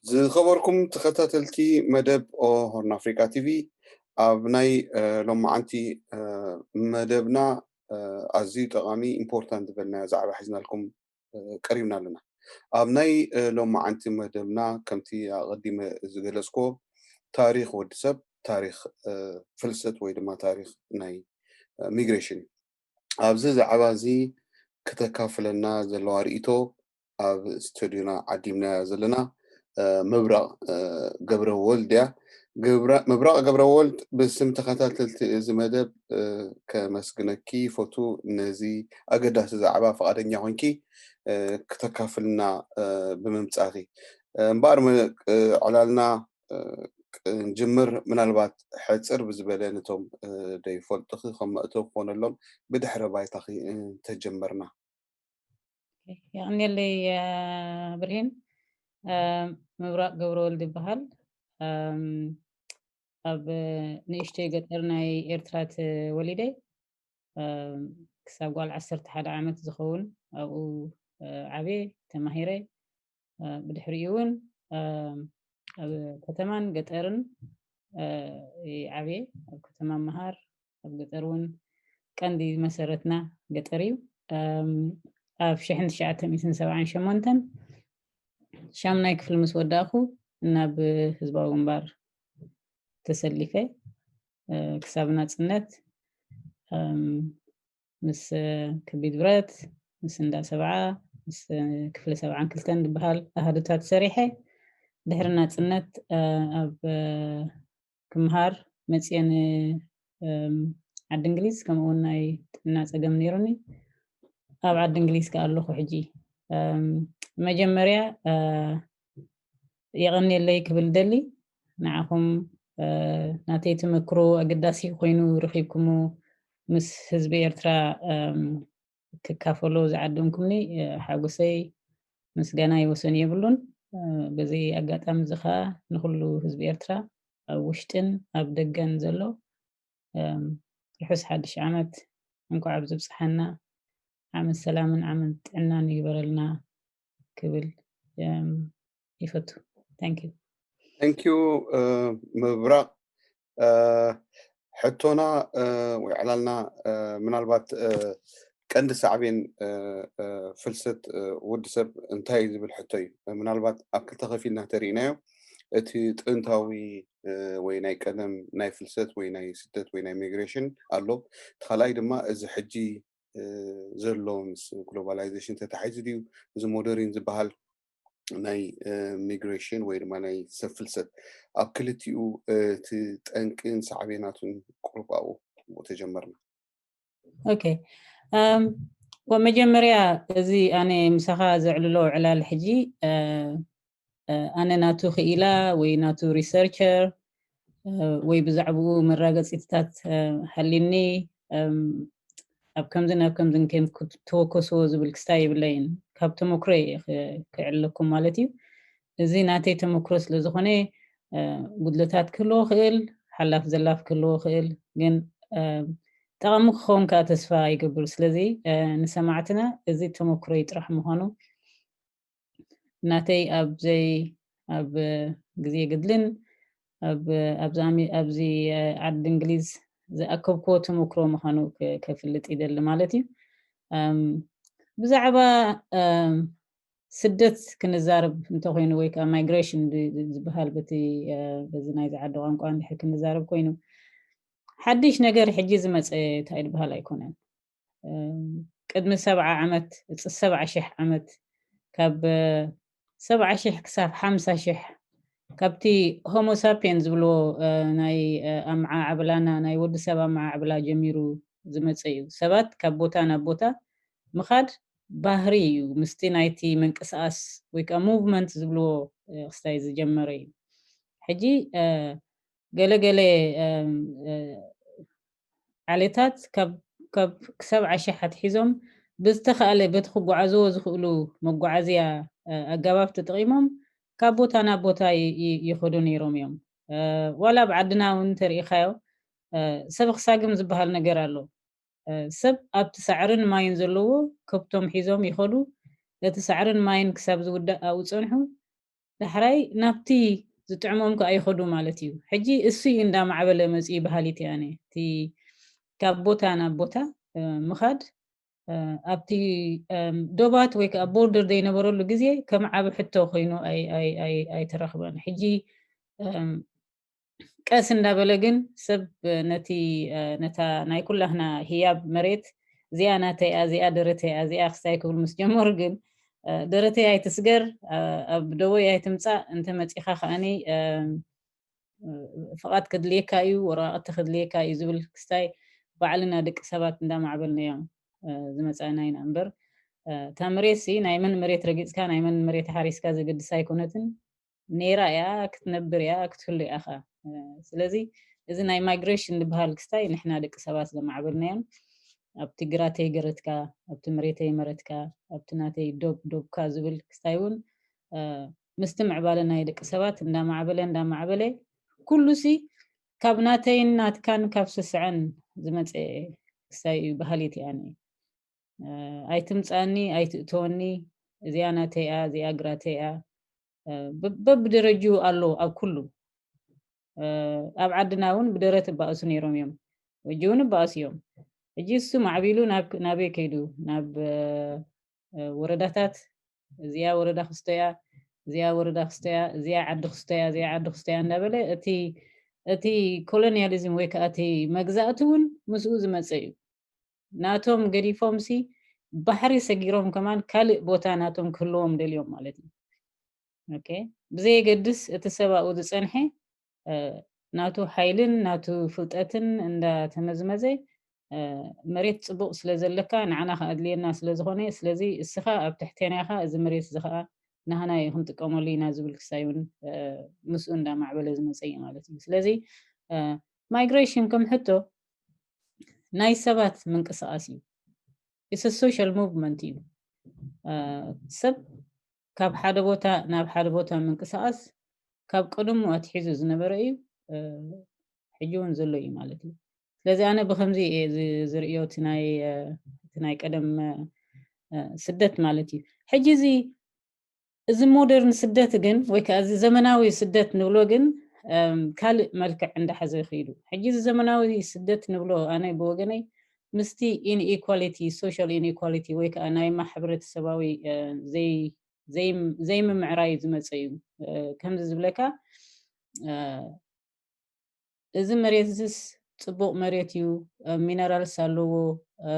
ዝኸበርኩም ተኸታተልቲ መደብ ኦ ሆርን ኣፍሪካ ቲቪ፣ ኣብ ናይ ሎማዓንቲ መደብና ኣዝዩ ጠቓሚ፣ ኢምፖርታንት ዝበልናዮ ዛዕባ ሒዝናልኩም ቀሪብና ኣለና። ኣብ ናይ ሎማዓንቲ መደብና ከምቲ ኣቐዲመ ዝገለጽክዎ፣ ታሪኽ ወዲ ሰብ፣ ታሪኽ ፍልሰት ወይ ድማ ታሪኽ ናይ ሚግሬሽን እዩ። ኣብዚ ዛዕባ እዚ ክተካፍለና ዘለዋ ርእይቶ ኣብ ስቱዲዮና ዓዲምናያ ዘለና ምብራቕ ገብረ ወልድ እያ። ምብራቕ ገብረ ወልድ፣ ብስም ተኸታተልቲ እዚ መደብ ከመስግነኪ ይፈቱ፣ ነዚ ኣገዳሲ ዛዕባ ፈቓደኛ ኮንኪ ክተካፍልና ብምምጻእኪ። እምበኣር ዕላልና ክንጅምር፣ ምናልባት ሕጽር ብዝበለ ነቶም ዘይፈልጡኺ ከም መእተዊ ክኾነሎም ብድሕረ ባይታኺ እንተጀመርና። የቐንየለይ ብርሂን። ምብራቕ ገብረወልድ ይበሃል። ኣብ ንእሽተይ ገጠር ናይ ኤርትራ ተወሊደ፣ ክሳብ ጓል ዓሰርተ ሓደ ዓመት ዝኸውን ኣብኡ ዓብየ፣ ተማሂረ። ብድሕሪኡ እውን ኣብ ከተማን ገጠርን ዓብየ። ኣብ ከተማ ምሃር፣ ኣብ ገጠር እውን ቀንዲ መሰረትና ገጠር እዩ። ኣብ ሽሕን ትሽዓተ ሚእትን ሰብዓን ሸሞንተን ሻምናይ ክፍሊ ምስ ወዳእኹ ናብ ህዝባዊ ግንባር ተሰሊፈ። ክሳብ ናጽነት ምስ ከቢድ ብረት፣ ምስ እንዳ ሰብዓ፣ ምስ ክፍሊ ሰብዓን ክልተን ዝበሃል ኣሃዱታት ሰሪሐ፣ ድሕሪ ናጽነት ኣብ ክምሃር መጽየ ንዓዲ እንግሊዝ። ከምኡ እውን ናይ ጥዕና ጸገም ነይሩኒ። ኣብ ዓዲ እንግሊዝ ከኣ ኣለኹ ሕጂ። መጀመርያ የቐንየለይ ክብል ደሊ፣ ንዓኹም ናተይ ተመክሮ ኣገዳሲ ኮይኑ ረኺብኩሞ፣ ምስ ህዝቢ ኤርትራ ክካፈሎ ዝዓደምኩምኒ ሓጎሰይ ምስጋና ይወሰን የብሉን። በዚ ኣጋጣሚ እዚ ኸኣ ንኹሉ ህዝቢ ኤርትራ ኣብ ውሽጥን ኣብ ደገን ዘሎ ርሑስ ሓድሽ ዓመት፣ እንኳዕ ኣብ ዝብጽሓና፣ ዓመት ሰላምን ዓመት ጥዕናን ይግበረልና ክብል ይፈቱ። Thank you። Thank you ምብራቕ። ሕቶና ወይ ዕላልና ምናልባት ቀንዲ ሳዕቤን ፍልሰት ወዲ ሰብ እንታይ እዩ ዝብል ሕቶ እዩ። ምናልባት ኣብ ክልተ ከፊልና ተሪእናዮ፣ እቲ ጥንታዊ ወይ ናይ ቀደም ናይ ፍልሰት ወይ ናይ ስደት ወይ ናይ ሚግሬሽን ኣሎ። እቲ ካልኣይ ድማ እዚ ሕጂ ዘሎ ምስ ግሎባላይዜሽን ተታሒዙ ድዩ፣ እዚ ሞደርን ዝበሃል ናይ ሚግሬሽን ወይ ድማ ናይ ሰብ ፍልሰት፣ ኣብ ክልቲኡ እቲ ጠንቅን ሳዕቤናቱን ቁሩብ ኣብኡ ተጀመርና። Okay። መጀመርያ እዚ ኣነ ምሳኻ ዘዕልሎ ዕላል ሕጂ ኣነ ናቱ ክኢላ ወይ ናቱ ሪሰርቸር ወይ ብዛዕባኡ መራገጺታት ሃሊኒ ኣብ ከምዚ ናብ ከምዚ ከም ክትወከስዎ ዝብል ክስታይ የብለይን። ካብ ተመክሮ እየ ክዕለኩም ማለት እዩ። እዚ ናተይ ተመክሮ ስለ ዝኾነ ጉድለታት ክህልዎ ክእል፣ ሓላፍ ዘላፍ ክህልዎ ክእል፣ ግን ጠቓሚ ክኸውን ከዓ ተስፋ ይገብር። ስለዚ ንሰማዕትና እዚ ተመክሮይ ጥራሕ ምዃኑ ናተይ ኣብ ዘይ ኣብ ግዜ ገድልን ኣብዚ ዓዲ እንግሊዝ ዝኣከብክዎ ተመክሮ ምዃኑ ከፍልጥ ይደሊ ማለት እዩ። ብዛዕባ ስደት ክንዛረብ እንተኮይኑ ወይ ከዓ ማይግሬሽን ዝበሃል በቲ በዚ ናይዚ ዓዲ ቋንቋ እንድሕር ክንዛረብ ኮይኑ ሓድሽ ነገር ሕጂ ዝመፀ እንታይ ዝበሃል ኣይኮነን። ቅድሚ ሰብዓ ዓመት፣ ሰብዓ ሽሕ ዓመት፣ ካብ ሰብዓ ሽሕ ክሳብ ሓምሳ ሽሕ ካብቲ ሆሞ ሳፒየን ዝብልዎ ናይ ኣመዓዕብላና ናይ ወዲ ሰብ ኣመዓዕብላ ጀሚሩ ዝመፀ እዩ። ሰባት ካብ ቦታ ናብ ቦታ ምኻድ ባህሪ እዩ። ምስቲ ናይቲ ምንቅስቃስ ወይ ከዓ ሙቭመንት ዝብልዎ ክስታይ ዝጀመረ እዩ። ሕጂ ገለገለ ዓሌታት ካብ ክሳብ ዓሻ ሓትሒዞም ብዝተኻእለ በቲ ክጓዓዝዎ ዝኽእሉ መጓዓዝያ ኣገባብ ተጠቒሞም ካብ ቦታ ናብ ቦታ ይኸዱ ነይሮም እዮም። ዋላ ኣብ ዓድና እውን እንተርኢኻዮ ሰብ ክሳግም ዝበሃል ነገር ኣሎ። ሰብ ኣብቲ ሳዕርን ማይን ዘለዎ ከብቶም ሒዞም ይኸዱ። እቲ ሳዕርን ማይን ክሳብ ዝውዳእ ኣብኡ ጸንሑ። ዳሕራይ ናብቲ ዝጥዕሞም ከኣ ይኸዱ ማለት እዩ። ሕጂ እሱ እዩ እንዳማዕበለ መፅኡ ይበሃል እቲ ኣነ። እቲ ካብ ቦታ ናብ ቦታ፣ እ፣ ምኻድ፣ እ፣ ኣብቲ፣ እም፣ ዶባት ወይ ከዓ ቦርደር ዘይነበረሉ ግዜ ከም ዓቢ ሕቶ ኮይኑ ኣይ-፣ ኣይ-፣ ኣይ-፣ ኣይተረኽበን። ሕጂ፣ እም፣ ቀስ እንዳበለ ግን ሰብ ነቲ፣ እ፣ ነታ ናይ ኩላህና ህያብ መሬት፣ እዚኣ ናተይ እያ፣ እዚኣ ደረተይ እያ፣ እዚኣ ክስታይ ክብል ምስ ጀመሩ ግን፣ እ፣ ደረተይ ኣይትስገር፣ እ፣ ኣብ ደቦይ ኣይትምጻእ፣ እንተ መጺኻ ከኣኒ፣ እ፣ እ፣ ፍቓድ ከድልየካ እዩ፣ ወረቓቕቲ ከድልየካ እዩ ዝብል ክስታይ ባዕልና ደቂ ሰባት እንዳማዕበልናዮ፣ እ፣ ዝመጻእና ኢና እምበር፣ እ፣ እታ መሬትሲ ናይ መን መሬት ረጊጽካ፣ ናይ መን መሬት ሓሪስካ ዘገድስ ኣይኮነትን። ነይራ እያ፣ ክትነብር እያ፣ ክትህሉ እያ ኸኣ። እ፣ ስለዚ እዚ ናይ ማይግሬሽን ዝበሃል ክስታይ ንሕና ደቂ ሰባት ዘማዕበልናዮን ኣብቲ ግራተይ ገረትካ፣ ኣብቲ መሬተይ መረትካ፣ ኣብቲ ናተይ ዶብ ዶብካ ዝብል ክስታይ እውን፣ እ፣ ምስቲ ምዕባለ ናይ ደቂ ሰባት እንዳማዕበለ እንዳማዕበለ ኩሉሲ ካብ ናተይን ናትካን ካብ ስስዐን ዝመጸ ክስታይ እዩ በሃሊት እያ ኣነ። እ፣ ኣይትምጻኒ፣ ኣይትእተወኒ፣ እዚኣ ናተይ እያ፣ እዚኣ ግራተይ እያ። እ፣ በ-፣ በብደረጅኡ ኣሎ ኣብ ኩሉ። እ፣ ኣብ ዓድና እውን ብደረት እባእሱ ነይሮም እዮም። ሕጂ እውን እባእሱ እዮም። ሕጂ እሱ ማዕቢሉ ናብ፣ ናበይ ከይዱ? ናብ፣ እ፣ እ፣ ወረዳታት፣ እዚኣ ወረዳ ክስቶ እያ፣ እዚኣ ወረዳ ክስቶ እያ፣ እዚኣ ዓዲ ክስቶ እያ፣ እዚኣ ዓዲ ክስቶ እያ እንዳበለ እቲ፣ እቲ ኮሎኒያሊዝም ወይ ከዓ እቲ መግዛእቲ እውን ምስኡ ዝመጸ እዩ። ናቶም ገዲፎምሲ ባሕሪ ሰጊሮም ከማን ካልእ ቦታ ናቶም ክህልዎም ደልዮም ማለት እዩ። ኦኬ፣ ብዘየገድስ እቲ ሰብ ኣብኡ ዝጸንሐ፣ እ፣ ናቱ ሓይልን ናቱ ፍልጠትን እንዳተመዝመዘ፣ እ፣ መሬት ጽቡቕ ስለ ዘለካ ንዓና ከኣድልየና ስለ ዝኾነ፣ ስለዚ እስኻ ኣብ ትሕቴና ኢኻ፣ እዚ መሬት እዚ ኸኣ ናህና እዩ ክንጥቀመሉ ኢና ዝብል ክሳይ እውን፣ እ፣ ምስኡ እንዳማዕበለ ዝመጸ እዩ ማለት እዩ። ስለዚ፣ እ፣ ማይግሬሽን ከም ሕቶ ናይ ሰባት ምንቅስቓስ እዩ። It's a social movement እዩ። እ፣ ሰብ ካብ ሓደ ቦታ ናብ ሓደ ቦታ ምንቅስቓስ ካብ ቀደሙ ኣትሒዙ ዝነበረ እዩ። እ፣ ሕጂ እውን ዘሎ እዩ ማለት እዩ። ስለዚ ኣነ ብኸምዚ እየ ዝ-፣ ዝርእዮ እቲ ናይ፣ እ፣ እቲ ናይ ቀደም፣ እ፣ እ፣ ስደት ማለት እዩ። ሕጂ እዚ፣ እዚ ሞደርን ስደት ግን ወይ ከዓ እዚ ዘመናዊ ስደት ንብሎ ግን፣ እም፣ ካልእ መልክዕ እንዳሓዘ ይኸይዱ። ሕጂ እዚ ዘመናዊ ስደት ንብሎ ኣነ ብወገነይ ምስቲ ኢንኢኳሊቲ፣ ሶሻል ኢንኢኳሊቲ ወይ ከዓ ናይ ማሕበረተሰባዊ፣ እ፣ ዘይ-፣ ዘይ-፣ ዘይምምዕራይ ዝመፀ እዩ። እ፣ ከምዚ ዝብለካ፣ እ፣ እዚ መሬት እዚስ ጽቡቕ መሬት እዩ፣ እ፣ ሚነራልስ ኣለዎ፣ እ፣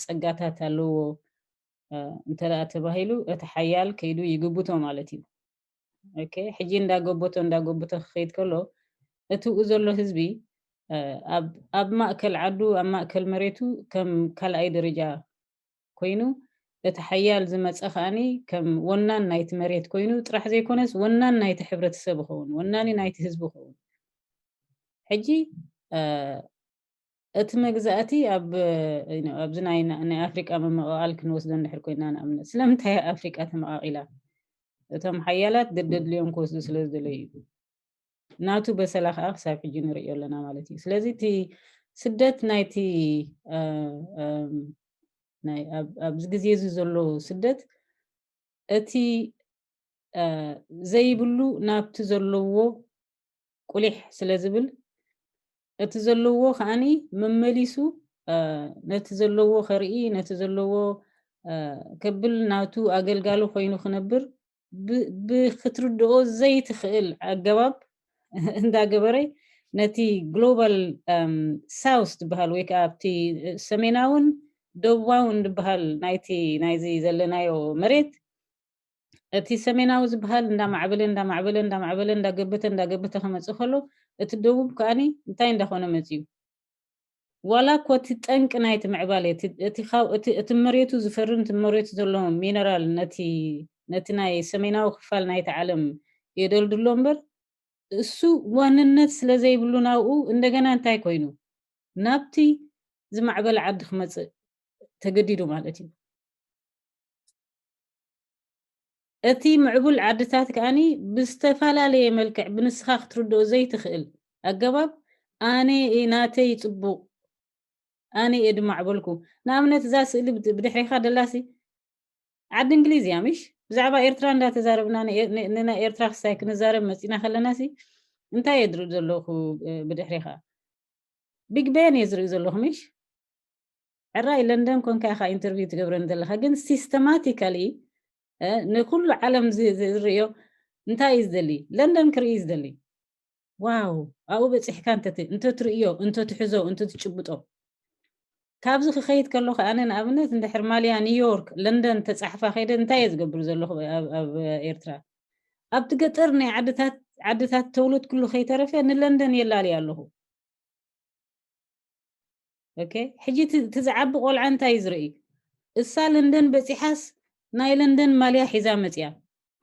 ጸጋታት ኣለዎ፣ እ፣ እንተ ደኣ ተባሂሉ፣ እቲ ሓያል ከይዱ ይግብቶ ማለት እዩ። ኦኬ፣ ሕጂ እንዳገበቶ፣ እንዳገበቶ ክኸይድ ከሎ፣ እቲኡ ዘሎ ህዝቢ፣ እ፣ ኣብ፣ ኣብ ማእከል ዓዱ፣ ኣብ ማእከል መሬቱ ከም ካልኣይ ደረጃ ኮይኑ፣ እቲ ሓያል ዝመጸ ከኣኒ ከም ወናን ናይቲ መሬት ኮይኑ ጥራሕ ዘይኮነስ፣ ወናን ናይቲ ሕብረተሰብ ይኸውን፣ ወናኒ ናይቲ ህዝቢ ይኸውን። ሕጂ፣ እ፣ እቲ መግዛእቲ ኣብ፣ እ፣ ኣብዚ ናይ፣ ናይ ኣፍሪቃ ምምቕቓል ክንወስዶ እንድሕር ኮይና፣ ንኣብነት፣ ስለምንታይ ኣፍሪቃ ተመቓቒላ? እቶም ሓያላት ደደድልዮም ክወስዱ ስለ ዝደለዩ እዩ። ናቱ በሰላ ከኣ ክሳብ ሕጂ ንርእዮ ኣለና ማለት እዩ። ስለዚ እቲ ስደት ናይቲ፣ እ፣ እም፣ ናይ ኣብ-፣ ኣብዚ ግዜ እዚ ዘሎ ስደት እቲ፣ እ፣ ዘይብሉ ናብቲ ዘለዎ ቁሊሕ ስለ ዝብል፣ እቲ ዘለዎ ከኣኒ መመሊሱ፣ እ፣ ነቲ ዘለዎ ከርኢ፣ ነቲ ዘለዎ፣ እ፣ ከብል ናቱ ኣገልጋሊ ኮይኑ ክነብር ብ-፣ ብክትርድኦ ዘይትኽእል ኣገባብ እንዳገበረ ነቲ ግሎባል፣ እም፣ ሳውስ ዝበሃል ወይ ከዓ ኣብቲ ሰሜናውን ደቡባውን ዝበሃል ናይቲ፣ ናይዚ ዘለናዮ መሬት፣ እቲ ሰሜናዊ ዝበሃል እንዳማዕበለ፣ እንዳማዕበለ፣ እንዳማዕበለ፣ እንዳገበተ፣ እንዳገበተ ክመጽእ ከሎ፣ እቲ ደቡብ ከኣኒ እንታይ እንዳኾነ መጽዩ? ዋላ እኮ እቲ ጠንቂ ናይቲ ምዕባለ፣ እቲ፣ እቲ ካብ፣ እቲ፣ እቲ መሬቱ ዝፈርን፣ እቲ መሬቱ ዘሎ ሚነራል ነቲ፣ ነቲ ናይ ሰሜናዊ ክፋል ናይቲ ዓለም የደልድሎ እምበር፣ እሱ ዋንነት ስለ ዘይብሉ ናብኡ እንደገና እንታይ ኮይኑ? ናብቲ ዝማዕበለ ዓዲ ክመጽእ ተገዲዱ ማለት እዩ። እቲ ምዕቡል ዓድታት ከኣኒ ብዝተፈላለየ መልክዕ ብንስኻ ክትርድኦ ዘይትኽእል ኣገባብ፣ ኣነ እየ ናተይ ጽቡቕ፣ ኣነ እየ ድማዕበልኩ። ንኣብነት፣ እዛ ስእሊ ብድ-፣ ብድሕሬኻ ደላሲ ዓዲ እንግሊዝ እያ፣ ምሽ? ብዛዕባ ኤርትራ እንዳተዛረብና ንኤ- ን- ንናይ ኤርትራ ክስታይ ክንዛረብ መፂና ከለና ሲ እንታይ እየ ዝርኢ ዘለኹ? ብድሕሪኻ ቢግ ቤን እየ ዝርኢ ዘለኹ። ምሽ ዕራይ ለንደን ኮንካ ኢኻ ኢንተርቪው ትገብረኒ ዘለኻ፣ ግን ሲስተማቲካሊ ንኩሉ ዓለም ዝርእዮ እንታይ እዩ ዝደሊ? ለንደን ክርኢ እዩ ዝደሊ። ዋው፣ ኣብኡ በፂሕካ እንተትርእዮ፣ እንተትሕዞ፣ እንተትጭብጦ። ካብዚ ክኸይድ ከሎ ከኣነ ንኣብነት እንድሕር ማልያ ኒውዮርክ፣ ለንደን ተፃሕፋ ከይደ እንታይ እየ ዝገብር ዘለኹ? ኣብ ኤርትራ ኣብቲ ገጠር ናይ ዓድታት ዓድታት ተውለት ኩሉ ከይተረፈ ንለንደን የላልያ ኣለኹ። ኦኬ፣ ሕጂ እቲ ዝዓቢ ቆልዓ እንታይ ዝርኢ? እሳ ለንደን በፂሓስ ናይ ለንደን ማልያ ሒዛ መፅያ፣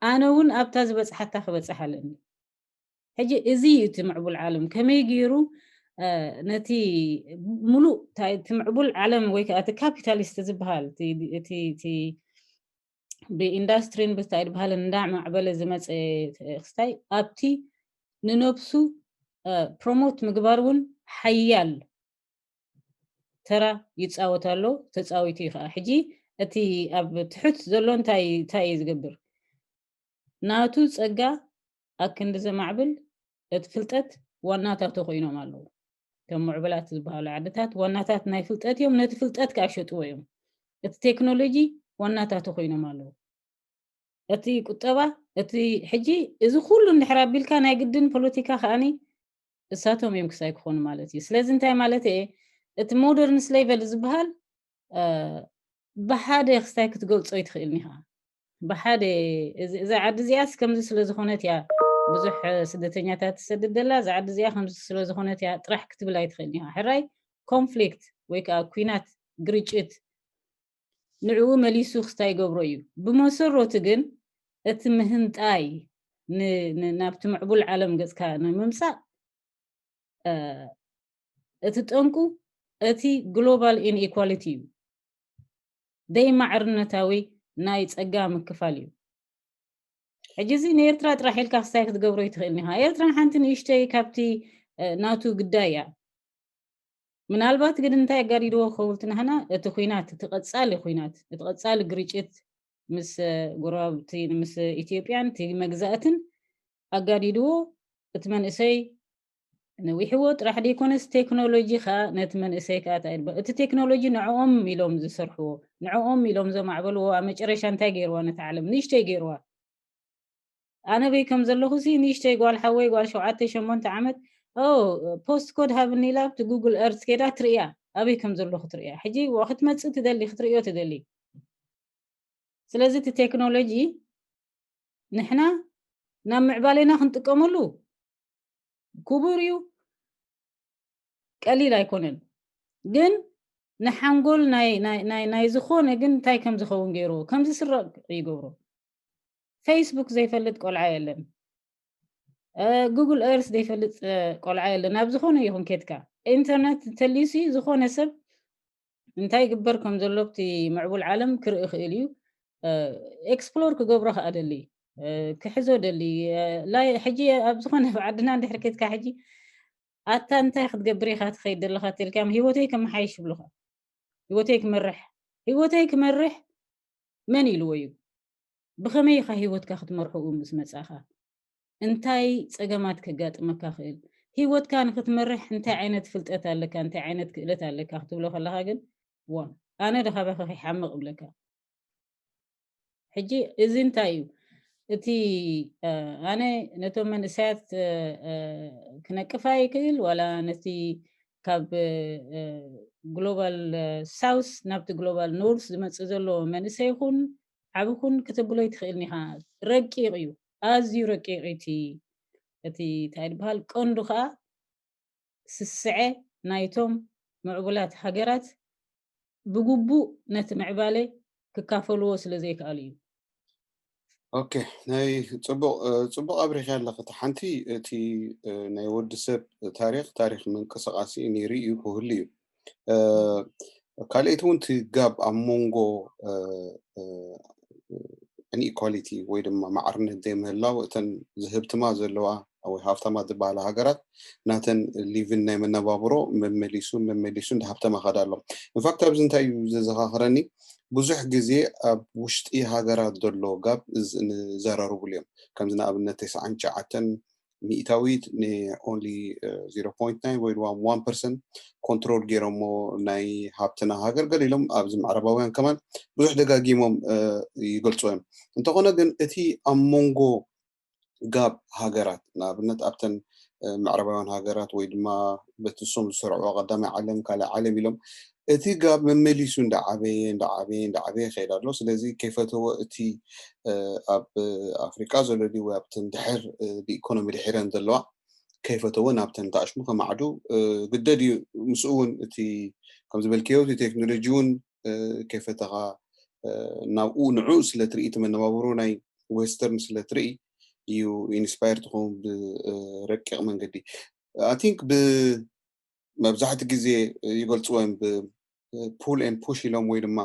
ኣነ እውን ኣብታ ዝበፅሓታ ክበፅሕ ኣለኒ። ሕጂ እዚ እዩ እቲ ምዕቡል ዓለም ከመይ ገይሩ ነቲ ሙሉእ እቲ ምዕቡል ዓለም ወይ ከዓ እቲ ካፒታሊስት ዝበሃል እቲ ብኢንዳስትሪን ብታይ ዝበሃልን እንዳማዕበለ ዝመፀ ክስታይ ኣብቲ ንነብሱ ፕሮሞት ምግባር እውን ሓያል ተራ ይፃወት ኣሎ፣ ተፃዊቱ እዩ ከዓ። ሕጂ እቲ ኣብ ትሑት ዘሎ እንታይ እንታይ እዩ ዝገብር? ናቱ ፀጋ ኣክንዲ ዘማዕብል እቲ ፍልጠት ዋናታቱ ኮይኖም ኣለዉ። እቶም ምዕቡላት ዝበሃሉ ዓድታት ዋናታት ናይ ፍልጠት እዮም፣ ነቲ ፍልጠት ከዓ ሸጥዎ እዮም። እቲ ቴክኖሎጂ ዋናታቱ ኮይኖም ኣለዉ። እቲ ቁጠባ እቲ ሕጂ እዚ ኩሉ እንድሕር ኣቢልካ ናይ ግድን ፖለቲካ ከዓኒ እሳቶም እዮም ክሳይ ክኾኑ ማለት እዩ። ስለዚ እንታይ ማለት እየ እቲ ሞደርን ስሌቨል ዝበሃል ብሓደ ክስታይ ክትገልጾ ይትኽእል ኒኻ። ብሓደ እዛ ዓዲ እዚኣስ ከምዚ ስለ ዝኾነት እያ ብዙሕ ስደተኛታት ትሰድድ ዘላ፣ እዛ ዓዲ እዚኣ ከምዚ ስለ ዝኾነት እያ ጥራሕ ክትብል ኣይትኽእል ኒኻ። ሕራይ ኮንፍሊክት ወይ ከዓ ኩናት ግርጭት ንዕኡ መሊሱ ክስታይ ይገብሮ እዩ። ብመሰረቱ ግን እቲ ምህንጣይ ናብቲ ምዕቡል ዓለም ገፅካ ንምምፃእ እቲ ጠንቁ እቲ ግሎባል ኢንኢኳሊቲ እዩ። ደይማዕርነታዊ ናይ ፀጋ ምክፋል እዩ። ሕጂ እዚ ንኤርትራ ጥራሕ ኢልካ ክስታይ ክትገብሮ ይትኽእል ኒኻ። ኤርትራ ሓንቲ ንእሽተይ ካብቲ ናቱ ግዳይ እያ። ምናልባት ግን እንታይ ኣጋዲድዎ ክኸውን ትናህና እቲ ኩናት እቲ ቀጻሊ ኩናት እቲ ቀጻሊ ግርጭት ምስ ጎረባብቲ ምስ ኢትዮጵያን እቲ መግዛእትን ኣጋዲድዎ እቲ መንእሰይ ነዊሕዎ ጥራሕ ደይኮነስ ቴክኖሎጂ ከዓ ነቲ መንእሰይ ከዓ እንታይ ይበ- እቲ ቴክኖሎጂ ንዕኦም ኢሎም ዝሰርሕዎ ንዕኦም ኢሎም ዘማዕበልዎ ኣብ መጨረሻ እንታይ ገይርዋ ነቲ ዓለም ንእሽተይ ገይርዋ ኣነ በይ ከም ዘለኹ ሲ ንእሽተይ ጓል ሓወይ ጓል ሸውዓተ ሸሞንተ ዓመት ኦ ፖስት ኮድ ሃብኒ ኢላ ኣብቲ ጉግል ኤርት ከይዳ ትርእያ ኣበይ ከም ዘለኹ ትርእያ ሕጂ ክትመፅእ ትደሊ ክትርእዮ ትደሊ ስለዚ እቲ ቴክኖሎጂ ንሕና ናብ ምዕባሌና ክንጥቀመሉ ክቡር እዩ ቀሊል ኣይኮነን ግን ንሓንጎል ናይ ዝኾነ ግን እንታይ ከም ዝኸውን ገይርዎ ከም ዝስረቕ ይገብሮ ፌስቡክ ዘይፈልጥ ቆልዓ የለን ጉግል ኤርስ ዘይፈልጥ ቆልዓ የለን ናብ ዝኾነ ይኹን ኬትካ ኢንተርነት ተሊሱ ዝኾነ ሰብ እንታይ ይግበር ከም ዘሎ ኣብቲ ምዕቡል ዓለም ክርኢ ይኽእል እዩ ኤክስፕሎር ክገብሮ ከዓ ደሊ ክሕዞ ደሊ ሕጂ ኣብ ዝኾነ ዓድና እንድሕር ኬትካ ሕጂ ኣታ እንታይ ክትገብር ኢኻ ትኸይድ ዘለኻ ተልካም ህይወተይ ከመሓይሽ ይብሉኻ ህይወተይ ክመርሕ ህይወተይ ክመርሕ መን ኢልዎ እዩ ብኸመይ ኢኻ ህይወትካ ክትመርሕኡ ምስ መጻኻ እንታይ ጸገማት ከጋጥመካ ክእል ህይወትካ ንክትመርሕ እንታይ ዓይነት ፍልጠት ኣለካ እንታይ ዓይነት ክእለት ኣለካ ክትብሎ ከለካ ግን ዋ ኣነ ደኻባኺ ከይሓምቕ እብለካ ሕጂ እዚ እንታይ እዩ እቲ ኣነ ነቶም መንእሰያት ክነቅፋ ይክእል ዋላ ነቲ ካብ ግሎባል ሳውስ ናብቲ ግሎባል ኖርስ ዝመፅእ ዘሎ መንእሰይ ይኹን ዓብኹን ክትብሎ ይትኽእል ኒኻ ረቂቕ እዩ ኣዝዩ ረቂቕ እቲ እቲ እንታይ ዝበሃል ቀንዱ ከዓ ስስዐ ናይቶም ምዕቡላት ሃገራት ብግቡእ ነቲ ምዕባለ ክካፈልዎ ስለ ዘይከኣሉ እዩ። ኦኬ ናይ ፅቡቅ ፅቡቅ ኣብሪካ ኣለክ እቲ ሓንቲ እቲ ናይ ወዲ ሰብ ታሪክ ታሪክ ምንቅስቃስ እዩ ነይሩ እዩ ክህሉ እዩ ካልኣይቲ እውን እቲ ጋብ ኣብ መንጎ ኢንኢኳሊቲ ወይ ድማ ማዕርነት ዘይምህላው እተን ዝህብትማ ዘለዋ ወይ ሃብታማት ዝበሃላ ሃገራት ናተን ሊቭን ናይ መነባብሮ መመሊሱ መመሊሱ እንዳ ሃብተማ ኸዳ ኣሎ። ኢንፋክት ኣብዚ እንታይ እዩ ዘዘኻኽረኒ፣ ብዙሕ ግዜ ኣብ ውሽጢ ሃገራት ዘሎ ጋብ ንዘራርቡሉ እዮም። ከምዚ ንኣብነት ተስዓን ትሽዓተን ሚእታዊት ን only zero point nine ወይ ድማ one percent ኮንትሮል ገይሮሞ ናይ ሃብትና ሃገር ገሊሎም ኣብዚ ምዕራባውያን ከማን ብዙሕ ደጋጊሞም ይገልፁ እዮም። እንተኾነ ግን እቲ ኣብ መንጎ ጋብ ሃገራት ንኣብነት ኣብተን ምዕራባውያን ሃገራት ወይ ድማ በቲ እሶም ዝሰርዕዎ ቀዳማይ ዓለም ካልእ ዓለም ኢሎም እቲ ጋብ መመሊሱ እንዳዓበየ እንዳዓበየ እንዳዓበየ ይኸይድ ኣሎ። ስለዚ ከይፈተወ እቲ ኣብ ኣፍሪቃ ዘሎ ድዩ ወይ ኣብተን ድሕር ብኢኮኖሚ ድሒረን ዘለዋ ከይፈተወ ናብተን ተኣሽሙ ከማዕዱ ግደድ እዩ። ምስኡ እውን እቲ ከም ዝበልክዮ እቲ ቴክኖሎጂ እውን ከይፈተኻ ናብኡ ንዑ ስለ ትርኢ እቲ መነባብሮ ናይ ዌስተርን ስለ ትርኢ እዩ ኢንስፓየር ትኸውን ብረቂቕ መንገዲ። I think ብ መብዛሕቲ ግዜ ይገልፅዎ እዮም ብ pull and push ኢሎም ወይ ድማ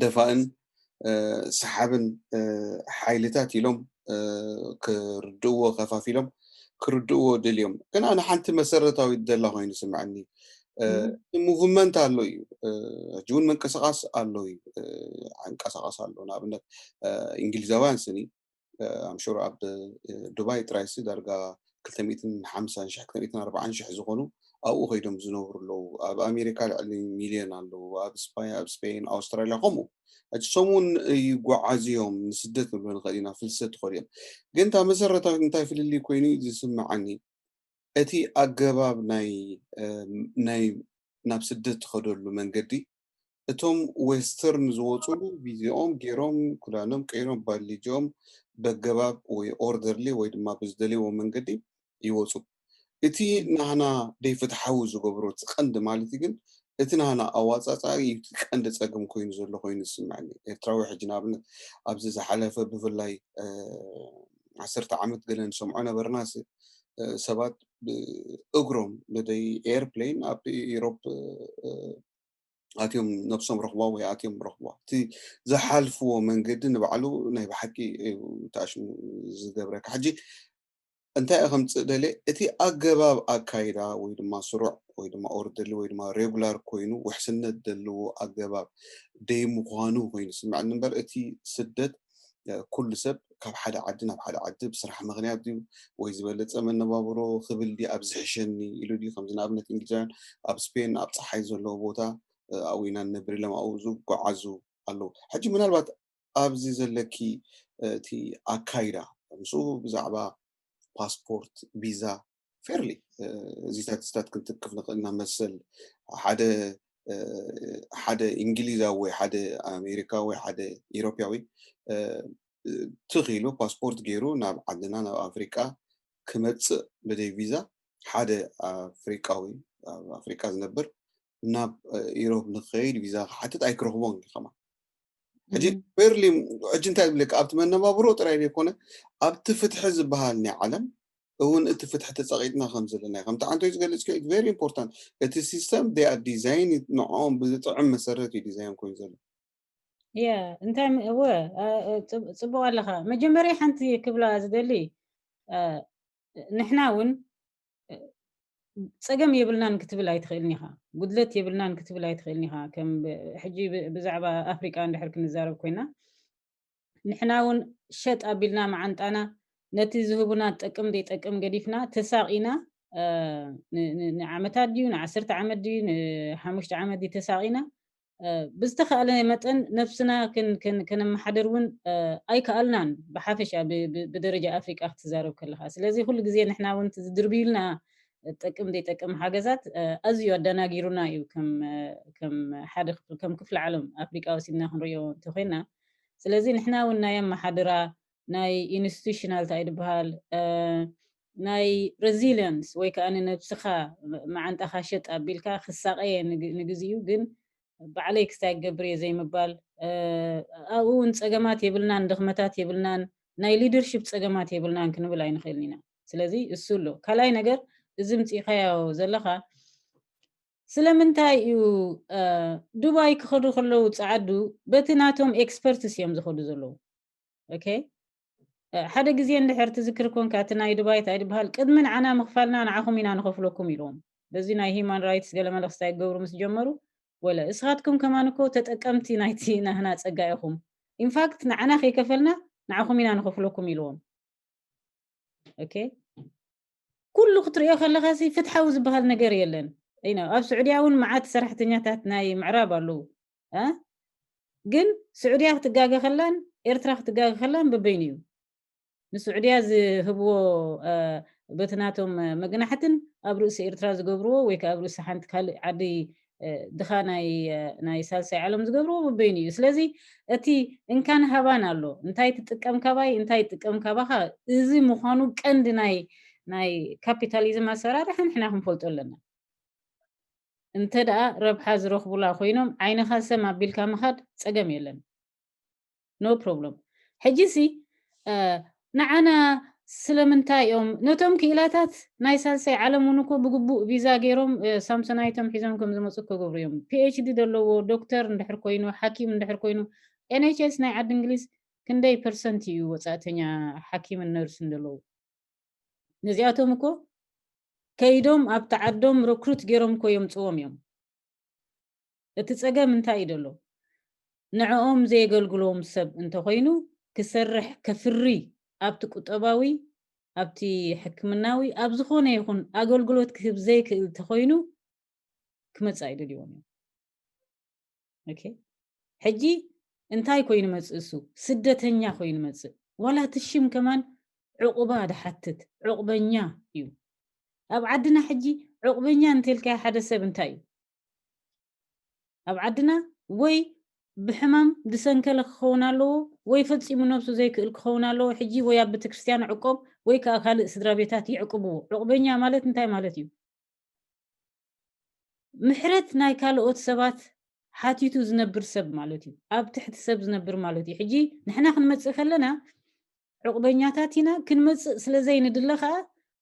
ደፋእን ሰሓብን ሓይልታት ኢሎም ክርድእዎ ከፋፊሎም ክርድእዎ ድልዮም። ግን ኣነ ሓንቲ መሰረታዊት ደላ ኮይኑ ስምዐኒ። ሙቭመንት ኣሎ እዩ፣ ሕጂ እውን ምንቅስቃስ ኣሎ እዩ፣ ዓንቀሳቃስ ኣሎ። ንኣብነት እንግሊዛውያን ስኒ ኣምሹር ኣብ ዱባይ ጥራይ ሲ ዳርጋ ክልተ ሚእትን ሓምሳን ሽሕ ክልተ ሚእትን ኣርባዓን ሽሕ ዝኾኑ ኣብኡ ከይዶም ዝነብሩ ኣለዉ። ኣብ ኣሜሪካ ልዕሊ ሚልዮን ኣለዉ። ኣብ ስፓይ ኣብ ስፔን ኣውስትራልያ ከምኡ። ሕጂ ሰሙን ይጓዓዙ እዮም፣ ንስደት ንብሎ ንኽእል ኢና፣ ፍልሰት ይኸዱ እዮም። ግን እታ መሰረታዊት እንታይ ፍልልይ ኮይኑ እዩ ዝስምዓኒ፣ እቲ ኣገባብ ናይ ናይ ናብ ስደት ትኸደሉ መንገዲ እቶም ዌስተርን ዝወፅሉ ቪዝኦም ገይሮም ክዳኖም ቀይሮም ባልጆም በገባብ ወይ ኦርደርሊ ወይ ድማ ብዝደልይዎ መንገዲ ይወፁ። እቲ ናህና ደይፍትሓዊ ዝገብሮ እቲ ቀንዲ ማለት ግን እቲ ናህና ኣዋፃፃ እዩ እቲ ቀንዲ ፀገም ኮይኑ ዘሎ ኮይኑ ዝስምዐኒ። ኤርትራዊ ሕጂ ንኣብነት ኣብዚ ዝሓለፈ ብፍላይ ዓሰርተ ዓመት ገለ ንሰምዖ ነበርና ሰባት እግሮም ብደይ ኤርፕሌን ኣብ ኢሮፕ ኣትዮም ነብሶም ረኽቧ ወይ ኣትዮም ረኽቧ። እቲ ዝሓልፍዎ መንገዲ ንባዕሉ ናይ ብሓቂ ተኣሽሙ ዝገብረካ። ሕጂ እንታይ ከምፅእ ደለ እቲ ኣገባብ ኣካይዳ ወይ ድማ ስሩዕ ወይ ድማ ኦርደሊ ወይ ድማ ሬጉላር ኮይኑ ውሕስነት ዘለዎ ኣገባብ ደይምዃኑ ኮይኑ ስምዐኒ እምበር እቲ ስደት ኩሉ ሰብ ካብ ሓደ ዓዲ ናብ ሓደ ዓዲ ብስራሕ ምኽንያት ድዩ ወይ ዝበለፀ መነባብሮ ክብል ድዩ ኣብ ዝሕሸኒ ኢሉ ድዩ ከምዚ ንኣብነት እንግሊዛውያን ኣብ ስፔን ኣብ ፀሓይ ዘለዎ ቦታ ኣብኡ ኢና ንነብር ኢሎም ኣብኡ ዝጓዓዙ ኣለዉ። ሕጂ ምናልባት ኣብዚ ዘለኪ እቲ ኣካይዳ ምስኡ ብዛዕባ ፓስፖርት ቪዛ ፌርሊ እዚታት ስታት ክንትክፍ ንኽእል ኢና መሰል ሓደ ሓደ እንግሊዛዊ ወይ ሓደ ኣሜሪካዊ ወይ ሓደ ኢሮፓዊ ትኽ ኢሉ ፓስፖርት ገይሩ ናብ ዓድና ናብ ኣፍሪቃ ክመፅእ ብደይ ቪዛ ሓደ ኣፍሪቃዊ ኣብ ኣፍሪቃ ዝነብር ናብ ኢሮብ ንክኸይድ ቪዛ ክሓትት ኣይክረኽቦን እዩ ከማ ሕጂ ፌርሊ ሕጂ እንታይ ዝብለካ ኣብቲ መነባብሮ ጥራይ ዘይኮነ ኣብቲ ፍትሒ ዝበሃል ናይ ዓለም እውን እቲ ፍትሒ ተፀቂጥና ከም ዘለና ከምቲ ዓንቶይ ዝገልፅክዮ very important እቲ ሲስተም ዲያ ዲዛይን ንዕኦም ብዝጥዕም መሰረት እዩ ዲዛይን ኮይኑ ዘሎ ያ እንታይ እወ ጽቡቅ ኣለኻ መጀመርያ ሓንቲ ክብላ ዝደሊ ንሕና እውን ፀገም የብልናን ክትብል ኣይትኽእልን ኢኻ ጉድለት የብልናን ክትብል ኣይትኽእልን ኢኻ ከም ሕጂ ብዛዕባ ኣፍሪቃ እንድሕር ክንዛረብ ኮይና ንሕና እውን ሸጥ ኣቢልና መዓንጣና ነቲ ዝህቡና ጠቅም ዘይጠቅም ገዲፍና ተሳቂና ንዓመታት ድዩ ንዓሰርተ ዓመት ድዩ ንሓሙሽተ ዓመት ድዩ ተሳቂና ብዝተኻእለ መጠን ነብስና ከነመሓደር እውን ኣይከኣልናን ብሓፈሻ ብደረጃ ኣፍሪቃ ክትዛረብ ከለካ ስለዚ ኩሉ ግዜ ንሕና እውን ዝድርብዩልና ጠቅም ዘይጠቅም ሓገዛት ኣዝዩ ኣደናጊሩና እዩ ከም ክፍሊ ዓለም ኣፍሪቃ ወሲድና ክንሪኦ እንተኮይና ስለዚ ንሕና እውን ናይ ኣመሓድራ ናይ ኢንስቲቱሽናል እንታይ ዝበሃል ናይ ሬዚሊየንስ ወይ ከዓ ንነብስኻ መዓንጣኻ ሸጥ ኣቢልካ ክሳቀየ ንግዜኡ ግን ባዕለይ ክስታይ ክገብር እየ ዘይምባል ኣብኡ እውን ፀገማት የብልናን ድኽመታት የብልናን ናይ ሊደርሽፕ ፀገማት የብልናን ክንብል ኣይንኽእልን ኢና ስለዚ እሱ ኣሎ ካልኣይ ነገር እዚ ምፅኢኻዮ ዘለኻ ስለምንታይ እዩ ዱባይ ክኸዱ ከለዉ ፀዓዱ በቲ ናቶም ኤክስፐርትስ እዮም ዝኸዱ ዘለዉ ኦኬ ሓደ ግዜ እንድሕር ትዝክር ኮንካ፣ እቲ ናይ ዱባይ እንታይ ድበሃል፣ ቅድሚ ንዓና ምኽፋልና ንዓኹም ኢና ንኸፍለኩም ኢልዎም። በዚ ናይ ሂማን ራይትስ ገለ መለ ክስታይ ክገብሩ ምስ ጀመሩ፣ ወለ እስኻትኩም ከማን እኮ ተጠቀምቲ ናይቲ ናህና ጸጋ ኢኹም፣ ኢንፋክት ንዓና ከይከፈልና ንዓኹም ኢና ንኸፍለኩም ኢልዎም። ኦኬ፣ ኩሉ ክትሪኦ ከለኻ ሲ ፍትሓዊ ዝበሃል ነገር የለን። You know፣ ኣብ ስዑድያ እውን መዓት ሰራሕተኛታት ናይ ምዕራብ ኣለዉ። ግን ስዑድያ ክትጋገ ከላን ኤርትራ ክትጋገ ከላን በበይኑ እዩ። ንስዑድያ ዝህብዎ በቲ ናቶም መግናሕትን ኣብ ርእሲ ኤርትራ ዝገብርዎ ወይ ከዓ ኣብ ርእሲ ሓንቲ ካልእ ዓዲ ድኻ ናይ ሳልሳይ ዓለም ዝገብርዎ በበይኑ እዩ። ስለዚ እቲ እንካን ሃባን ኣሎ። እንታይ ትጥቀም ካባይ፣ እንታይ ትጥቀም ካባኻ፣ እዚ ምዃኑ ቀንዲ ናይ ናይ ካፒታሊዝም ኣሰራርሓ ንሕና ክንፈልጦ ኣለና። እንተ ደኣ ረብሓ ዝረኽቡላ ኮይኖም ዓይንኻ ሰም ኣቢልካ ምኻድ ጸገም የለን። No problem። ሕጂ ሲ ንዓና ስለምንታይ እዮም ነቶም ክኢላታት ናይ ሳልሳይ ዓለም እውን እኮ ብግቡእ ቪዛ ገይሮም ሳምሶናይቶም ሒዞም ከም ዝመፁ ክገብሩ እዮም። ፒኤችዲ ዘለዎ ዶክተር እንድሕር ኮይኑ፣ ሓኪም እንድሕር ኮይኑ፣ ኤንኤችኤስ ናይ ዓዲ እንግሊዝ ክንደይ ፐርሰንት እዩ ወፃእተኛ ሓኪምን ነርስን ዘለዉ? ነዚኣቶም እኮ ከይዶም ኣብቲ ዓዶም ረክሩት ገይሮም እኮ የምፅዎም እዮም። እቲ ፀገም እንታይ እዩ ዘሎ? ንዕኦም ዘየገልግሎም ሰብ እንተኮይኑ ክሰርሕ ከፍሪ ኣብቲ ቁጠባዊ ኣብቲ ሕክምናዊ ኣብ ዝኾነ ይኹን ኣገልግሎት ክህብ ዘይክእል እንተኮይኑ ክመፅእ ኣይደልይዎም እዮም። ኦኬ፣ ሕጂ እንታይ ኮይኑ መፅእ? እሱ ስደተኛ ኮይኑ መፅእ። ዋላ እቲ ሽም ከማን ዕቑባ ድሓትት ዕቑበኛ እዩ። ኣብ ዓድና ሕጂ ዕቑበኛ እንተልካዮ ሓደ ሰብ እንታይ እዩ? ኣብ ዓድና ወይ ብሕማም ዝሰንከለ ክኸውን ኣለዎ፣ ወይ ፈጺሙ ነብሱ ዘይክእል ክኸውን ኣለዎ። ሕጂ ወይ ኣብ ቤተክርስትያን ዕቆብ ወይ ከኣ ካልእ ስድራ ቤታት ይዕቅብዎ። ዕቑበኛ ማለት እንታይ ማለት እዩ? ምሕረት ናይ ካልኦት ሰባት ሓቲቱ ዝነብር ሰብ ማለት እዩ። ኣብ ትሕቲ ሰብ ዝነብር ማለት እዩ። ሕጂ ንሕና ክንመጽእ ከለና ዕቑበኛታት ኢና። ክንመጽእ ስለ ዘይንድለ ከኣ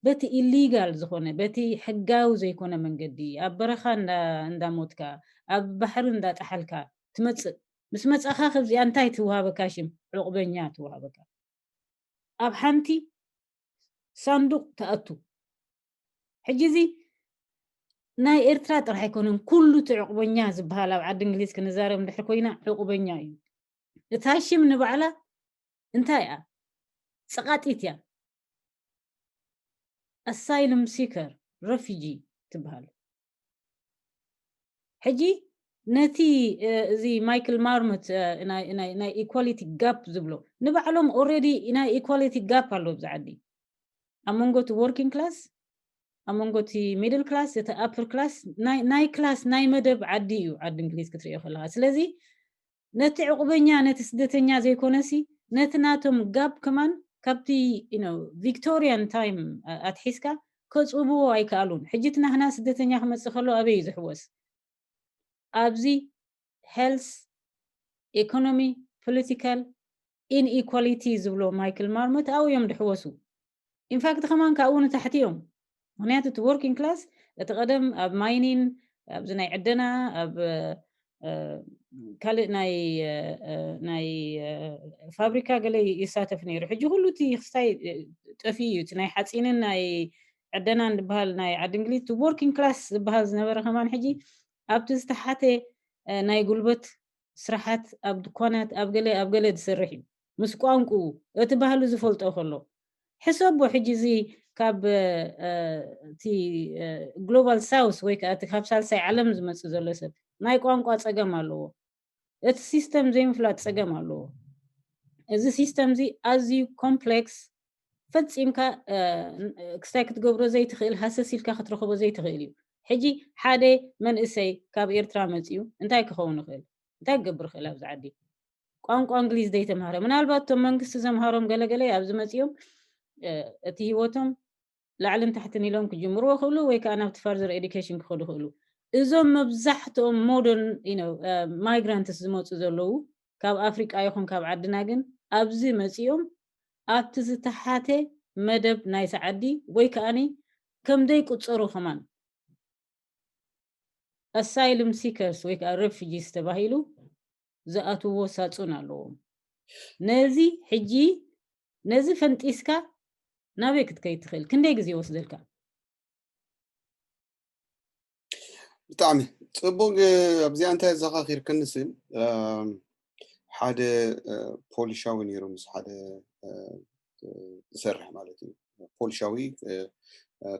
በቲ ኢሊጋል ዝኾነ፣ በቲ ሕጋዊ ዘይኮነ መንገዲ፣ ኣብ በረኻ እንዳ-፣ እንዳሞትካ፣ ኣብ ባሕሪ እንዳጠሓልካ ትመጽእ። ምስ መጻኻ ከብዚኣ እንታይ ትወሃበካ ሽም? ዕቑበኛ ትወሃበካ። ኣብ ሓንቲ ሳንዱቕ ትኣቱ። ሕጂ እዚ ናይ ኤርትራ ጥራሕ ኣይኮነን፣ ኩሉ እቲ ዕቑበኛ ዝበሃል ኣብ ዓዲ እንግሊዝ ክንዛረብ እንድሕር ኮይና ዕቑበኛ እዩ። እታ ሽም ንባዕላ እንታይ እያ? ጸቓጢት እያ። ኣሳይለም ሲከር፣ ረፊጂ ትበሃል። ሕጂ ነቲ፣ እ፣ እዚ ማይክል ማርሞት፣ እ፣ ናይ፣ ናይ፣ ናይ ኢኳሊቲ ጋፕ ዝብሎ፣ ንባዕሎም ኦልሬዲ ናይ ኢኳሊቲ ጋፕ ኣሎ ኣብዚ ዓዲ። ኣብ መንጎ እቲ ወርኪንግ ክላስ፣ ኣብ መንጎ እቲ ሚድል ክላስ፣ እቲ ኣፐር ክላስ፣ ናይ፣ ናይ ክላስ፣ ናይ መደብ ዓዲ እዩ ዓዲ እንግሊዝ ክትሪኦ ከለኻ። ስለዚ ነቲ ዕቑበኛ፣ ነቲ ስደተኛ ዘይኮነሲ፣ ነቲ ናቶም ጋፕ ከማን ካብቲ፣ you know፣ ቪክቶሪያን ታይም ኣትሒዝካ ከጽብዎ ኣይከኣሉን። ሕጂ እቲ ናህና ስደተኛ ክመጽእ ከሎ ኣበይ እዩ ዝሕወስ? ኣብዚ ሄልስ፣ ኢኮኖሚ፣ ፖለቲካል ኢንኢኳሊቲ ዝብሎ ማይክል ማርሞት ኣብኡ እዮም ድሕወሱ። ኢንፋክት ከማን ካብኡ ንታሕቲ እዮም። ምኽንያቱ እቲ ወርኪንግ ክላስ እቲ ቀደም ኣብ ማይኒን፣ ኣብዚ ናይ ዕደና፣ ኣብ፣ እ፣ ካልእ ናይ፣ እ፣ ናይ፣ እ፣ ፋብሪካ ገለ ይሳተፍ ነይሩ። ሕጂ ኩሉ እቲ ክስታይ፣ እ፣ ጠፊኡ እዩ። እቲ ናይ ሓፂንን ናይ ዕደናን ዝበሃል ናይ ዓዲ እንግሊዝ፣ እቲ ወርኪንግ ክላስ ዝበሃል ዝነበረ ከማን ሕጂ ኣብቲ ዝተሓተ፣ እ፣ ናይ ጉልበት ስራሓት፣ ኣብ ድኳናት፣ ኣብ ገለ፣ ኣብ ገለ ዝሰርሕ እዩ። ምስ ቋንቁኡ፣ እቲ ባህሉ ዝፈልጦ ከሎ። ሕሰቦ ሕጂ እዚ ካብ፣ እ፣ እቲ፣ እ፣ ግሎባል ሳውስ ወይ ከዓ እቲ ካብ ሳልሳይ ዓለም ዝመጽእ ዘሎ ሰብ ናይ ቋንቋ ጸገም ኣለዎ። እቲ ሲስተም ዘይምፍላጥ ጸገም ኣለዎ። እዚ ሲስተም እዚ ኣዝዩ ኮምፕሌክስ፣ ፈጺምካ፣ እ፣ ክስታይ ክትገብሮ ዘይትኽእል፣ ሃሰስ ኢልካ ክትረኽቦ ዘይትኽእል እዩ። ሕጂ ሓደ መንእሰይ ካብ ኤርትራ መጺኡ እንታይ ክኸውን ይኽእል? እንታይ ክገብር ይኽእል ኣብዚ ዓዲ? ቋንቋ እንግሊዝ ዘይተማህረ፣ ምናልባት እቶም መንግስቲ ዘምሃሮም ገለገለ ኣብዚ መጺኦም፣ እ፣ እቲ ህይወቶም ላዕልን ታሕትን ኢሎም ክጅምርዎ ይኽእሉ፣ ወይ ከዓ ናብቲ ፈርዘር ኤዱኬሽን ክኸዱ ይኽእሉ። እዞም መብዛሕትኦም ሞደርን፣ you know፣ እ፣ ማይግራንትስ ዝመጹ ዘለዉ ካብ ኣፍሪቃ ይኹን ካብ ዓድና ግን ኣብዚ መጺኦም ኣብቲ ዝተሓተ መደብ ናይቲ ዓዲ ወይ ከኣኒ ከም ዘይቁጸሩ ከማን ኣሳይሉም ሲከርስ ወይ ከዓ ሬፊጂስ ተባሂሉ ዝኣትዎ ሳጹን ኣለዎም። ነዚ ሕጂ ነዚ ፈንጢስካ ናበይ ክትከይድ ትኽእል? ክንደይ ግዜ ይወስደልካ? ብጣዕሚ ጽቡቅ። ኣብዚኣ እንታይ ኣዘኻኺርክንስ ሓደ ፖሊሻዊ ነይሩ ምስ ሓደ ዝሰርሕ ማለት እዩ። ፖሊሻዊ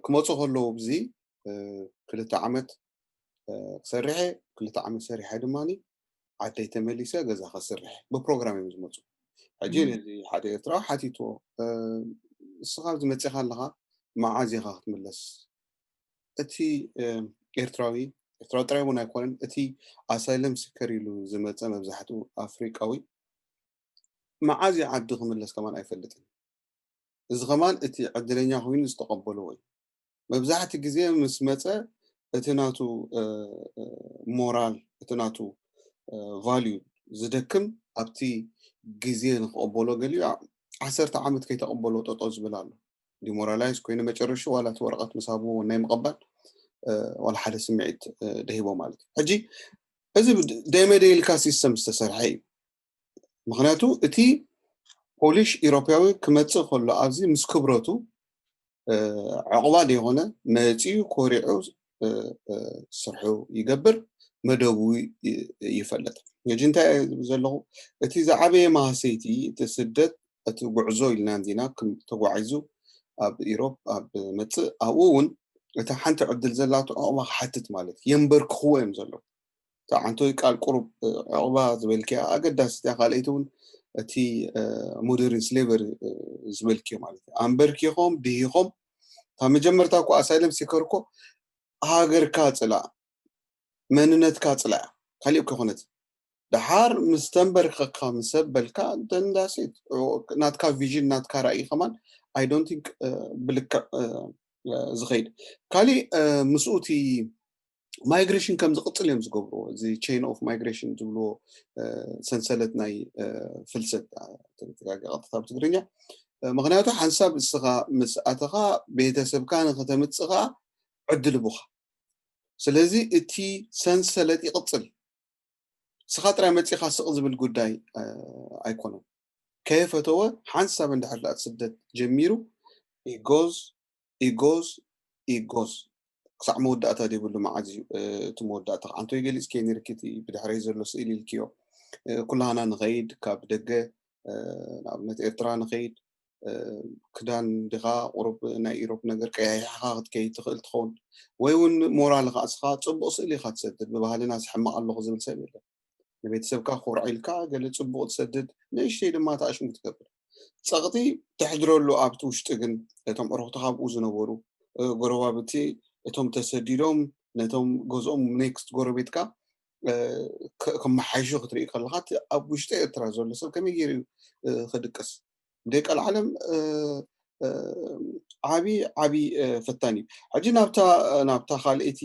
ክመፁ ከለዉ ብዚ ክልተ ዓመት ክሰርሐ ክልተ ዓመት ሰሪሐ ድማ ዓደይ ተመሊሰ ገዛ ከስርሕ ብፕሮግራም እዮም ዝመፁ። ሕጂ ነዚ ሓደ ኤርትራዊ ሓቲትዎ፣ እስኻ ኣብዚ መፂኻ ኣለኻ መዓዝ ኢኻ ክትምለስ? እቲ ኤርትራዊ ኤርትራዊ ጥራይ እውን ኣይኮነን፣ እቲ ኣሳይለም ሲከር ኢሉ ዝመፀ መብዛሕትኡ ኣፍሪቃዊ መዓዝ ዓዲ ክምለስ ከማን ኣይፈልጥን። እዚ ከማን እቲ ዕድለኛ ኮይኑ ዝተቐበልዎ እዩ። መብዛሕቲ ግዜ ምስ መፀ እቲ ናቱ ሞራል እቲ ናቱ ቫልዩ ዝደክም ኣብቲ ግዜ ንክቐበሎ ገሊኡ ዓሰርተ ዓመት ከይተቐበሎ ጠጦ ዝብል ኣሎ። ዲሞራላይዝ ኮይኑ መጨረሹ ዋላ እቲ ወረቐት ምስ ሃብዎ ናይ ምቐባል ዋላ ሓደ ስምዒት ደሂቦ ማለት እዩ። ሕጂ እዚ ደመደ ኢልካ ሲስተም ዝተሰርሐ እዩ። ምክንያቱ እቲ ፖሊሽ ኢሮፓዊ ክመፅእ ከሎ ኣብዚ ምስ ክብረቱ ዕቕባ ዘይኮነ መፂኡ ኮሪዑ ስርሑ ይገብር፣ መደቡ ይፈልጥ። ሕጂ እንታይ ዘለኹ እቲ ዝዓበየ ማህሰይቲ እቲ ስደት እቲ ጉዕዞ ኢልና እንዲና ተጓዒዙ ኣብ ኢሮፕ ኣብ መፅእ ኣብኡ እውን እታ ሓንቲ ዕድል ዘላቶ ዕቕባ ክሓትት ማለት የንበርክኽዎ እዮም ዘለዉ። እታ ዓንቶይ ቃል ቁሩብ ዕቕባ ዝበልክያ ኣገዳሲ እያ። ካልኣይቲ እውን እቲ ሞደርን ስሌቨሪ ዝበልክዮ ማለት እዩ። ኣንበርኪኾም ድሂኾም እታ መጀመርታ እኮ ኣሳይለም ሲከር እኮ ሃገርካ ፅላእ መንነትካ ፅላእ ካሊእ እኮ ይኮነት። ደሓር ምስ ተንበርከካ ምስ ኣበልካ ደንዳሴት ናትካ ቪዥን ናትካ ራእይ ከማን I don't think ብልክዕ ዝኸይድ ካሊእ ምስኡ እቲ ማይግሬሽን ከም ዝቕፅል እዮም ዝገብርዎ። እዚ chain of migration ዝብልዎ ሰንሰለት ናይ ፍልሰት ተጋጊ ቀጥታ ብትግርኛ። ምክንያቱ ሓንሳብ እስኻ ምስ ኣተኻ ቤተሰብካ ንክተምፅእ ከዓ ዕድል ቡኻ። ስለዚ እቲ ሰንሰለት ይቕፅል። ስኻ ጥራይ መፂኻ ስቕ ዝብል ጉዳይ ኣይኮነን። ከየፈተወ ሓንሳብ እንድሕር ዳኣ ስደት ጀሚሩ ኢጎዝ ኢጎዝ ኢጎዝ ክሳዕ መወዳእታ ዘይብሉ መዓዝ እዩ እቲ መወዳእታ? ከዓንቶ ይገሊፅ ከ ነርኪ እቲ ብድሕረይ ዘሎ ስእሊ ኢልክዮ። ኩላህና ንኸይድ ካብ ደገ ንኣብነት ኤርትራ ንኸይድ ክዳን ድኻ ቁሩብ ናይ ኢሮፕ ነገር ቀያይሕኻ ክትከይድ ትኽእል ትኸውን ወይ እውን ሞራል ከዓ ስኻ ፅቡቕ ስእሊ ኢኻ ትሰድድ ብባህልና ዝሕመቕ ኣለኹ ዝብል ሰብ የለን። ንቤተሰብካ ኮርዕ ኢልካ ገለ ፅቡቕ ትሰድድ ንእሽተይ ድማ ተኣሽሙ ትገብር። ፀቕጢ ተሕድረሉ ኣብቲ ውሽጢ ግን እቶም ዕሩኽትኻ ኣብኡ ዝነበሩ ጎረባብቲ እቶም ተሰዲዶም ነቶም ገዝኦም ኔክስት ጎረቤትካ ከመሓይሹ ክትርኢ ከለካ ኣብ ውሽጢ ኤርትራ ዘሎ ሰብ ከመይ ገይሩ እዩ ክድቅስ? ደቀል ዓለም ዓቢ ዓቢ ፈታን እዩ። ሕጂ ናብታ ናብታ ካልእቲ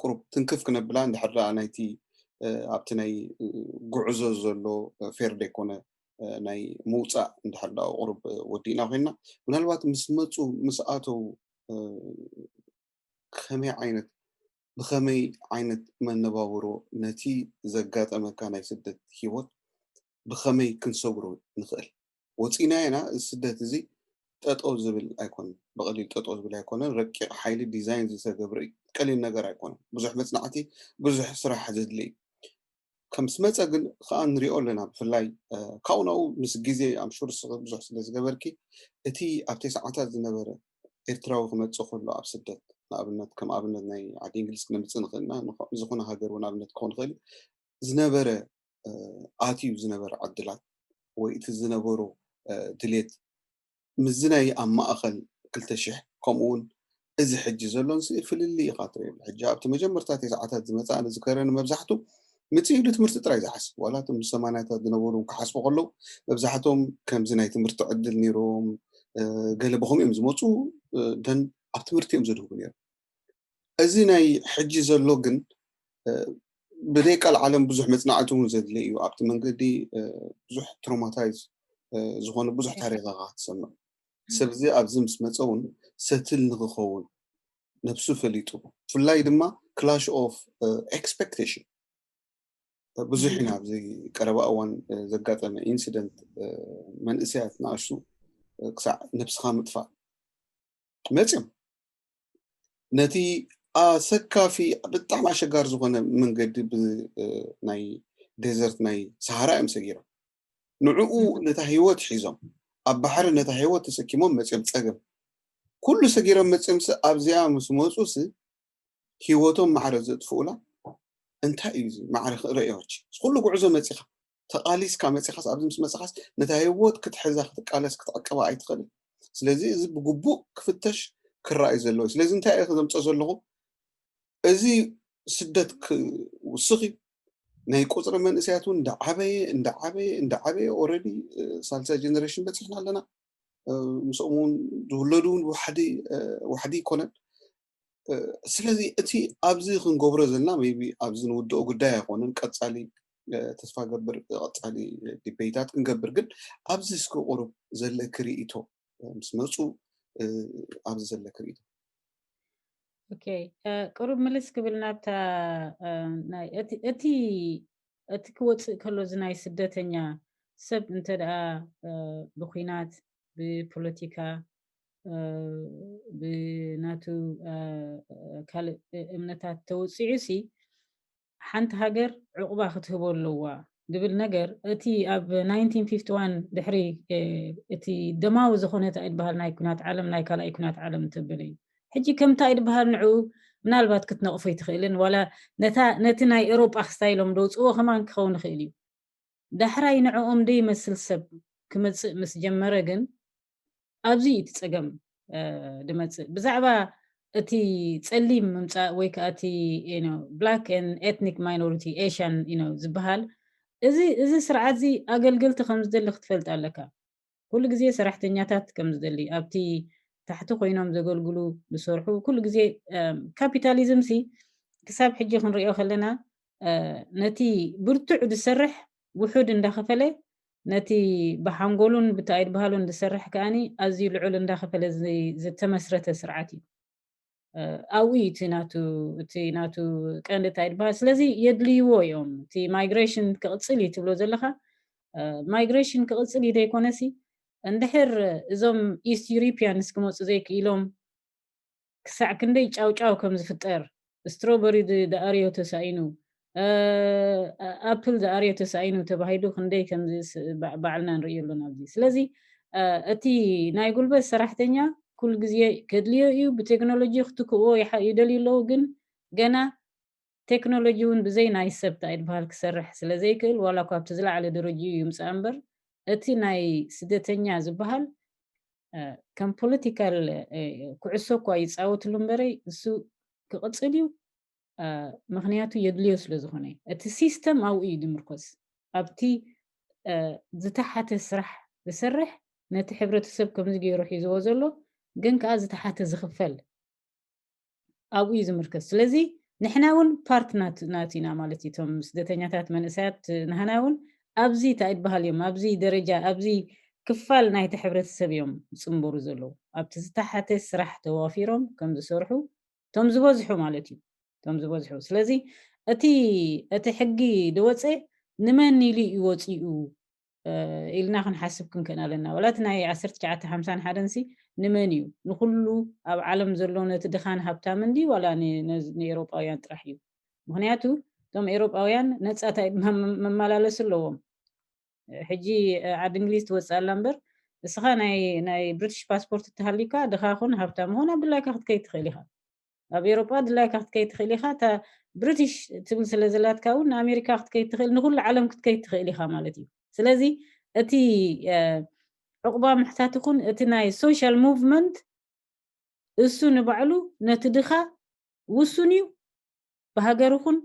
ቁሩብ ትንክፍ ክነብላ እንድሕር ደኣ ናይቲ ኣብቲ ናይ ጉዕዞ ዘሎ ፌር ደይኮነ ናይ ምውፃእ እንድሕር ደኣ ቁሩብ ወዲእና ኮይንና ምናልባት ምስ መፁ ምስ ኣተው ከመይ ዓይነት ብኸመይ ዓይነት መነባብሮ ነቲ ዘጋጠመካ ናይ ስደት ሂወት ብኸመይ ክንሰግሮ ንኽእል? ወፂና ኢና። እዚ ስደት እዚ ጠጠው ዝብል ኣይኮነን፣ ብቐሊል ጠጠው ዝብል ኣይኮነን። ረቂቕ ሓይሊ ዲዛይን ዝተገብረ እዩ። ቀሊል ነገር ኣይኮነን። ብዙሕ መፅናዕቲ፣ ብዙሕ ስራሕ ዘድሊ እዩ። ከም ስመፀ ግን ከዓ ንሪኦ ኣለና። ብፍላይ ካብኡ ናብኡ ምስ ግዜ ኣምሹር ብዙሕ ስለ ዝገበርኪ እቲ ኣብ ተስዓታት ዝነበረ ኤርትራዊ ክመፅእ ከሎ ኣብ ስደት ንኣብነት ከም ኣብነት ናይ ዓዲ እንግሊዝ ክነምፅእ ንኽእልና ዝኾነ ሃገር እውን ኣብነት ክኸውን ይኽእል ዝነበረ ኣትዩ ዝነበረ ዕድላት ወይ እቲ ዝነበሮ ድሌት ምስዚ ናይ ኣብ ማእኸል ክልተ ሽሕ ከምኡ እውን እዚ ሕጂ ዘሎን ስኢ ፍልልይ ኢኻ ትርእየሉ። ሕጂ ኣብቲ መጀመርታ ተስዓታት ዝመፅኣ ንዝከረኒ መብዛሕቱ ምፅእ ኢሉ ትምህርቲ ጥራይ ዝሓስብ ዋላ እቶም ሰማንያታት ዝነበሩ ክሓስቡ ከለዉ መብዛሕቶም ከምዚ ናይ ትምህርቲ ዕድል ነይሮም ገለ ብኸምኡ እዮም ዝመፁ ደን ኣብ ትምህርቲ እዮም ዘድህቡ ነይሮም። እዚ ናይ ሕጂ ዘሎ ግን ብደይ ቃል ዓለም ብዙሕ መፅናዕቲ እውን ዘድልየ እዩ። ኣብቲ መንገዲ ብዙሕ ትሮማታይዝ ዝኾነ ብዙሕ ታሪኻኻ ትሰምዕ። ሰብ እዚ ኣብዚ ምስ መፀ እውን ሰትል ንክኸውን ነብሱ ፈሊጡ ብፍላይ ድማ ክላሽ ኦፍ ኤክስፔክቴሽን ብዙሕ ኢና ኣብዚ ቀረባ እዋን ዘጋጠመ ኢንሲደንት፣ መንእሰያት ንኣሽቱ ክሳዕ ነብስኻ ምጥፋእ መፅዮም። ነቲ ኣሰካፊ ብጣዕሚ ኣሸጋሪ ዝኾነ መንገዲ ናይ ዴዘርት ናይ ሰሃራ እዮም ሰጊሮም። ንዕኡ ነታ ህይወት ሒዞም ኣብ ባሕሪ ነታ ህይወት ተሰኪሞም መፅዮም። ፀገም ኩሉ ሰጊሮም መፅዮም። ስ ኣብዚኣ ምስ መፁ ስ ህይወቶም ማዕረ ዘጥፍኡላ እንታይ እዩ? ማዕረ ክርእዮች ኩሉ ጉዕዞ መፂኻ ተቃሊስካ መፂኻስ ኣብዚ ምስ መፅኻስ ነታ ህይወት ክትሕዛ ክትቃለስ ክትዕቅባ ኣይትኽእልን። ስለዚ እዚ ብግቡእ ክፍተሽ ክረኣዩ ዘለዎ። ስለዚ እንታይ እየ ዘምፀ ዘለኹ? እዚ ስደት ክውስኽ እዩ። ናይ ቁፅሪ መንእሰያት እውን እንዳዓበየ እንዳዓበየ እንዳዓበየ ኦረዲ ሳልሳይ ጀነሬሽን በፂሕና ኣለና። ምስኦም እውን ዝውለዱ እውን ዋሕዲ ይኮነን። ስለዚ እቲ ኣብዚ ክንገብሮ ዘለና ቢ ኣብዚ ንውድኦ ጉዳይ ኣይኮነን። ቀፃሊ ተስፋ ገብር ቀፃሊ ዲቤታት ክንገብር፣ ግን ኣብዚ እስኪ ቁሩብ ዘለኪ ርእይቶ ምስ መፁ ኣብዚ ዘለኪ ርእይቶ። ኦኬ፣ ቅሩብ ምልስ ክብል ናብታ እቲ እቲ ክወፅእ ከሎ እዚ ናይ ስደተኛ ሰብ እንተ ደኣ ብኩናት ብፖለቲካ ብናቱ ካልእ እምነታት ተወፂዑ ሲ ሓንቲ ሃገር ዕቑባ ክትህቦ ኣለዋ ዝብል ነገር እቲ ኣብ ናይንቲን ፊፍቲ ዋን ድሕሪ እቲ ደማዊ ዝኾነ እንታይ ዝበሃል ናይ ኩናት ዓለም ናይ ካልኣይ ኩናት ዓለም እንተበለ እዩ። ሕጂ ከምታ ይድበሃል ንዕኡ ምናልባት ክትነቕፎ ይትኽእልን ዋላ ነቲ ናይ ኤሮጳ ክስታይሎም ደውፅዎ ከማን ክኸውን ይኽእል እዩ። ዳሕራይ ንዕኦም ደይመስል ሰብ ክመፅእ ምስ ጀመረ ግን ኣብዚ እዩ እቲ ፀገም ድመፅእ። ብዛዕባ እቲ ፀሊም ምምፃእ ወይ ከዓ እቲ black and ethnic minority Asian ዝበሃል እዚ እዚ ስርዓት እዚ ኣገልገልቲ ከም ዝደሊ ክትፈልጥ ኣለካ። ኩሉ ግዜ ሰራሕተኛታት ከም ዝደሊ ኣብቲ ታሕቲ ኮይኖም ዘገልግሉ ዝሰርሑ ኩሉ ግዜ ካፒታሊዝም ሲ ክሳብ ሕጂ ክንሪኦ ከለና ነቲ ብርቱዕ ዝሰርሕ ውሑድ እንዳኸፈለ ነቲ ብሓንጎሉን ብታይድ ባህሉን ዝሰርሕ ከኣኒ ኣዝዩ ልዑል እንዳኸፈለ ዝተመስረተ ስርዓት እዩ። ኣብኡ እቲ ናቱ እቲ ናቱ ቀንዲ እንታይ ዝበሃል ስለዚ የድልይዎ እዮም። እቲ ማይግሬሽን ክቕፅል እዩ ትብሎ ዘለኻ ማይግሬሽን ክቕፅል እዩ ዘይኮነሲ እንድሕር እዞም ኢስት ዩሪፒያንስ ክመፁ ዘይክኢሎም ክሳዕ ክንደይ ጫውጫው ከም ዝፍጠር ስትሮበሪ ዝኣርዮ ተሳኢኑ ኣፕል ዝኣርዮ ተሳኢኑ ተባሂሉ ክንደይ ከም ባዕልና ንርእዮ ኣለና ኣብዚ። ስለዚ እቲ ናይ ጉልበት ሰራሕተኛ ኩሉ ግዜ ከድልዮ እዩ። ብቴክኖሎጂ ክትክእዎ ይደልዩ ኣለዉ፣ ግን ገና ቴክኖሎጂ እውን ብዘይ ናይ ሰብ እንታይ ዝበሃል ክሰርሕ ስለ ዘይክእል ዋላ እኳ ኣብቲ ዝለዓለ ደረጅኡ ይምፃእ እምበር እቲ ናይ ስደተኛ ዝበሃል ከም ፖለቲካል ኩዕሶ እኳ ይፃወትሉ እምበረይ እሱ ክቕፅል እዩ። ምክንያቱ የድልዮ ስለ ዝኾነ እቲ ሲስተም ኣብኡ እዩ ዝምርኮስ። ኣብቲ ዝተሓተ ስራሕ ዝሰርሕ ነቲ ሕብረተሰብ ከምዚ ገይሩ ሒዝዎ ዘሎ ግን ከዓ ዝተሓተ ዝኽፈል ኣብኡ እዩ ዝምርከስ። ስለዚ ንሕና እውን ፓርት ናት ናት ኢና ማለት እዩ። እቶም ስደተኛታት መንእሰያት ንህና እውን ኣብዚ እንታይ ዝበሃል እዮም ኣብዚ ደረጃ ኣብዚ ክፋል ናይቲ ሕብረተሰብ እዮም ዝፅንበሩ ዘለዉ። ኣብቲ ዝተሓተ ስራሕ ተዋፊሮም ከም ዝሰርሑ እቶም ዝበዝሑ ማለት እዩ። እቶም ዝበዝሑ ስለዚ እቲ እቲ ሕጊ ዝወፀ ንመን ኢሉ እዩ ወፂኡ ኢልና ክንሓስብ ክንክእል ኣለና። ዋላ እቲ ናይ ዓሰርተ ትሽዓተ ሓምሳን ሓደን ሲ ንመን እዩ? ንኩሉ ኣብ ዓለም ዘሎ ነቲ ድኻን ሃብታምን ድዩ ዋላ ንኤሮጳውያን ጥራሕ እዩ? ምክንያቱ እቶም ኤሮጳውያን ነፃ መመላለሲ ኣለዎም። ሕጂ ዓዲ እንግሊዝ ትወፅእ ኣላ እምበር እስኻ ናይ ናይ ብሪቲሽ ፓስፖርት እተሃልዩካ ድኻ ኹን ሃብታም ኹን ኣብ ድላይካ ክትከይድ ትኽእል ኢኻ። ኣብ ኤሮጳ ድላይካ ክትከይድ ትኽእል ኢኻ። እታ ብሪቲሽ ትብል ስለ ዘላትካ እውን ንኣሜሪካ ክትከይድ ትኽእል፣ ንኩሉ ዓለም ክትከይድ ትኽእል ኢኻ ማለት እዩ። ስለዚ እቲ ዕቑባ ምሕታት ይኹን እቲ ናይ ሶሻል ሙቭመንት እሱ ንባዕሉ ነቲ ድኻ ውሱን እዩ። ብሃገር ይኹን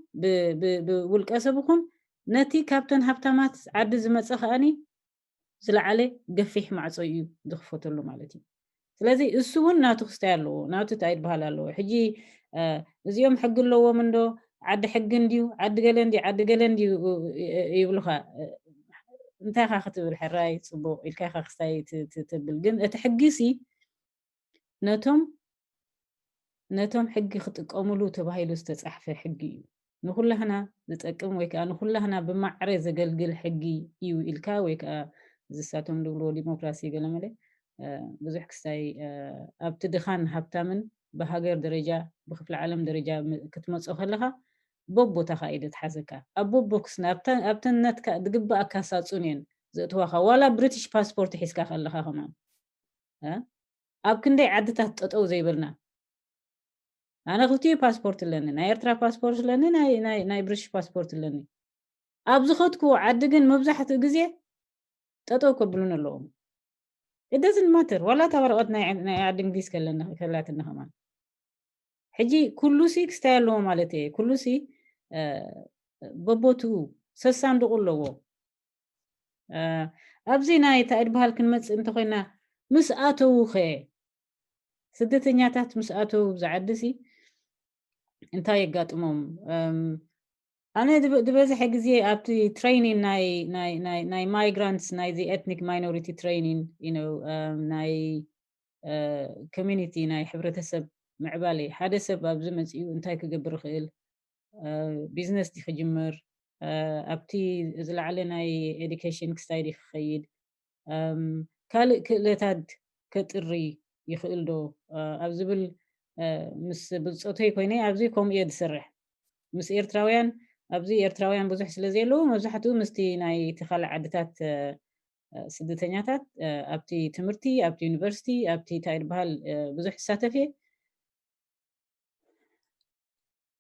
ብውልቀ ሰብ ይኹን ነቲ ካብተን ሃብታማት ዓዲ ዝመፀ ከኣኒ ዝለዓለ ገፊሕ ማዕፆ እዩ ዝኽፈተሉ ማለት እዩ። ስለዚ እሱ እውን ናቱ ክስታይ ኣለዎ፣ ናቱ እንታይ ዝበሃል ኣለዎ። ሕጂ እዚኦም ሕጊ ኣለዎም እንዶ ዓዲ ሕጊ እንድዩ ዓዲ ገለ እንድዩ ዓዲ ገለ እንድዩ ይብሉኻ። እንታይ ኢኻ ክትብል ሕራይ ፅቡቕ ኢልካ ኢኻ ክስታይ ትብል፣ ግን እቲ ሕጊ ሲ ነቶም ነቶም ሕጊ ክጥቀሙሉ ተባሂሉ ዝተፃሕፈ ሕጊ እዩ። ንኹላህና ዝጠቅም ወይ ከዓ ንኹላህና ብማዕረ ዘገልግል ሕጊ እዩ ኢልካ ወይ ከዓ ዝሳቶም ዝብልዎ ዲሞክራሲ ገለመለ ብዙሕ ክስታይ ኣብቲ ድኻን ሃብታምን ብሃገር ደረጃ ብክፍለ ዓለም ደረጃ ክትመፆ ከለካ በቦታካ እዩ ደትሓዘካ። ኣብ በቦ ክስና ኣብተን ነትካ ዝግባኣካ ሳፁን እየን ዘእትዋካ። ዋላ ብሪቲሽ ፓስፖርት ሒዝካ ከለካ ከማን ኣብ ክንደይ ዓድታት ጠጠው ዘይብልና ኣነ ክልቲኡ ፓስፖርት ኣለኒ። ናይ ኤርትራ ፓስፖርት ኣለኒ፣ ናይ ብሪቲሽ ፓስፖርት ኣለኒ። ኣብ ዝኸድኩዎ ዓዲ ግን መብዛሕትኡ ግዜ ጠጠው ከብሉን ኣለዎም። እደዝን ማተር ዋላ እታ ወረቐት ናይ ዓዲ እንግሊዝ ከላትና ከማን ሕጂ ኩሉሲ ክስታይ ኣለዎ ማለት እየ። ኩሉሲ በቦቱ ሰሳንድቑ ኣለዎ። ኣብዚ ናይ ታይድ በሃል ክንመፅእ እንተኮይና ምስ ኣተዉ ከ ስደተኛታት ምስ ኣተዉ ብዝዓድሲ እንታይ የጋጥሞም? ኣነ ዝበዝሐ ግዜ ኣብቲ ትሬኒን ናይ ማይግራንትስ ናይዚ ኤትኒክ ማይኖሪቲ ትሬኒን ናይ ኮሚኒቲ ናይ ሕብረተሰብ ምዕባለ ሓደ ሰብ ኣብዚ መፅኡ እንታይ ክገብር ይኽእል፣ ቢዝነስ ዲ ክጅምር፣ ኣብቲ ዝለዓለ ናይ ኤዱኬሽን ክስታይ ዲ ክኸይድ፣ ካልእ ክእለታት ከጥሪ ይኽእል ዶ ኣብ ዝብል ምስ ብፆተይ ኮይነ ኣብዚ ከምኡ እየ ዝሰርሕ። ምስ ኤርትራውያን ኣብዚ ኤርትራውያን ብዙሕ ስለ ዘየለዉ መብዛሕትኡ ምስቲ ናይ እቲ ካልእ ዓድታት ስደተኛታት ኣብቲ ትምህርቲ ኣብቲ ዩኒቨርሲቲ ኣብቲ እንታይ ዝበሃል ብዙሕ ይሳተፍ እየ።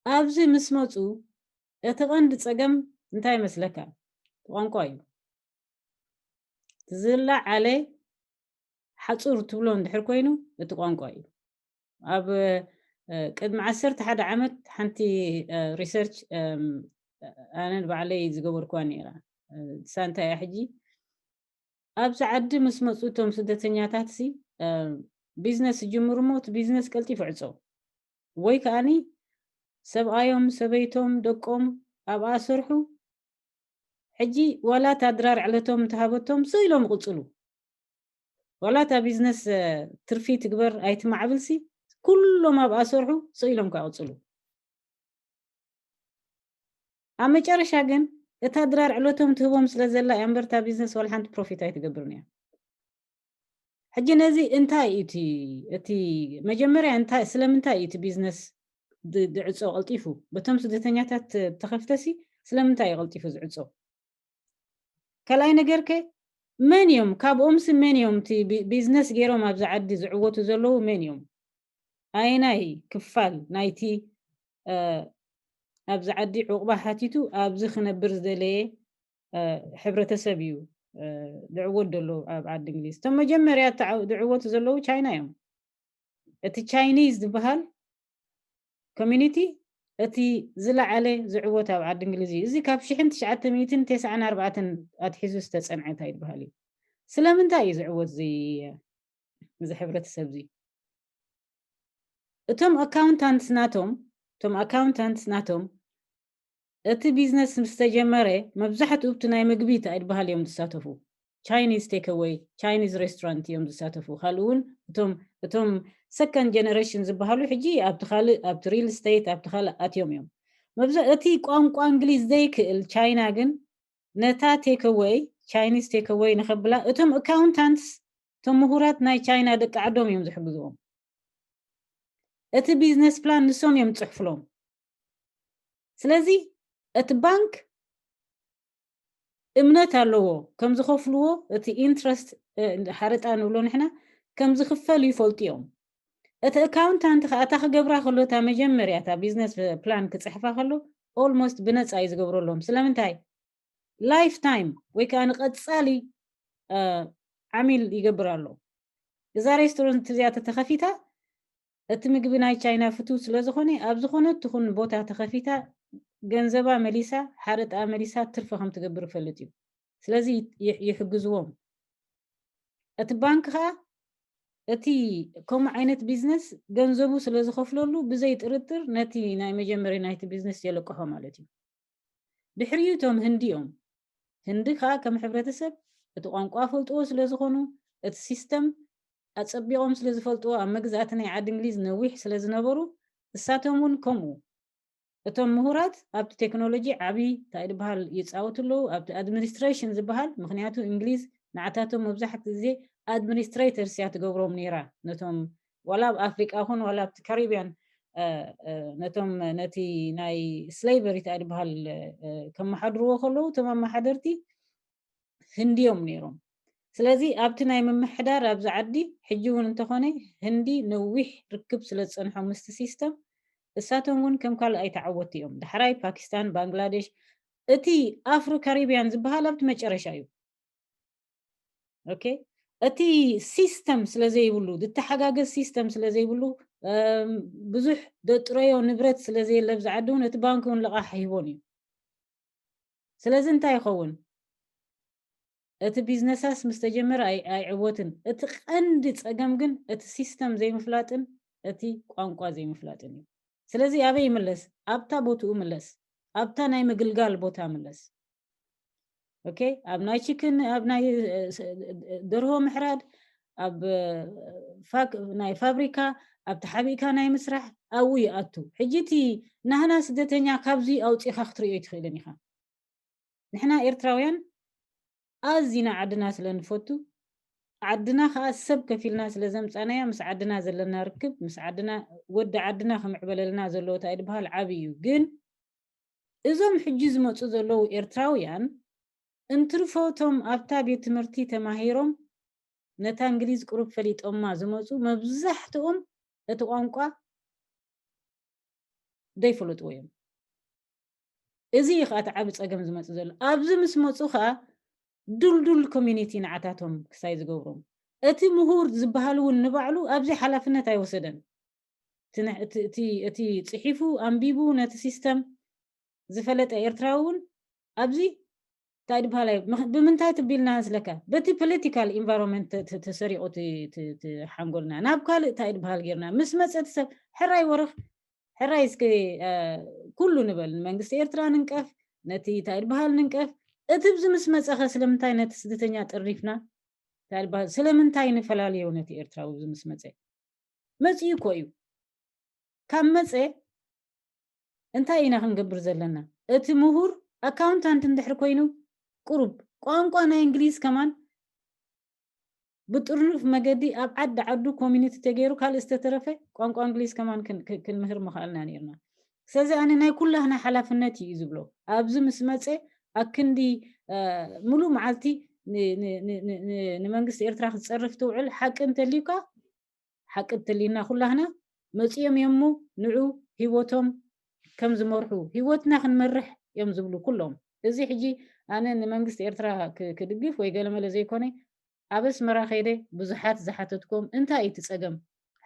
ኣብዚ ምስ መፁ እቲ ቀንዲ ፀገም እንታይ ይመስለካ? ቋንቋ እዩ። ዝለዓለ ሓፁር ትብሎ እንድሕር ኮይኑ እቲ ቋንቋ እዩ። ኣብ ቅድሚ ዓሰርተ ሓደ ዓመት ሓንቲ ሪሰርች ኣነ ባዕለይ ዝገበርኩዋ ነይራ። ንሳ እንታይ እያ ሕጂ ኣብዚ ዓዲ ምስ መፁ እቶም ስደተኛታት ሲ ቢዝነስ ዝጅምሩ እሞ እቲ ቢዝነስ ቀልጢፉ ዕፀው ወይ ከዓኒ ሰብኣዮም ሰበይቶም ደቆም ኣብኣ ሰርሑ ሕጂ ዋላ እታ ድራር ዕለቶም እንተሃበቶም ስቕ ኢሎም ይቕፅሉ። ዋላ እታ ቢዝነስ ትርፊ ትግበር ኣይትማዕብልሲ ኩሎም ኣብኣ ሰርሑ ስቕ ኢሎም ከቕፅሉ። ኣብ መጨረሻ ግን እታ ድራር ዕለቶም ትህቦም ስለ ዘላ እያ እምበር እታ ቢዝነስ ዋላ ሓንቲ ፕሮፊት ኣይትገብርን እያ። ሕጂ ነዚ እንታይ እዩ እቲ እቲ መጀመርያ እንታይ ስለምንታይ እዩ እቲ ቢዝነስ ዝዕጾ ቀልጢፉ? በቶም ስደተኛታት ተኸፍተሲ ስለምንታይ እዩ ቀልጢፉ ዝዕጾ? ካልኣይ ነገር ከ መን እዮም ካብኦምሲ መን እዮም እቲ ቢዝነስ ገይሮም ኣብዚ ዓዲ ዝዕወቱ ዘለዉ መን እዮም? ኣየናይ ክፋል ናይቲ ኣብዚ ዓዲ ዑቕባ ሓቲቱ ኣብዚ ክነብር ዝደለየ ሕብረተሰብ እዩ ዝዕወት ዘሎ ኣብ ዓዲ እንግሊዝ። እቶም መጀመርያ ዝዕወቱ ዘለዉ ቻይና እዮም። እቲ ቻይኒዝ ዝበሃል ኮሚኒቲ እቲ ዝለዓለ ዝዕወት ኣብ ዓዲ እንግሊዝ እዩ። እዚ ካብ ሽሕን ትሽዓተ ሚእትን ተስዓን ኣርባዕተን ኣትሒዙ ዝተፀንዐ እንታይ ዝበሃል እዩ። ስለምንታይ እዩ ዝዕወት እዚ እዚ ሕብረተሰብ እዚ? እቶም ኣካውንታንትስ ናቶም እቶም ኣካውንታንትስ ናቶም እቲ ቢዝነስ ምስ ተጀመረ መብዛሕትኡ ኣብቲ ናይ ምግቢ እንታይ ዝበሃል እዮም ዝሳተፉ። ቻይኒዝ ቴክኣወይ ቻይኒዝ ሬስቶራንት እዮም ዝሳተፉ። ካልእ እውን እቶም እቶም ሰከንድ ጀነሬሽን ዝበሃሉ ሕጂ ኣብቲ ካልእ ኣብቲ ሪል ስቴት ኣብቲ ካልእ ኣትዮም እዮም። መብዛ እቲ ቋንቋ እንግሊዝ ዘይክእል ቻይና ግን ነታ ቴክኣወይ ቻይኒዝ ቴክኣወይ ንኸብላ እቶም ኣካውንታንትስ እቶም ምሁራት ናይ ቻይና ደቂ ዓዶም እዮም ዝሕግዝዎም። እቲ ቢዝነስ ፕላን ንሶም እዮም ዝፅሕፍሎም። ስለዚ እቲ ባንክ እምነት ኣለዎ ከም ዝኸፍልዎ እቲ ኢንትረስት ሓረጣ ንብሎ ንሕና ከም ዝኽፈል ይፈልጡ እዮም። እቲ ኣካውንታንት ከዓ እታ ክገብራ ከሎ እታ መጀመርያ እታ ቢዝነስ ፕላን ክፅሕፋ ከሎ ኦልሞስት ብነፃ እዩ ዝገብረሎም። ስለምንታይ? ላይፍ ታይም ወይ ከዓ ንቐፃሊ ዓሚል ይገብር ኣሎ። እዛ ሬስቶራንት እዚኣ ተተኸፊታ እቲ ምግቢ ናይ ቻይና ፍቱው ስለ ዝኾነ ኣብ ዝኾነት ትኹን ቦታ ተኸፊታ ገንዘባ መሊሳ ሓረጣ መሊሳ ትርፊ ከም ትገብር ይፈልጥ እዩ። ስለዚ ይሕግዝዎም። እቲ ባንክ ከዓ እቲ ከምኡ ዓይነት ቢዝነስ ገንዘቡ ስለ ዝኸፍለሉ ብዘይ ጥርጥር ነቲ ናይ መጀመርያ ናይቲ ቢዝነስ የለቅሖ ማለት እዩ። ድሕሪኡ እቶም ህንዲ እዮም። ህንዲ ከዓ ከም ሕብረተሰብ እቲ ቋንቋ ፈልጥዎ ስለ ዝኾኑ እቲ ሲስተም ኣፀቢቖም ስለ ዝፈልጥዎ ኣብ መግዛእቲ ናይ ዓዲ እንግሊዝ ነዊሕ ስለ ዝነበሩ እሳቶም እውን ከምኡ እቶም ምሁራት ኣብቲ ቴክኖሎጂ ዓብዪ እንታይ ዝበሃል ይፃወቱ ኣለዉ። ኣብቲ ኣድሚኒስትሬሽን ዝበሃል፣ ምክንያቱ እንግሊዝ ንዓታቶም መብዛሕትኡ ግዜ ኣድሚኒስትሬተርስ እያ ትገብሮም ነይራ። ነቶም ዋላ ኣብ ኣፍሪቃ ኹን ዋላ ኣብቲ ካሪቢያን ነቶም ነቲ ናይ ስሌቨሪ እንታይ ዝበሃል ከመሓድርዎ ከለዉ፣ እቶም ኣመሓደርቲ ህንዲ እዮም ነይሮም። ስለዚ ኣብቲ ናይ ምምሕዳር ኣብዚ ዓዲ ሕጂ እውን እንተኾነ ህንዲ ነዊሕ ርክብ ስለ ዝፀንሖም ምስቲ ሲስተም፣ እሳቶም እውን ከም ካልኣይ ተዓወቲ እዮም። ዳሕራይ ፓኪስታን፣ ባንግላዴሽ፣ እቲ ኣፍሮ ካሪቢያን ዝበሃል ኣብቲ መጨረሻ እዩ። ኦኬ፣ እቲ ሲስተም ስለ ዘይብሉ፣ ዝተሓጋገዝ ሲስተም ስለ ዘይብሉ፣ ብዙሕ ደጥረዮ ንብረት ስለ ዘየለ ኣብዚ ዓዲ እውን እቲ ባንክ እውን ልቓሕ ሂቦን እዩ። ስለዚ እንታይ ይኸውን? እቲ ቢዝነሳስ ምስ ተጀመረ ኣይዕወትን። እቲ ቀንዲ ፀገም ግን እቲ ሲስተም ዘይምፍላጥን እቲ ቋንቋ ዘይምፍላጥን እዩ። ስለዚ ኣበይ ይምለስ? ኣብታ ቦትኡ ምለስ፣ ኣብታ ናይ ምግልጋል ቦታ ምለስ። ኦኬ፣ ኣብ ናይ ቺክን፣ ኣብ ናይ ደርሆ ምሕራድ፣ ኣብ ናይ ፋብሪካ፣ ኣብ ተሓቢእካ ናይ ምስራሕ ኣብኡ ይኣቱ። ሕጂ እቲ ናህና ስደተኛ ካብዚ ኣውፂእካ ክትርእዮ ኣይትኽእልን ኢኻ። ንሕና ኤርትራውያን ኣዚና ዓድና ስለ ንፈቱ፣ ዓድና ከዓ ሰብ ከፊልና ስለ ዘምፃናያ፣ ምስ ዓድና ዘለና ርክብ፣ ምስ ዓድና፣ ወዲ ዓድና ክምዕበለልና ዘለዎ እንታይ ዝበሃል ዓብዪ እዩ። ግን እዞም ሕጂ ዝመፁ ዘለዉ ኤርትራውያን እንትርፎ እቶም ኣብታ ቤት ትምህርቲ ተማሂሮም ነታ እንግሊዝ ቁሩብ ፈሊጦማ ዝመፁ መብዛሕትኦም እቲ ቋንቋ ዘይፈለጥዎ እዮም። እዚ እዩ ከዓ እቲ ዓቢ ፀገም ዝመፅእ ዘሎ። ኣብዚ ምስ መፁ ከዓ ዱልዱል ኮሚኒቲ ንዓታቶም ክሳይ ዝገብሮም። እቲ ምሁር ዝበሃል እውን ንባዕሉ ኣብዚ ሓላፍነት ኣይወሰደን። እቲ ጽሒፉ ኣንቢቡ ነቲ ሲስተም ዝፈለጠ ኤርትራዊ እውን ኣብዚ እንታይ ድበሃል እዩ? ብምንታይ ትቢልና ስለካ በቲ ፖለቲካል ኢንቫይሮንመንት ተሰሪቑ ሓንጎልና ናብ ካልእ እንታይ ድበሃል ጌርና ምስ መፀ እቲ ሰብ ሕራይ ወርኽ ሕራይ እስኪ ኩሉ ንበል፣ ንመንግስቲ ኤርትራ ንንቀፍ፣ ነቲ እንታይ ድበሃል ንንቀፍ። እቲ ብዚ ምስ መፀኸ ስለምንታይ ነቲ ስደተኛ ጠሪፍና? ስለምንታይ ንፈላለዮ ነቲ ኤርትራዊ ብዚ ምስ መፀ? መፂኡ እኮ እዩ። ካብ መፀ እንታይ ኢና ክንገብር ዘለና? እቲ ምሁር ኣካውንታንት እንድሕር ኮይኑ ቁሩብ ቋንቋ ናይ እንግሊዝ ከማን ብጥርኑፍ መገዲ ኣብ ዓዲ ዓዱ ኮሚኒቲ ተገይሩ ካልእ ዝተተረፈ ቋንቋ እንግሊዝ ከማን ክንምህር ምኽኣልና ነርና። ስለዚ ኣነ ናይ ኩላህና ሓላፍነት እዩ ዝብሎ። ኣብዚ ምስ መፀ ኣክንዲ ሙሉእ መዓልቲ ንመንግስቲ ኤርትራ ክትፀርፍ ትውዕል ሓቂ እንተልዩካ ሓቂ እትልዩና ኩላህና መፂኦም እዮም እሞ ንዑ ህይወቶም ከም ዝመርሑ ህይወትና ክንመርሕ እዮም ዝብሉ ኩሎም። እዚ ሕጂ ኣነ ንመንግስቲ ኤርትራ ክድግፍ ወይ ገለመለ ዘይኮነ ኣብ ኣስመራ ከይደ ብዙሓት ዝሓተትኩም እንታይ እዩ እቲ ፀገም?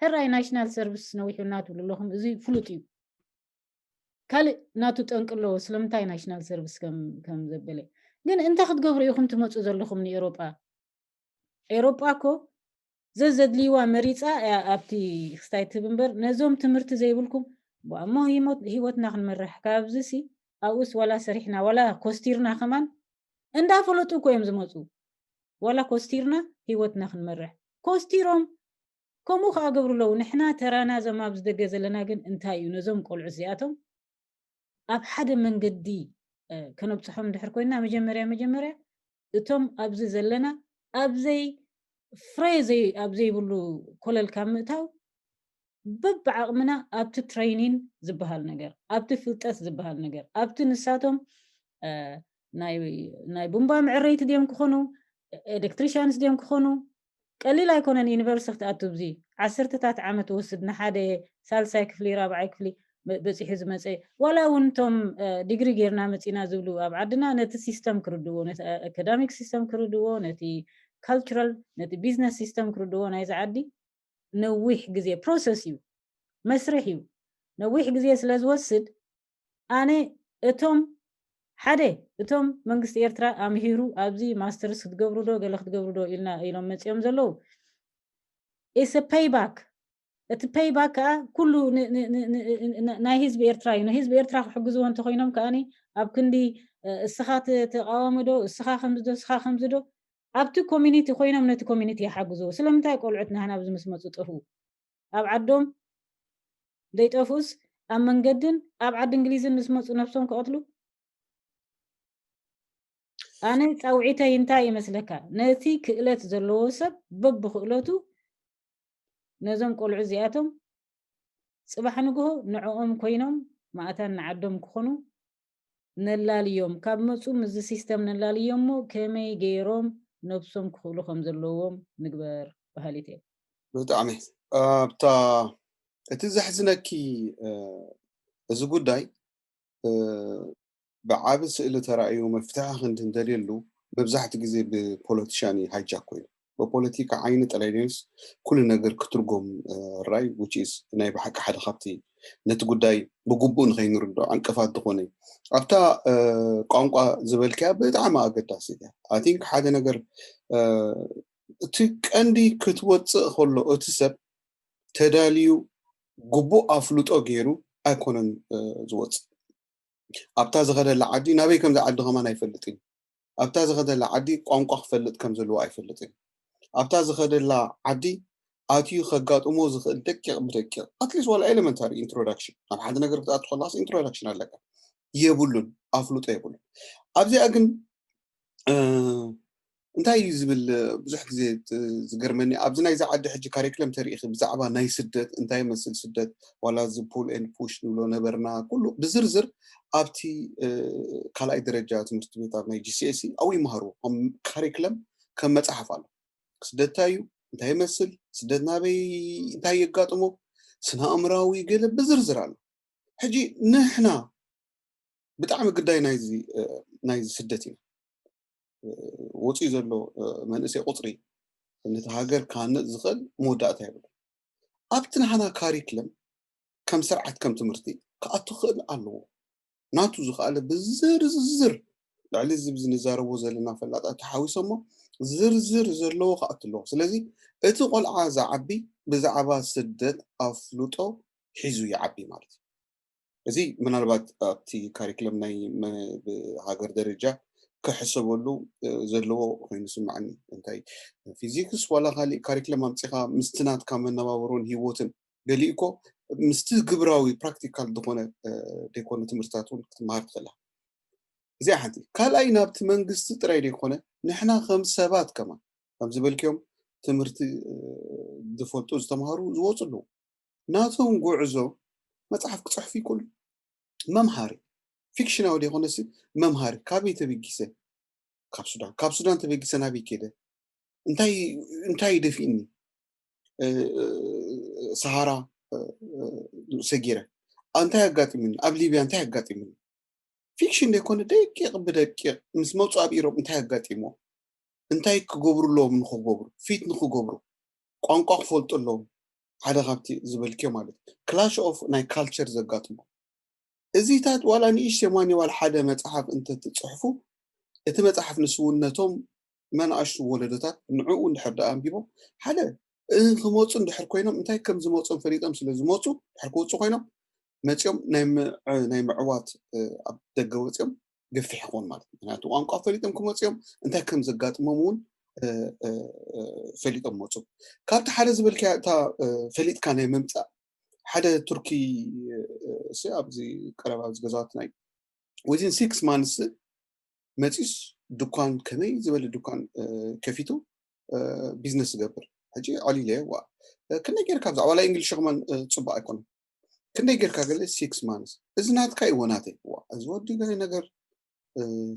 ሕራይ ናሽናል ሰርቪስ ነዊሑና ትብሉ ኣለኹም። እዚ ፍሉጥ እዩ። ካልእ ናቱ ጠንቂ ኣለዎ ስለምንታይ ናሽናል ሰርቪስ ከም ዘበለ። ግን እንታይ ክትገብሩ ኢኹም ትመፁ ዘለኹም ንኤሮጳ? ኤሮጳ እኮ ዘዘድልይዋ መሪፃ እያ ኣብቲ ክስታይ ትህብ እምበር ነዞም ትምህርቲ ዘይብልኩም እሞ ህይወትና ክንመርሕ ካብዚ ሲ ኣብኡስ ዋላ ሰሪሕና ዋላ ኮስቲርና ከማን እንዳፈለጡ እኮ እዮም ዝመፁ። ዋላ ኮስቲርና ህይወትና ክንመርሕ ኮስቲሮም ከምኡ ከዓ ገብሩ ኣለዉ። ንሕና ተራና እዞም ኣብዚ ደገ ዘለና ግን እንታይ እዩ ነዞም ቆልዑ እዚኣቶም ኣብ ሓደ መንገዲ ከነብፅሖም እንድሕር ኮይና መጀመርያ መጀመርያ እቶም ኣብዚ ዘለና ኣብዘይ ፍረ ኣብ ዘይብሉ ኮለል ካብ ምእታው በብዓቕምና ኣብቲ ትሬኒን ዝበሃል ነገር ኣብቲ ፍልጠት ዝበሃል ነገር ኣብቲ ንሳቶም ናይ ቡምባ ምዕረይቲ ድዮም ክኾኑ ኤሌክትሪሽያንስ ድዮም ክኾኑ ቀሊል ኣይኮነን። ዩኒቨርሲቲ ክትኣቱ ብዚ ዓሰርተታት ዓመት ወስድ ንሓደ ሳልሳይ ክፍሊ ራብዓይ ክፍሊ በፂሑ ዝመፀ ዋላ እውን እቶም ዲግሪ ጌርና መፂና ዝብሉ ኣብ ዓድና ነቲ ሲስተም ክርድዎ ነቲ ኣካዳሚክ ሲስተም ክርድዎ ነቲ ካልቸራል ነቲ ቢዝነስ ሲስተም ክርድዎ ናይዚ ዓዲ ነዊሕ ግዜ ፕሮሰስ እዩ መስርሕ እዩ ነዊሕ ግዜ ስለ ዝወስድ ኣነ እቶም ሓደ እቶም መንግስቲ ኤርትራ ኣምሂሩ ኣብዚ ማስተርስ ክትገብሩ ዶ ገለ ክትገብሩ ዶ ኢልና ኢሎም መፂኦም ዘለዉ ኢሰ ፔይባክ እቲ ፔይባክ ከዓ ኩሉ ናይ ህዝቢ ኤርትራ እዩ ንህዝቢ ኤርትራ ክሕግዝዎ እንተኮይኖም ከዓ ኣብ ክንዲ እስኻ ተቃወሚ ዶ እስኻ ከምዚ ዶ እስኻ ከምዚ ዶ ኣብቲ ኮሚኒቲ ኮይኖም ነቲ ኮሚኒቲ ይሓግዝዎ ስለምንታይ ቆልዑት ናህና ኣብዚ ምስ መፁ ጠፍኡ ኣብ ዓዶም ዘይጠፍኡስ ኣብ መንገድን ኣብ ዓዲ እንግሊዝን ምስ መፁ ነብሶም ክቐትሉ? ኣነ ፃውዒተይ እንታይ ይመስለካ? ነቲ ክእለት ዘለዎ ሰብ በብክእለቱ ነዞም ቆልዑ እዚኣቶም ፅባሕ ንግሆ ንዕኦም ኮይኖም ማእታን ንዓዶም ክኾኑ ነላልዮም። ካብ መፁ ምስዚ ሲስተም ነላልዮ እሞ ከመይ ገይሮም ነብሶም ክኽእሉ ከም ዘለዎም ንግበር በሃሊት እየ። ብጣዕሚ ኣብታ እቲ ዘሕዝነኪ እዚ ጉዳይ ብዓቢ ስእሊ ተራእዩ መፍትሒ ክንዲ እንደልየሉ መብዛሕቲ ግዜ ብፖለቲሻን እዩ ሃይጃክ ኮይኑ ብፖለቲካ ዓይኒ ጥራይ ደንስ ኩሉ ነገር ክትርጎም ራይ ውችስ ናይ ብሓቂ ሓደ ካብቲ ነቲ ጉዳይ ብግቡእ ንኸይንርዶ ዕንቅፋት ዝኾነ ኣብታ ቋንቋ ዝበልክያ ብጣዕሚ ኣገዳሲ እያ። ኣይ ቲንክ ሓደ ነገር እቲ ቀንዲ ክትወፅእ ከሎ እቲ ሰብ ተዳልዩ ግቡእ ኣፍልጦ ገይሩ ኣይኮነን ዝወፅእ። ኣብታ ዝኸደላ ዓዲ ናበይ ከምዚ ዓዲ ከማን ኣይፈልጥን። ኣብታ ዝኸደላ ዓዲ ቋንቋ ክፈልጥ ከም ዘለዎ ኣይፈልጥን። ኣብታ ዝኸደላ ዓዲ ኣትዩ ከጋጥሞ ዝኽእል ደቂቕ ብደቂቕ ኣትሊስት ዋላ ኤሌመንታሪ ኢንትሮዳክሽን ናብ ሓደ ነገር ክትኣቱ ከለካስ ኢንትሮዳክሽን ኣለካ የብሉን፣ ኣፍልጦ የብሉን። ኣብዚኣ ግን እንታይ እዩ ዝብል ብዙሕ ግዜ ዝገርመኒ ኣብዚ ናይዚ ዓዲ ሕጂ ካሪክለም ተሪኢኺ ብዛዕባ ናይ ስደት እንታይ መስል ስደት ዋላ እዚ ፑል ኤንድ ፑሽ ንብሎ ነበርና ኩሉ ብዝርዝር ኣብቲ ካልኣይ ደረጃ ትምህርቲ ቤት ኣብ ናይ ጂሲኤሲ ኣብኡ ይመሃርዎ ከም ካሪክለም ከም መፅሓፍ ኣሎ። ስደት እንታይ እዩ፣ እንታይ ይመስል፣ ስደት ናበይ እንታይ የጋጥሞ፣ ስነ ኣእምራዊ ገለ ብዝርዝር ኣሎ። ሕጂ ንሕና ብጣዕሚ ግዳይ ናይዚ ናይዚ ስደት ኢና። ወፂኡ ዘሎ መንእሰይ ቁፅሪ ነቲ ሃገር ክሃንፅ ዝኽእል መወዳእታ የብሉ። ኣብቲ ናህና ካሪክለም ከም ስርዓት ከም ትምህርቲ ክኣቱ ክእል ኣለዎ። ናቱ ዝኸኣለ ብዝርዝር ልዕሊ እዚ ንዛረቦ ዘለና ፈላጣ ተሓዊሶሞ ዝርዝር ዘለዎ ክኣቱ ኣለዎ። ስለዚ እቲ ቆልዓ ዝዓቢ ብዛዕባ ስደት ኣፍልጦ ሒዙ ይዓቢ ማለት እዩ። እዚ ምናልባት ኣብቲ ካሪክለም ናይ ሃገር ደረጃ ክሕሰበሉ ዘለዎ ኮይኑ ስማዕኒ። እንታይ ፊዚክስ ዋላ ካሊእ ካሪክለም ኣምፂኻ ምስቲ ናትካ መነባብሮን ሂወትን ገሊኡ እኮ ምስቲ ግብራዊ ፕራክቲካል ዝኾነ ደይኮነ ትምህርትታት እውን ክትመሃር ትኽእላ። እዚኣ ሓንቲ። ካልኣይ ናብቲ መንግስቲ ጥራይ ደይኮነ ንሕና ከም ሰባት ከማን ከም ዝበልክዮም ትምህርቲ ዝፈልጡ ዝተምሃሩ ዝወፁ ኣለዉ። ናቶም ጉዕዞ መፅሓፍ ክፅሕፉ ይክእሉ። መምሃሪ ፊክሽናዊ ደይኮነሲ መምሃሪ ካበይ ተበጊሰ ካብ ሱዳን ካብ ሱዳን ተበጊሰ ናበይ ከደ እንታይ እንታይ ደፊእኒ ሰሃራ ሰጊረ እንታይ ኣጋጢሙኒ ኣብ ሊብያ እንታይ ኣጋጢሙኒ ፊክሽን ደይኮነ ደቂቕ ብደቂቕ ምስ መፁ ኣብ ኢሮብ እንታይ ኣጋጢሞ እንታይ ክገብሩ ኣለዎም ንክገብሩ ፊት ንክገብሩ ቋንቋ ክፈልጡ ኣለዎም ሓደ ካብቲ ዝበልክዮ ማለት ክላሽ ኦፍ ናይ ካልቸር ዘጋጥሞ እዚታት ዋላ ንእሽተ ማኒ ዋላ ሓደ መፅሓፍ እንተትፅሕፉ እቲ መፅሓፍ ንስውነቶም መናእሽቱ ወለዶታት ንዕኡ እንድሕር ደኣ ኣንቢቦም ሓደ ክመፁ እንድሕር ኮይኖም እንታይ ከም ዝመፁም ፈሊጦም ስለ ዝመፁ ድሕር ክወፁ ኮይኖም መፂኦም ናይ ምዕዋት ኣብ ደገ ወፂኦም ገፊሕ ይኸውን ማለት ምክንያቱ ቋንቋ ፈሊጦም ክመፅኦም እንታይ ከም ዘጋጥሞም እውን ፈሊጦም መፁ ካብቲ ሓደ ዝበልካ እታ ፈሊጥካ ናይ ምምፃእ ሓደ ቱርኪ ኣብዚ ቀረባ ኣብዚ ገዛት ናይ within six months መፂስ ድኳን ከመይ ዝበለ ድኳን ከፊቱ ቢዝነስ ዝገብር ሕጂ ዕሊለ ዋ ክንደይ ጌርካ ብዛዕባ ላይ እንግሊሽ ከማን ፅቡቅ ኣይኮነን ክንደይ ጌርካ ገለ six months እዚ ናትካ እዩ ወናተይ ዋ እዚ ወዲ ገለ ነገር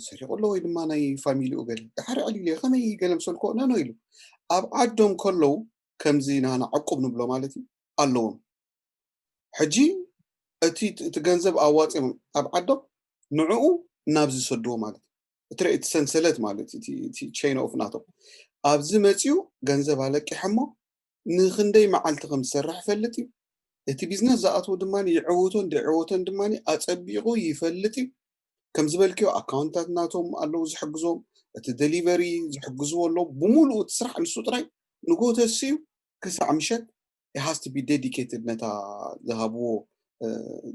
ሰሪቁ ኣሎ ወይ ድማ ናይ ፋሚሊኡ ገለ ድሓር ዕሊለ ከመይ ገለ ምሰልኮ ነኖ ኢሉ ኣብ ዓዶም ከለዉ ከምዚ ናና ዕቁብ ንብሎ ማለት እዩ ኣለዎም ሕጂ እቲ እቲ ገንዘብ ኣዋፂኦም ኣብ ዓዶም ንዕኡ ናብ ዝሰድዎ ማለት እዩ እቲ ሰንሰለት ማለት እቲ chain of ናቶም ኣብዚ መፅኡ ገንዘብ ኣለቂሐሞ ንክንደይ መዓልቲ ከም ዝሰርሕ ይፈልጥ እዩ እቲ ቢዝነስ ዝኣትዎ ድማ ይዕወቶን ደይዕወቶን ድማ ኣፀቢቑ ይፈልጥ እዩ ከም ዝበልክዮ ኣካውንታት ናቶም ኣለዉ ዝሕግዞም እቲ ደሊቨሪ ዝሕግዝዎ ኣለዉ ብምሉኡ እቲ ስራሕ ንሱ ጥራይ ንጎ ተስኡ ክሳዕ ምሸት it has to be dedicated ነታ ዝሃብዎ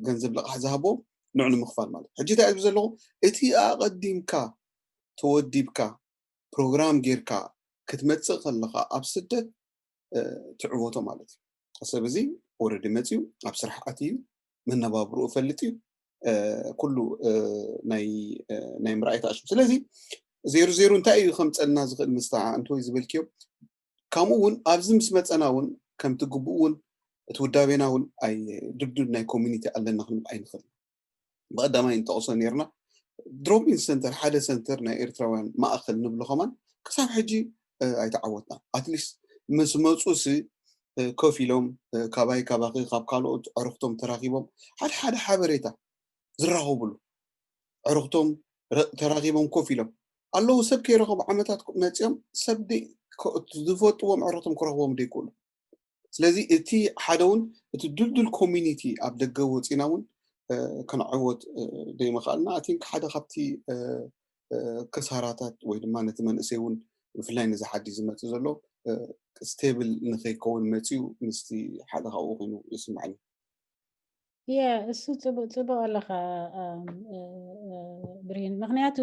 ገንዘብ ልቓሕ ዝሃብዎም ንዑ ንምኽፋል ማለት ሕጂ እንታይ እብ ዘለኹ እቲ ኣቐዲምካ ተወዲብካ ፕሮግራም ጌርካ ክትመፅእ ከለኻ ኣብ ስደት ትዕወቶ ማለት እዩ ሰብ እዚ ወረዲ መፅዩ ኣብ ስራሕ ኣትዩ መነባብርኡ ፈልጥ እዩ። ኩሉ ናይ ምርኣይ ተኣሽሙ። ስለዚ ዜሩ ዜሩ እንታይ እዩ ከምፀልና ዝኽእል? ምስታ እንተወይ ዝበልክዮ፣ ከምኡ እውን ኣብዚ ምስ መፀና እውን ከምቲ ግቡእ እውን እቲ ውዳቤና እውን ኣይ ድልዱል ናይ ኮሚኒቲ ኣለና ክንብል ኣይንኽእል። ብቐዳማይ እንጠቕሶ ነርና ድሮፒን ሰንተር፣ ሓደ ሰንተር ናይ ኤርትራውያን ማእኸል ንብሎ ከማን ክሳብ ሕጂ ኣይተዓወትና። ኣትሊስት ምስ መፁ ሲ ኮፍ ኢሎም ካባይ ካባኺ ካብ ካልኦት ዕርኽቶም ተራኺቦም ሓደ ሓደ ሓበሬታ ዝራኸብሉ፣ ዕርኽቶም ተራኺቦም ኮፍ ኢሎም ኣለዉ። ሰብ ከይረኸቡ ዓመታት መፂኦም ሰብ ዝፈልጥዎም ዕርኽቶም ክረኽቦም ደይክእሉ። ስለዚ እቲ ሓደ እውን እቲ ድልዱል ኮሚኒቲ ኣብ ደገ ወፂና እውን ከነዕወት ደይምኽኣልና ኣቲንክ ሓደ ካብቲ ክሳራታት ወይ ድማ ነቲ መንእሰይ እውን ብፍላይ ነዚ ሓዲ ዝመፅእ ዘሎ ስቴብል ንከይከውን መፅዩ ምስቲ ሓደ ካብኡ ኮይኑ ይስምዓኒ። የ እሱ ፅቡቅ ኣለካ ብርሂን። ምክንያቱ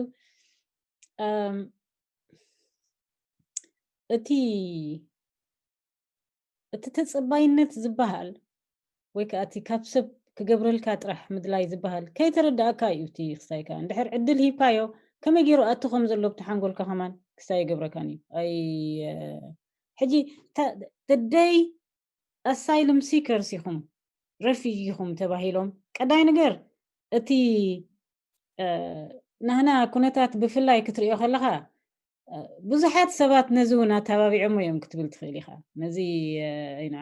እቲ እቲ ተፀባይነት ዝበሃል ወይ ከዓ እቲ ካብ ሰብ ክገብረልካ ጥራሕ ምድላይ ዝበሃል ከይተረዳእካ እዩ። እቲ ክስታይካ እንድሕር ዕድል ሂብካዮ ከመይ ገይሩ ኣቱ ከም ዘሎ ብቲ ሓንጎልካ ከማን ክስታይ ይገብረካን እዩ። ኣይ ሕጂ ደይ ኣሳይልም ሲከርስ ኢኹም፣ ረፊጅ ኢኹም ተባሂሎም ቀዳይ ነገር እቲ ናህና ኩነታት ብፍላይ ክትሪኦ ከለኻ ብዙሓት ሰባት ነዚ እውን ኣተባቢዖሞ እዮም ክትብል ትኽእል ኢኻ። ነዚ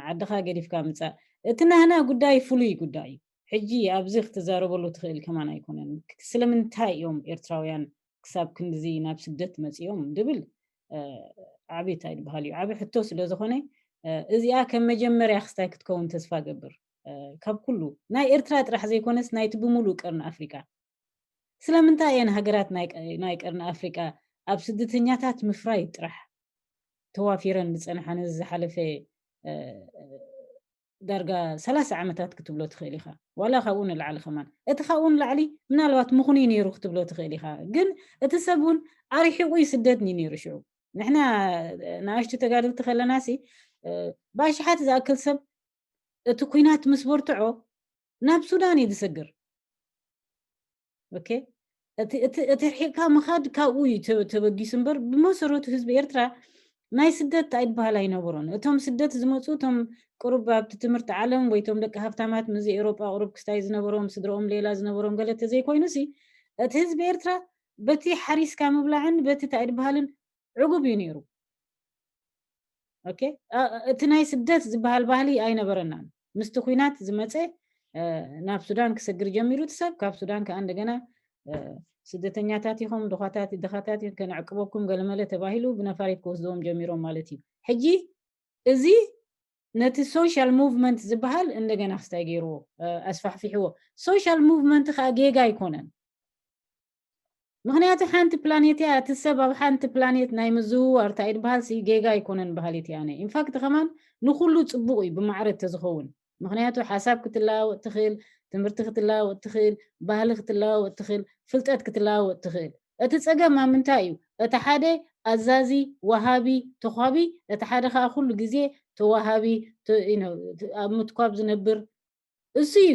ዓድኻ ገዲፍካ ምፃእ እቲ ናህና ጉዳይ ፍሉይ ጉዳይ እዩ። ሕጂ ኣብዚ ክትዛረበሉ ትኽእል ከማን ኣይኮነን። ስለምንታይ እዮም ኤርትራውያን ክሳብ ክንድዚ ናብ ስደት መፂኦም ድብል ዓብይ እንታይ ዝበሃል እዩ፣ ዓብይ ሕቶ ስለ ዝኾነ እዚኣ ከም መጀመርያ ክስታይ ክትከውን ተስፋ ገብር። ካብ ኩሉ ናይ ኤርትራ ጥራሕ ዘይኮነስ ናይቲ ብምሉእ ቀርኒ ኣፍሪቃ ስለምንታይ እየን ሃገራት ናይ ቀርኒ ኣፍሪቃ ኣብ ስደተኛታት ምፍራይ ጥራሕ ተዋፊረን ዝፀንሓ? ነዚ ዝሓለፈ ዳርጋ ሰላሳ ዓመታት ክትብሎ ትኽእል ኢኻ፣ ዋላ ካብኡ ንላዕሊ ከማን። እቲ ካብኡ ንላዕሊ ምናልባት ምኹን እዩ ነይሩ ክትብሎ ትኽእል ኢኻ። ግን እቲ ሰብ እውን ኣርሒቑ እዩ ስደት እዩ ነይሩ። ሽዑ ንሕና ንኣሽቱ ተጋደልቲ ከለና ሲ ብኣሽሓት ዝኣክል ሰብ እቲ ኩናት ምስ በርትዖ ናብ ሱዳን እዩ ዝሰግር። ኦኬ፣ እቲ ርሒቕካ ምኻድ ካብኡ እዩ ተበጊሱ እምበር ብመሰረቱ ህዝቢ ኤርትራ ናይ ስደት ኣይበሃል ኣይነበሮን። እቶም ስደት ዝመፁ እቶም ቅሩብ ኣብቲ ትምህርቲ ዓለም ወይ እቶም ደቂ ሃብታማት ምስዚ ኤውሮጳ ቅሩብ ክስታይ ዝነበሮም ስድረኦም ሌላ ዝነበሮም ገለ ተዘይኮይኑ ሲ እቲ ህዝቢ ኤርትራ በቲ ሓሪስካ ምብላዕን በቲ እንታይ ዝበሃልን ዕጉብ እዩ ነይሩ። ኦኬ፣ እቲ ናይ ስደት ዝበሃል ባህሊ ኣይነበረናን። ምስቲ ኩናት ዝመፀ ናብ ሱዳን ክሰግር ጀሚሩ እቲ ሰብ፣ ካብ ሱዳን ከዓ እንደገና ስደተኛታት ኢኹም፣ ድኻታት ድኻታት ከነዕቅበኩም ገለመለ ተባሂሉ ብነፋሪት ክወስድዎም ጀሚሮም ማለት እዩ። ሕጂ እዚ ነቲ ሶሻል ሙቭመንት ዝበሃል እንደገና ክስታይ ገይርዎ ኣስፋሕፊሕዎ። ሶሻል ሙቭመንት ከዓ ጌጋ ኣይኮነን። ምክንያቱ ሓንቲ ፕላኔት እያ። እቲ ሰብ ኣብ ሓንቲ ፕላኔት ናይ ምዝውዋር እንታይ ዝበሃል ሲ ጌጋ ኣይኮነን በሃሊት እያ ኣነ። ኢንፋክት ከማን ንኩሉ ፅቡቅ እዩ ብማዕረ ተዝኸውን። ምክንያቱ ሓሳብ ክትለዋወጥ ትኽእል፣ ትምህርቲ ክትለዋወጥ ትኽእል፣ ባህሊ ክትለዋወጥ ትኽእል፣ ፍልጠት ክትለዋወጥ ትኽእል። እቲ ፀገም ኣብ ምንታይ እዩ? እቲ ሓደ ኣዛዚ፣ ወሃቢ፣ ተኳቢ፣ እቲ ሓደ ከዓ ኩሉ ግዜ ተዋሃቢ፣ ኣብ ምትኳብ ዝነብር እሱ እዩ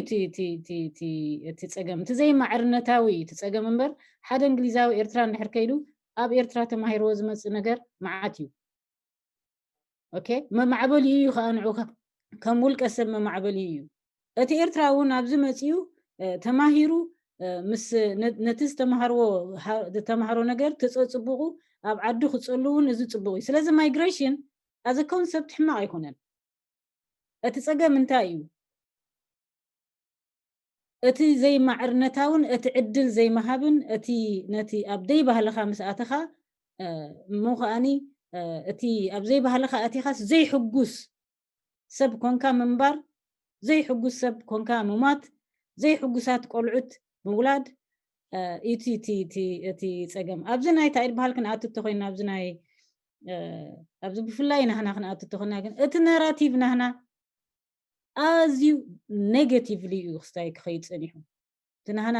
እቲ ፀገም። እቲ ዘይማዕርነታዊ እዩ እቲ ፀገም እምበር ሓደ እንግሊዛዊ ኤርትራ እንድሕር ከይዱ ኣብ ኤርትራ ተማሂርዎ ዝመፅእ ነገር መዓት እዩ። ኦኬ፣ መማዕበሊኡ እዩ ከዓ ንዑ ከም ውልቀ ሰብ መማዕበሊኡ እዩ። እቲ ኤርትራ እውን ኣብዚ መፅኡ ተማሂሩ ምስ ነቲ ዝተማሃርዎ ዝተማሃሮ ነገር ተፀፅቡቁ ኣብ ዓዱ ክፀሉ እውን እዚ ፅቡቅ እዩ። ስለዚ ማይግሬሽን ኣዘ ኮንሰፕት ሕማቅ ኣይኮነን። እቲ ፀገም እንታይ እዩ? እቲ ዘይማዕርነታውን እቲ ዕድል ዘይምሃብን እቲ ነቲ ኣብ ደይ ባህልኻ ምስ ኣተኻ እሞ ከኣኒ እቲ ኣብ ዘይባህልኻ ኣቲኻስ ዘይሕጉስ ሰብ ኮንካ ምንባር፣ ዘይሕጉስ ሰብ ኮንካ ምሟት፣ ዘይሕጉሳት ቆልዑት ምውላድ እቲ እቲ እቲ እቲ ጸገም ኣብዚ ናይ ታይድ ባህል ክንኣቱ ተኮይና ኣብዚ ናይ ኣብዚ ብፍላይ ናህና ክንኣቱ ተኮይና ግን እቲ ናራቲቭ ናህና ኣዝዩ ኔጌቲቭሊ እዩ ክስታይ ክኸይድ ጸኒሑ። እቲ ናህና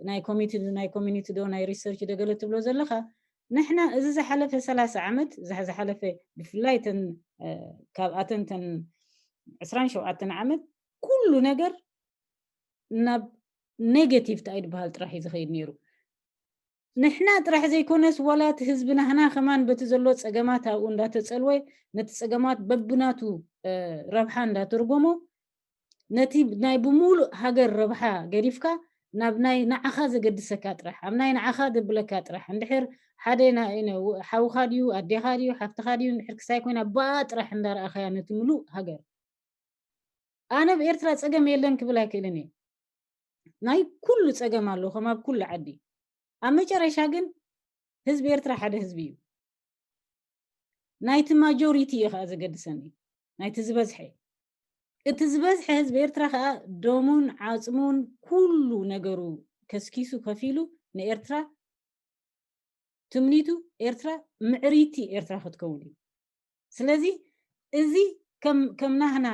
ናይ ኮሚቲ ናይ ኮሚኒቲ ዶ ናይ ሪሰርች ዶ ገለ ትብሎ ዘለኻ ንሕና እዚ ዝሓለፈ ሰላሳ ዓመት ዝሓለፈ ብፍላይ ተን ካብኣተን ተን ዕስራን ሸውዓተን ዓመት ኩሉ ነገር ናብ ኔጌቲቭ እንታይ ዝበሃል ጥራሕ እዩ ዝኸይድ ነይሩ። ንሕና ጥራሕ ዘይኮነስ ዋላ እቲ ህዝቢ ናህና ከማን በቲ ዘሎ ጸገማት ኣብኡ እንዳተጸልወ ነቲ ጸገማት በብናቱ ረብሓ እንዳተርጎሞ ነቲ ናይ ብምሉእ ሃገር ረብሓ ገዲፍካ ናብ ናይ ንዓኻ ዘገድሰካ ጥራሕ ኣብ ናይ ንዓኻ ዘብለካ ጥራሕ እንድሕር ሓደ ሓውኻ ድዩ ኣዴኻ ድዩ ሓፍትኻ ድዩ እንድሕር ክሳይ ኮይና ብኣ ጥራሕ እንዳረኣኻያ ነቲ ምሉእ ሃገር ኣነ ብኤርትራ ጸገም የለን ክብል ኣይክእልን እየ ናይ ኩሉ ጸገም ኣሎ ከም ኣብ ኩሉ ዓዲ ኣብ መጨረሻ ግን ህዝቢ ኤርትራ ሓደ ህዝቢ እዩ ናይቲ ማጆሪቲ እዩ ከዓ ዘገድሰኒ ናይቲ ዝበዝሐ እቲ ዝበዝሐ ህዝቢ ኤርትራ ከዓ ደሙን ዓፅሙን ኩሉ ነገሩ ከስኪሱ ከፊሉ ንኤርትራ ትምኒቱ ኤርትራ ምዕሪቲ ኤርትራ ክትከውን እዩ ስለዚ እዚ ከም ናህና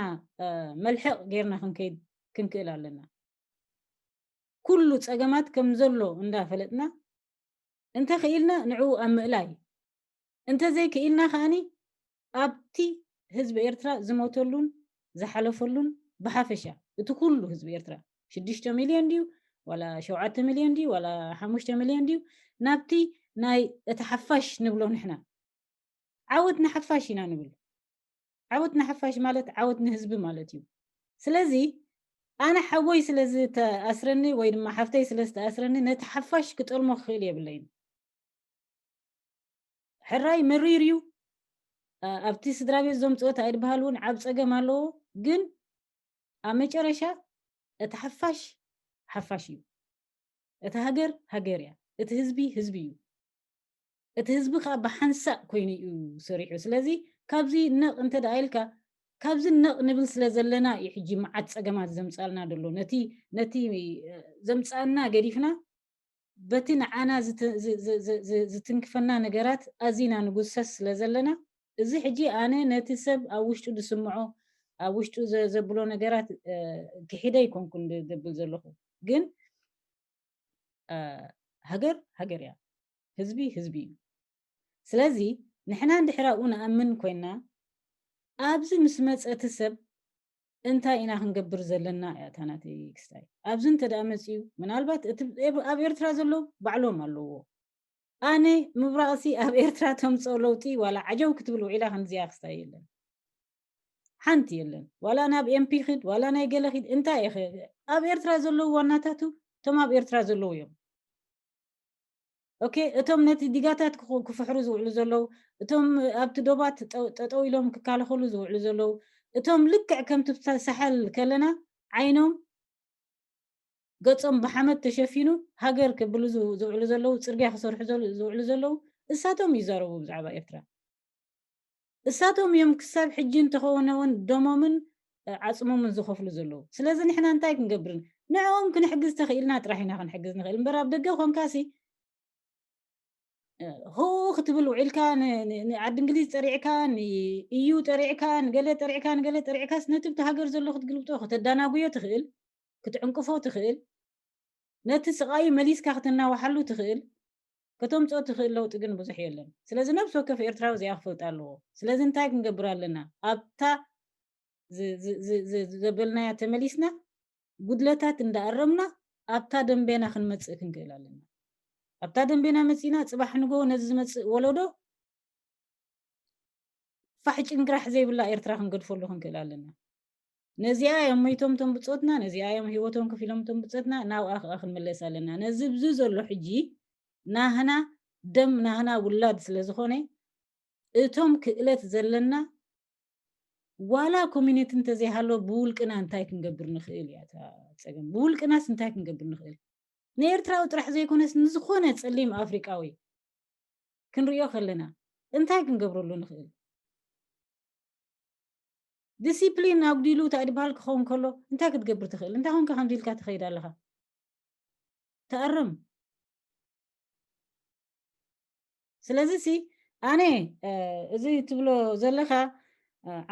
መልሕቕ ጌርና ክንከይድ ክንክእል ኣለና ኩሉ ፀገማት ከም ዘሎ እንዳፈለጥና እንተኽኢልና ንዕኡ ኣብ ምእላይ እንተዘይክኢልና ከዓኒ ኣብቲ ህዝቢ ኤርትራ ዝሞተሉን ዝሓለፈሉን ብሓፈሻ እቲ ኩሉ ህዝቢ ኤርትራ ሽዱሽተ ሚልዮን ድዩ ዋላ ሸውዓተ ሚልዮን ድዩ ዋላ ሓሙሽተ ሚልዮን ድዩ ናብቲ ናይ እቲ ሓፋሽ ንብሎ ንሕና ዓወት ንሓፋሽ ኢና ንብል ዓወት ንሓፋሽ ማለት ዓወት ንህዝቢ ማለት እዩ ስለዚ ኣነ ሓወይ ስለ ዝተኣስረኒ ወይ ድማ ሓፍተይ ስለ ዝተኣስረኒ ነቲ ሓፋሽ ክጠልሞ ክኽእል የብለይን ሕራይ መሪር እዩ ኣብቲ ስድራ ቤት ዘምፅኦ ኣይድበሃል እውን ዓብ ፀገም ኣለዎ ግን ኣብ መጨረሻ እቲ ሓፋሽ ሓፋሽ እዩ እቲ ሃገር ሃገር እያ እቲ ህዝቢ ህዝቢ እዩ እቲ ህዝቢ ከዓ ብሓንሳእ ኮይኑ እዩ ሰሪሑ ስለዚ ካብዚ ነቕ እንተ ደኣ ኢልካ ካብዚ ነቕ ንብል ስለ ዘለና እዩ ሕጂ መዓት ፀገማት ዘምፃልና ዘሎ ነቲ ነቲ ዘምፃና ገዲፍና በቲ ንዓና ዝትንክፈና ነገራት ኣዚና ንጉሰስ ስለ ዘለና እዚ ሕጂ ኣነ ነቲ ሰብ ኣብ ውሽጡ ዝስምዖ ኣብ ውሽጡ ዘብሎ ነገራት ክሒደ ይኮንኩን ዝብል ዘለኹ ግን ሃገር ሃገር እያ ህዝቢ ህዝቢ እዩ ስለዚ ንሕና እንድሕር ኣብኡ ንኣምን ኮይና ኣብዚ ምስ መፀ እቲ ሰብ እንታይ ኢና ክንገብር ዘለና እያ እታ ናተይ ክስታይ ኣብዚ እንተ ደኣ መፅዩ ምናልባት እቲ ኣብ ኤርትራ ዘለዉ ባዕሎም ኣለዎ ኣነ ምብራቕሲ ኣብ ኤርትራ ተምፅኦ ለውጢ ዋላ ዓጀው ክትብል ውዒላ ከምዚኣ ክስታይ የለን ሓንቲ የለን ዋላ ናብ ኤምፒ ኪድ ዋላ ናይ ገለ ኪድ እንታይ ኢኸ ኣብ ኤርትራ ዘለዉ ዋናታቱ እቶም ኣብ ኤርትራ ዘለዉ እዮም ኦኬ እቶም ነቲ ዲጋታት ክፍሕሩ ዝውዕሉ ዘለዉ እቶም ኣብቲ ዶባት ጠጠው ኢሎም ክካለኸሉ ዝውዕሉ ዘለዉ እቶም ልክዕ ከምቲ ሳሕል ከለና ዓይኖም ገጾም ብሓመድ ተሸፊኑ ሃገር ክብሉ ዝውዕሉ ዘለዉ ጽርግያ ክሰርሑ ዝውዕሉ ዘለዉ እሳቶም ይዛረቡ ብዛዕባ ኤርትራ እሳቶም እዮም ክሳብ ሕጂ እንተኸውነውን ደሞምን ዓጽሞምን ዝኸፍሉ ዘለዉ ስለዚ ንሕና እንታይ ክንገብርን ንዕኦም ክንሕግዝ ተኽኢልና ጥራሕ ኢና ክንሕግዝ ንኽእል እምበር ኣብ ደገ ኮንካሲ ሆ ክትብል ውዒልካ ንዓዲ እንግሊዝ ጠሪዕካ ንኢዩ ጠሪዕካ ንገለ ጠሪዕካ ንገለ ጠሪዕካስ ነቲ ብቲ ሃገር ዘሎ ክትግልብጦ ከተዳናጉዮ ትኽእል ክትዕንቅፎ ትኽእል ነቲ ስቓዩ መሊስካ ክትናዋሓሉ ትኽእል ከተምፅኦ ትኽእል ለውጢ ግን ብዙሕ የለን ስለዚ ነብሲ ወከፍ ኤርትራዊ እዚኣ ክፈልጥ ኣለዎ ስለዚ እንታይ ክንገብር ኣለና ኣብታ ዘበልናያ ተመሊስና ጉድለታት እንዳኣረምና ኣብታ ደንቤና ክንመፅእ ክንክእል ኣለና ኣብታ ደንቤና መፂና ፅባሕ ንጎ ነዚ ዝመፅእ ወለዶ ፋሕ ጭንግራሕ ዘይብላ ኤርትራ ክንገድፈሉ ክንክእል ኣለና ነዚኣ እዮም መይቶም ቶም ብፆትና ነዚኣ እዮም ህይወቶም ከፊሎም ቶም ብፆትና ናብኣ ከዓ ክንመለስ ኣለና ነዚ ብዚ ዘሎ ሕጂ ናህና ደም ናህና ውላድ ስለ ዝኾነ እቶም ክእለት ዘለና ዋላ ኮሚኒቲ እንተዘይሃሎ ብውልቅና እንታይ ክንገብር ንኽእል እያ እታ ፀገም ብውልቅናስ እንታይ ክንገብር ንኽእል ንኤርትራዊ ጥራሕ ዘይኮነስ ንዝኾነ ፀሊም ኣፍሪቃዊ ክንሪኦ ከለና እንታይ ክንገብረሉ ንኽእል ዲሲፕሊን ኣጉዲሉ እንታይ ድበሃል ክኸውን ከሎ እንታይ ክትገብር ትኽእል እንታይ ኮንካ ከምዚ ኢልካ ትኸይድ ኣለኻ ተኣርም ስለዚ ሲ ኣነ እዚ ትብሎ ዘለኻ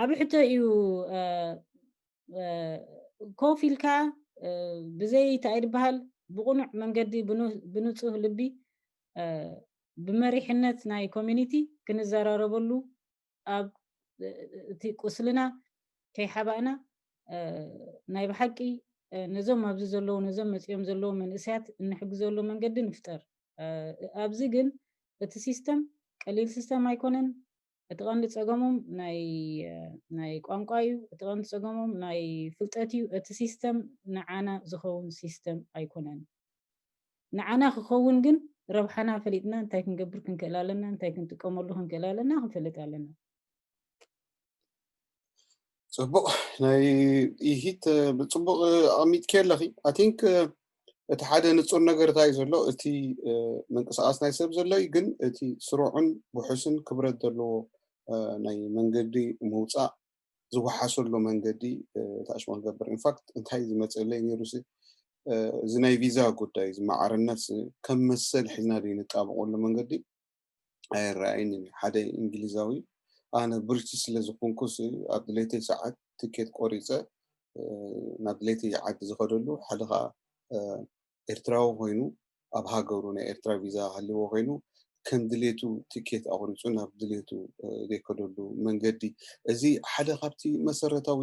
ዓብ ሕቶ እዩ ኮፍ ኢልካ ብዘይ እንታይ ድበሃል ብቕኑዕ መንገዲ ብንፁህ ልቢ ብመሪሕነት ናይ ኮሚኒቲ ክንዘራረበሉ ኣብ እቲ ቁስልና ከይሓባእና ናይ ብሓቂ ነዞም ኣብዚ ዘለዉ ነዞም መፂኦም ዘለዉ መንእሰያት እንሕግዘሉ መንገዲ ንፍጠር። ኣብዚ ግን እቲ ሲስተም ቀሊል ሲስተም ኣይኮነን። እቲ ቀንዲ ፀገሞም ናይ ቋንቋ እዩ። እቲ ቀንዲ ፀገሞም ናይ ፍልጠት እዩ። እቲ ሲስተም ንዓና ዝኸውን ሲስተም ኣይኮነን። ንዓና ክኸውን ግን ረብሓና ፈሊጥና እንታይ ክንገብር ክንክእል ኣለና፣ እንታይ ክንጥቀመሉ ክንክእል ኣለና ክንፈልጥ ኣለና። ፅቡቕ ናይ ኢሂት ብፅቡቕ ኣቐሚጥኪ ኣለኺ። I think እቲ ሓደ ንፁር ነገር እንታይ ዘሎ፣ እቲ ምንቅስቃስ ናይ ሰብ ዘሎ እዩ፣ ግን እቲ ስሩዕን ውሑስን ክብረት ዘለዎ ናይ መንገዲ ምውፃእ ዝወሓሰሉ መንገዲ ታሽሞ ክገብር። In fact እንታይ ዝመፀለይ ነይሩ፣ እዚ ናይ ቪዛ ጉዳይ፣ እዚ ማዕርነት ከም መሰል ሒዝና ንጣበቀሉ መንገዲ ኣይረኣይን። ሓደ እንግሊዛዊ፣ ኣነ ብሪቲሽ ስለ ዝኾንኩ ኣብ ድሌተይ ሰዓት ትኬት ቆሪፀ ናብ ድሌተይ ዓዲ ዝኸደሉ፣ ሓደ ከዓ ኤርትራዊ ኮይኑ ኣብ ሃገሩ ናይ ኤርትራ ቪዛ ሃልዎ ኮይኑ ከም ድሌቱ ትኬት ኣቑሪፁ ናብ ድሌቱ ዘይከደሉ መንገዲ፣ እዚ ሓደ ካብቲ መሰረታዊ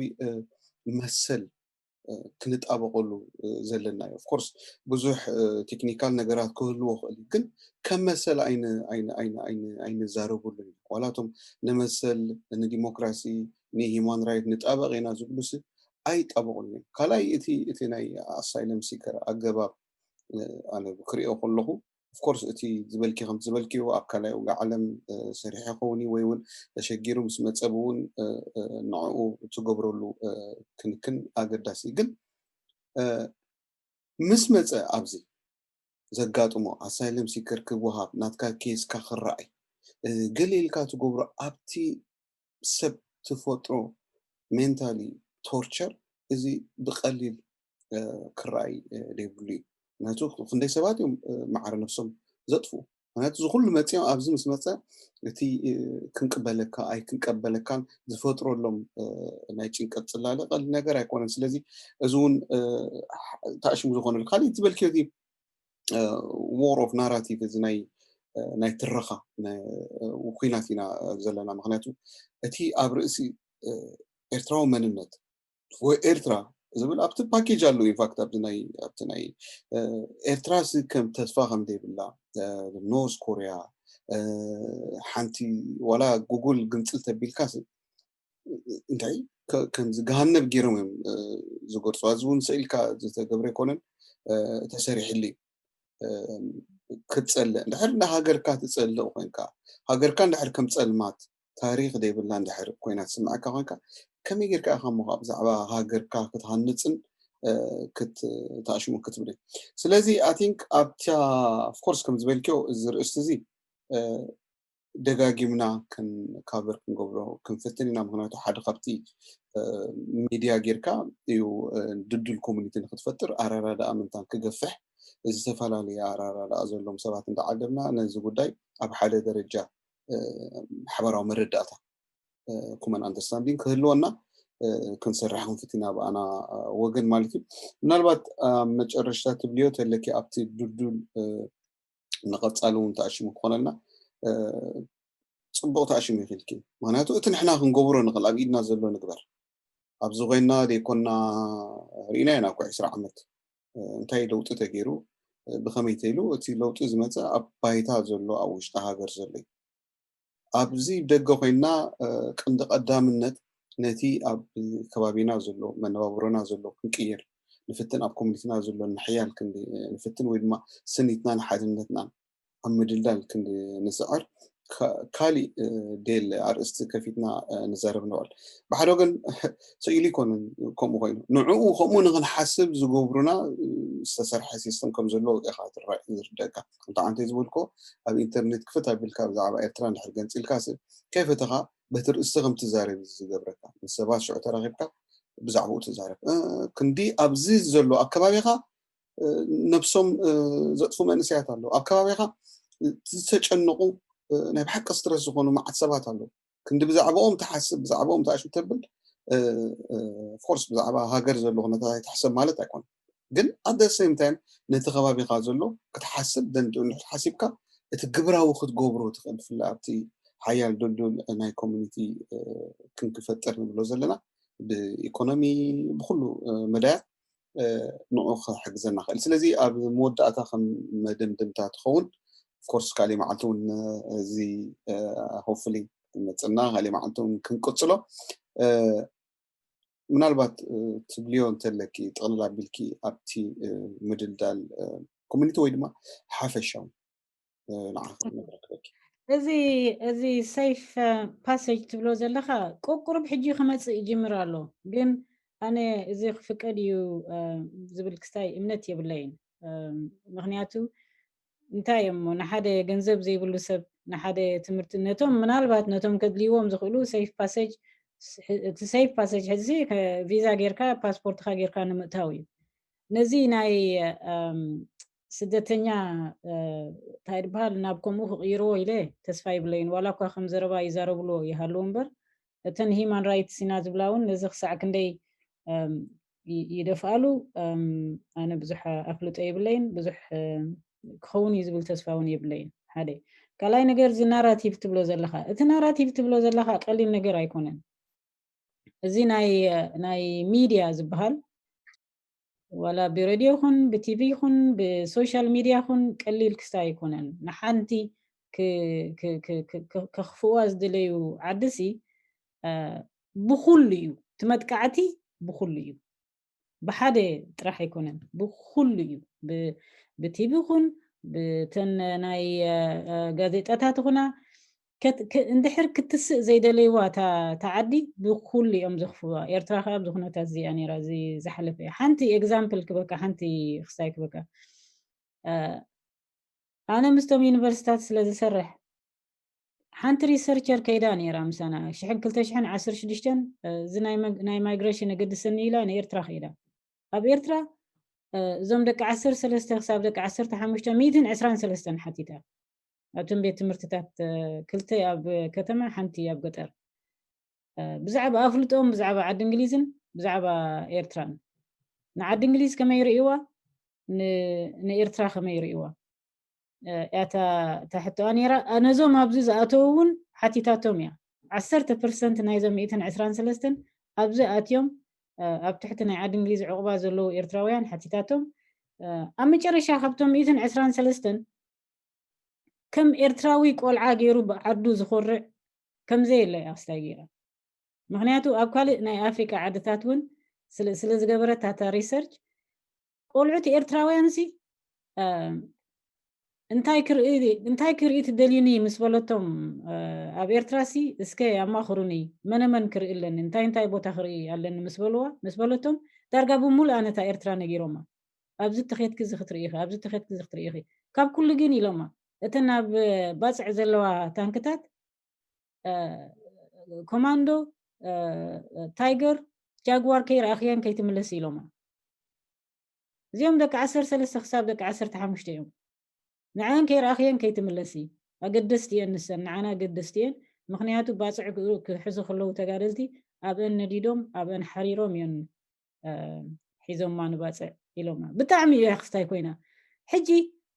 መሰል ክንጣበቀሉ ዘለና እዩ። Of course ብዙሕ ቴክኒካል ነገራት ክህልዎ ክእል፣ ግን ከም መሰል ኣይንዛረብሉ። ዋላቶም ንመሰል ንዲሞክራሲ ንሂማን ራይት ንጣበቅ ኢና ዝብሉስ ኣይጣበቁን እዮም። ካልኣይ እቲ እቲ ናይ ኣሳይለም ሲከር ኣገባብ ኣነ ክሪኦ ከለኹ፣ of course እቲ ዝበልኪ ከም ዝበልኪዮ ኣብ ካልኣይ ውግእ ዓለም ሰሪሑ ይኸውን እዩ፣ ወይ እውን ተሸጊሩ ምስ መፀ እውን ንዕኡ ትገብረሉ ክንክን ኣገዳሲ። ግን ምስ መፀ ኣብዚ ዘጋጥሞ ኣሳይለም ሲከር ክወሃብ ናትካ ኬስካ ክረኣይ ገለ ኢልካ ትገብሮ ኣብቲ ሰብ ትፈጥሮ ሜንታሊ ቶርቸር እዚ ብቀሊል ክረኣይ ዘይብሉ እዩ። ምክንያቱ ክንደይ ሰባት እዮም ማዕረ ነብሶም ዘጥፍኡ። ምክንያቱ እዚ ኩሉ መፂኦም ኣብዚ ምስ መፀ እቲ ክንቅበለካ ኣይክንቀበለካን ዝፈጥረሎም ናይ ጭንቀት ፅላለ ቀሊል ነገር ኣይኮነን። ስለዚ እዚ እውን ታእሽሙ ዝኾነሉ። ካሊእ ዝበልክዮ እቲ war of narrative፣ እዚ ናይ ናይ ትረኻ ኩናት ኢና ዘለና። ምክንያቱ እቲ ኣብ ርእሲ ኤርትራዊ መንነት ወይ ኤርትራ ዝብል ኣብቲ ፓኬጅ ኣሎ። In fact ኣብቲ ናይ ኣብቲ ናይ ኤርትራ ሲ ከም ተስፋ ከም ዘይብላ፣ ኖርዝ ኮርያ፣ ሓንቲ ዋላ ጉግል ግንፅል ተቢልካ ሲ እንታይ ከምዚ ገሃነብ ገይሮም እዮም ዝገርፁ። እዚ እውን ስኢልካ ዝተገብረ ኣይኮነን፣ ተሰሪሕሉ እዩ። ክትፀልእ እንድሕር ንሃገርካ ትፀልእ ኮይንካ፣ ሃገርካ እንድሕር ከም ፀልማት ታሪክ ዘይብላ እንድሕር ኮይና ትስምዐካ ኮይንካ፣ ከመይ ጌርካ ኢኻ እሞ ብዛዕባ ሃገርካ ክትሃንፅን ክትኣሽሙ ክትብል? ስለዚ I think ኣብታ of course ከም ዝበልክዮ እዚ ርእስቲ እዚ ደጋጊምና ክንካበር ክንገብሮ ክንፍትን ኢና። ምክንያቱ ሓደ ካብቲ ሚድያ ጌርካ እዩ ድልዱል ኮሚኒቲ ንክትፈጥር ኣረዳድኣ ምንታን ክገፍሕ፣ ዝተፈላለየ ኣረዳድኣ ዘለዎም ሰባት እንዳዓደምና ነዚ ጉዳይ ኣብ ሓደ ደረጃ ሓበራዊ መረዳእታ common understanding ክህልወና ክንሰርሕ ክንፍትን ኢና ብኣና ወገን ማለት እዩ። ምናልባት ኣብ መጨረሽታ ትብልዮ ተለኪ ኣብቲ ድልዱል ንቐፃሊ እውን ተኣሽሙ ክኾነልና ፅቡቕ ተኣሽሙ ይኽእልኪ። ምክንያቱ እቲ ንሕና ክንገብሮ ንኽእል ኣብ ኢድና ዘሎ ንግበር። ኣብዚ ኮይና ዘይኮና ርኢና ኢና እኮ ዕስራ ዓመት እንታይ ለውጢ ተገይሩ ብኸመይ ተይሉ እቲ ለውጢ ዝመፀ ኣብ ባይታ ዘሎ ኣብ ውሽጢ ሃገር ዘሎ እዩ። ኣብዚ ደገ ኮይና ቀንዲ ቀዳምነት ነቲ ኣብ ከባቢና ዘሎ መነባብሮና ዘሎ ክንቅይር ንፍትን፣ ኣብ ኮሚኒቲና ዘሎ ንሕያል ክንዲ ንፍትን ወይ ድማ ስኒትናን ሓድነትናን ኣብ ምድልዳል ክንዲ ንስዕር ካሊእ ዴል ኣርእስቲ ከፊትና ንዛረብ ንውዕል። ብሓደ ወገን ስኢሉ ይኮንን ከምኡ ኮይኑ ንዕኡ ከምኡ ንክንሓስብ ዝገብሩና ዝተሰርሐ ሲስተም ከም ዘለዎ ኢኻ ትረዳእ ዝርደካ። ከምቲ ዓንተ ዝበልኮ ኣብ ኢንተርኔት ክፍት ኣቢልካ ብዛዕባ ኤርትራ እንድሕር ገንፂልካ ሲ ከይፈተኻ በቲ ርእስቲ ከም ትዛረብ ዝገብረካ። ምስ ሰባት ሽዑ ተራኺብካ ብዛዕባኡ ትዛረብ። ክንዲ ኣብዚ ዘሎ ኣብ ከባቢኻ ነብሶም ዘጥፉ መንእሰያት ኣለዉ። ኣብ ከባቢኻ ዝተጨነቑ ናይ ብሓቂ ስትረስ ዝኾኑ መዓት ሰባት ኣለዉ። ክንዲ ብዛዕባኦም ትሓስብ፣ ብዛዕባኦም ትኣሽም ተብል፣ ኦፍኮርስ ብዛዕባ ሃገር ዘሎ ኩነታት ኣይትሕሰብ ማለት ኣይኮነን። ግን at the same time ነቲ ከባቢኻ ዘሎ ክትሓስብ ደንድኡ እንድሕር ሓሲብካ እቲ ግብራዊ ክትገብሮ ትኽእል ብፍላይ ኣብቲ ሓያል ድልዱል ናይ ኮሚኒቲ ክንክፈጥር ንብሎ ዘለና ብኢኮኖሚ ብኩሉ መዳያት ንዑ ክሕግዘና ክእል። ስለዚ ኣብ መወዳእታ ከም መደምደምታ ትኸውን፣ ኦፍኮርስ ካልእ መዓልቲ እውን እዚ ሆፕፉሊ መፅና ካልእ መዓልቲ እውን ክንቅፅሎ። ምናልባት ትብልዮ እንተለኪ ጥቕልል ኣቢልኪ ኣብቲ ምድልዳል ኮሚኒቲ ወይ ድማ ሓፈሻዊ ንዓኺ መድረክ በኪ። እዚ እዚ ሴፍ ፓሴጅ ትብሎ ዘለኻ ቁቁሩብ ሕጂ ክመፅእ ይጅምር ኣሎ። ግን ኣነ እዚ ክፍቀድ እዩ ዝብል ክስታይ እምነት የብለይን። ምክንያቱ እንታይ እሞ ንሓደ ገንዘብ ዘይብሉ ሰብ ንሓደ ትምህርቲ ነቶም ምናልባት ነቶም ከድልይዎም ዝኽእሉ ሴፍ ፓሴጅ እቲ ሴፍ ፓሴጅ ሕዚ ቪዛ ጌርካ ፓስፖርትካ ጌርካ ንምእታው እዩ። ነዚ ናይ ስደተኛ እንታይ ድበሃል ናብ ከምኡ ክቕይርዎ ኢለ ተስፋ ይብለይን። ዋላ እኳ ከም ዘረባ ይዛረብሎ ይሃልው እምበር እተን ሂማን ራይትስ ኢና ዝብላ እውን ነዚ ክሳዕ ክንደይ ይደፍኣሉ ኣነ ብዙሕ ኣፍልጦ የብለይን። ብዙሕ ክኸውን እዩ ዝብል ተስፋ እውን የብለይን። ሓደ ካልኣይ ነገር እዚ ናራቲቭ ትብሎ ዘለኻ፣ እቲ ናራቲቭ ትብሎ ዘለኻ ቀሊል ነገር ኣይኮነን። እዚ ናይ ናይ ሚድያ ዝበሃል ዋላ ብሬድዮ ይኹን ብቲቪ ይኹን ብሶሻል ሚድያ ይኹን ቀሊል ክስታይ ኣይኮነን። ንሓንቲ ከኽፍዋ ዝደለዩ ዓድሲ ብኩሉ እዩ፣ እቲ መጥቃዕቲ ብኩሉ እዩ። ብሓደ ጥራሕ ኣይኮነን፣ ብኩሉ እዩ። ብቲቪ ይኹን ብተን ናይ ጋዜጣታት ይኹና እንድሕር ክትስእ ዘይደለይዋ እታ ዓዲ ብኩሉ እዮም ዘኽፍዋ። ኤርትራ ከዓ ኣብዚ ኩነታት እዚኣ ነይራ፣ እዚ ዝሓለፈ እያ። ሓንቲ ኤግዛምፕል ክበካ፣ ሓንቲ ክስታይ ክበካ። ኣነ ምስቶም ዩኒቨርሲታት ስለ ዝሰርሕ ሓንቲ ሪሰርቸር ከይዳ ነይራ ምሳና ሽሕን ክልተ ሽሕን ዓሰርተ ሽዱሽተን እዚ ናይ ማይግሬሽን የገድሰኒ ኢላ ንኤርትራ ከይዳ። ኣብ ኤርትራ እዞም ደቂ ዓሰርተ ሰለስተ ክሳብ ደቂ ዓሰርተ ሓሙሽተ ሚእትን ዕስራን ሰለስተን ሓቲታ። ኣብቶም ቤት ትምህርትታት ክልተ ኣብ ከተማ ሓንቲ ኣብ ገጠር ብዛዕባ ኣፍልጦም ብዛዕባ ዓዲ እንግሊዝን ብዛዕባ ኤርትራን ንዓዲ እንግሊዝ ከመይ ርእይዋ ንኤርትራ ከመይ ርእይዋ እያ እታ ሕቶኣ ነይራ። ነዞም ኣብዚ ዝኣተዉ እውን ሓቲታቶም እያ። ዓሰርተ ፐርሰንት ናይዞም ሚእትን ዕስራን ሰለስተን ኣብዚ ኣትዮም ኣብ ትሕቲ ናይ ዓዲ እንግሊዝ ዕቑባ ዘለዉ ኤርትራውያን ሓቲታቶም ኣብ መጨረሻ ካብቶም ሚእትን ዕስራን ሰለስተን ከም ኤርትራዊ ቆልዓ ገይሩ ብዓዱ ዝኾርዕ ከምዘየለ እያ ክስታይ ገይራ። ምክንያቱ ኣብ ካልእ ናይ ኣፍሪቃ ዓድታት እውን ስለ ዝገበረታ እታ ሪሰርች ቆልዑት ኤርትራውያን ሲ እንታይ ክርኢ ትደልዩኒ ምስ በለቶም ኣብ ኤርትራ ሲ እስከ ኣማኽሩኒ መነመን ክርኢ ኣለኒ እንታይ እንታይ ቦታ ክርኢ ኣለኒ ምስ በልዋ ምስ በለቶም ዳርጋ ብምሉእ ኣነታ ኤርትራ ነጊሮማ ኣብዚ ተኸትኪ እዚ ክትርኢ ኢኺ ኣብዚ ተኸትኪ እዚ ክትርኢ ኢኺ ካብ ኩሉ ግን ኢሎማ እተን ኣብ ባፅዕ ዘለዋ ታንክታት ኮማንዶ ታይገር ጃግዋር ከይረኣኽየን ከይትምለሲ ኢሎማ እዚኦም ደቂ ዓሰርተ ሰለስተ ክሳብ ደቂ ዓሰርተ ሓሙሽተ እዮም ንዐን ከይረኣኽየን ከይትምለሲ ኣገደስቲ እየን ንሰን ንዓና ኣገደስቲ እየን ምክንያቱ ባፅዕ ክሕዙ ከለዉ ተጋደልቲ ኣብአን ነዲዶም ኣብአን ሓሪሮም እዮም ሒዞማ ንባፅዕ ኢሎማ ብጣዕሚ እዩ ክስታይ ኮይና ሕጂ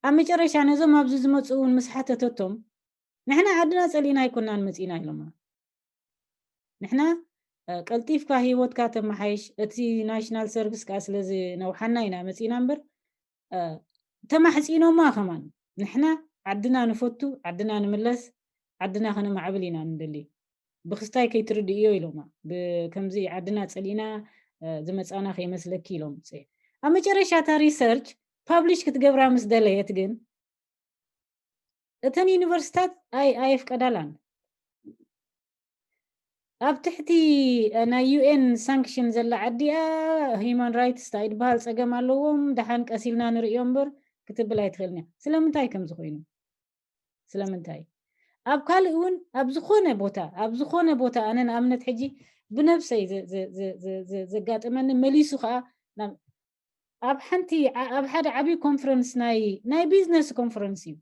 ኣብ መጨረሻ ነዞም ኣብዚ ዝመፁ እውን ምስ ሓተተቶም ንሕና ዓድና ፀሊእና ኣይኮናን መፂና ኢሎማ ንሕና ቀልጢፍካ ሂወትካ ተመሓይሽ እቲ ናሽናል ሰርቪስ ከዓ ስለ ዝነውሓና ኢና መፂና እምበር ተማሕፂኖማ ከማን ንሕና ዓድና ንፈቱ ዓድና ንምለስ ዓድና ከነማዕብል ኢና ንደሊ ብክስታይ ከይትርድእዮ ኢሎማ ብከምዚ ዓድና ፀሊእና ዝመፃና ከይመስለኪ ኢሎም ኣብ መጨረሻ እታ ሪሰርች ፓብሊሽ ክትገብራ ምስ ደለየት ግን እተን ዩኒቨርሲታት ኣይ ኣየፍቀዳላን ኣብ ትሕቲ ናይ ዩኤን ሳንክሽን ዘላ ዓዲኣ ሂማን ራይትስ እንታይ ድበሃል ፀገም ኣለዎም ደሓን ቀሲልና ንርእዮ እምበር ክትብል ኣይትኽእልን እያ ስለምንታይ ከም ዝኾይኑ ስለምንታይ ኣብ ካልእ እውን ኣብ ዝኾነ ቦታ ኣብ ዝኾነ ቦታ ኣነ ንኣብነት ሕጂ ብነብሰይ ዘጋጠመኒ መሊሱ ከዓ ኣብ ሓንቲ ኣብ ሓደ ዓብዪ ኮንፈረንስ ናይ ናይ ቢዝነስ ኮንፈረንስ እዩ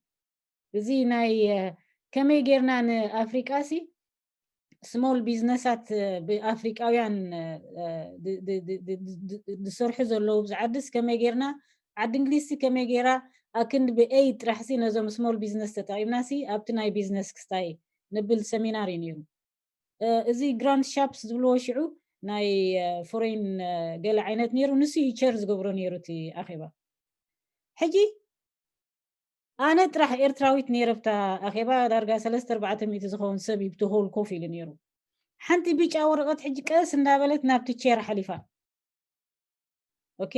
እዚ ናይ ከመይ ጌርና ንኣፍሪቃ ሲ ስሞል ቢዝነሳት ብኣፍሪቃውያን ዝሰርሑ ዘለዉ ብዝዓድስ ከመይ ጌርና ዓዲ እንግሊዝሲ ከመይ ጌራ ኣክንዲ ብኤይ ጥራሕሲ ነዞም ስሞል ቢዝነስ ተጠቂምናሲ ኣብቲ ናይ ቢዝነስ ክስታይ ንብል ሰሚናር እዩ ነይሩ እዚ ግራንት ሻፕስ ዝብልዎ ሽዑ ናይ ፎሬን ገለ ዓይነት ነይሩ። ንሱ እዩ ቸር ዝገብሮ ነይሩ እቲ ኣኼባ። ሕጂ ኣነ ጥራሕ ኤርትራዊት ነይረ ኣብታ ኣኼባ። ዳርጋ ሰለስተ ኣርባዕተ ሚእቲ ዝኸውን ሰብ እዩ ብቲ ሆል ኮፍ ኢሉ ነይሩ። ሓንቲ ብጫ ወረቐት ሕጂ ቀስ እንዳበለት ናብቲ ቸር ሓሊፋ። ኦኬ፣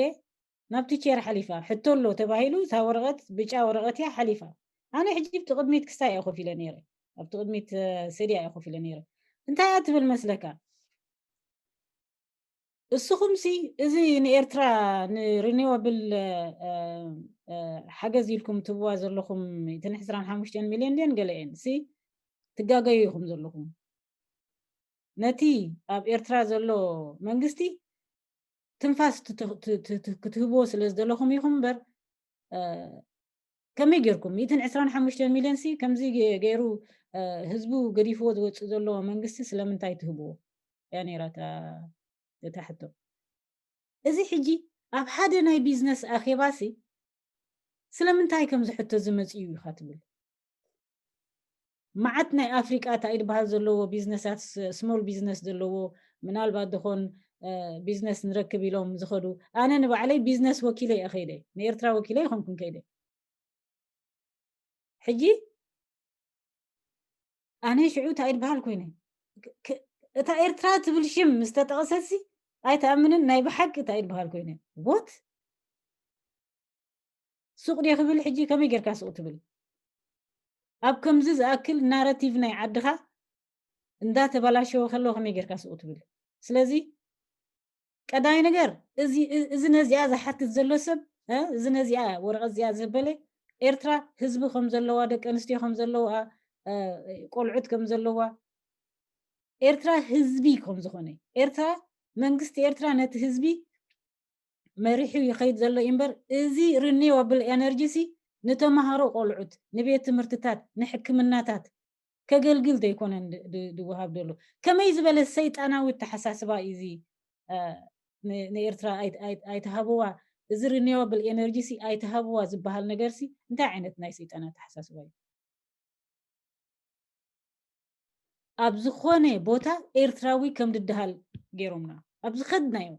ናብቲ ቸር ሓሊፋ። ሕቶ ኣሎ ተባሂሉ እታ ወረቐት፣ ብጫ ወረቐት እያ ሓሊፋ። ኣነ ሕጂ ኣብቲ ቅድሚት ክስታይ እየ ኮፍ ኢለ ነይረ። ኣብቲ ቅድሚት ሰድያ እየ ኮፍ ኢለ ነይረ። እንታይ እያ ትብል መስለካ? እስኹምሲ እዚ ንኤርትራ ንሪኒወብል ሓገዝ ኢልኩም ትብዋ ዘለኹም ሚእትን ዕስራን ሓሙሽተን ሚልዮን ድየን ገለኤን ሲ ትጋገዩ ኢኹም ዘለኹም። ነቲ ኣብ ኤርትራ ዘሎ መንግስቲ ትንፋስ ክትህብዎ ስለ ዝደለኹም ኢኹም እምበር፣ ከመይ ጌርኩም ሚእትን ዕስራን ሓሙሽተን ሚልዮን ሲ ከምዚ ገይሩ ህዝቡ ገዲፍዎ ዝወፅእ ዘሎ መንግስቲ ስለምንታይ ትህብዎ እያ ነይራ እታ ሕቶ። እዚ ሕጂ ኣብ ሓደ ናይ ቢዝነስ ኣኼባ ሲ ስለምንታይ ከምዚ ሕቶ ዝመፅእ እዩ ኢኻ ትብል? መዓት ናይ ኣፍሪቃ እንታይ ዝበሃል ዘለዎ ቢዝነሳት፣ ስሞል ቢዝነስ ዘለዎ፣ ምናልባት ዝኾን ቢዝነስ ንረክብ ኢሎም ዝኸዱ። ኣነ ንባዕለይ ቢዝነስ ወኪለ እየ ከይደ፣ ንኤርትራ ወኪለ ይኾንኩን ከይደ። ሕጂ ኣነ ሽዑ እንታይ ዝበሃል ኮይነ፣ እታ ኤርትራ ትብል ሽም ምስ ተጠቐሰሲ ኣይትኣምንን። ናይ ብሓቂ እንታይ ዝበሃል ኮይነ፣ ቦት ሱቕ ድየ ክብል? ሕጂ ከመይ ጌርካ ሱቕ ትብል? ኣብ ከምዚ ዝኣክል ናራቲቭ ናይ ዓድኻ እንዳተበላሸወ ከሎ ከመይ ጌርካ ሱቕ ትብል? ስለዚ ቀዳማይ ነገር እዚ ነዚኣ ዝሓትት ዘሎ ሰብ፣ እዚ ነዚኣ ወረቐት እዚኣ ዘበለ፣ ኤርትራ ህዝቢ ከም ዘለዋ፣ ደቂ ኣንስትዮ ከም ዘለዋ፣ ቆልዑት ከም ዘለዋ፣ ኤርትራ ህዝቢ ከም ዝኾነ፣ ኤርትራ፣ መንግስቲ ኤርትራ ነቲ ህዝቢ መሪሑ ይኸይድ ዘሎ እምበር፣ እዚ ሪኒወብል ኤነርጂ ሲ ንተምሃሮ ቆልዑት፣ ንቤት ትምህርትታት፣ ንሕክምናታት ከገልግል ዘይኮነን ዝወሃብ ዘሎ። ከመይ ዝበለ ሰይጣናዊ ኣተሓሳስባ እዩ እዚ? ንኤርትራ ኣይትሃብዋ፣ እዚ ሪኒወብል ኤነርጂ ሲ ኣይትሃብዋ ዝበሃል ነገር ሲ እንታይ ዓይነት ናይ ሰይጣን ኣተሓሳስባ እዩ? ኣብ ዝኾነ ቦታ ኤርትራዊ ከም ድድሃል ገይሮምና፣ ኣብ ዝኸድናዮ፣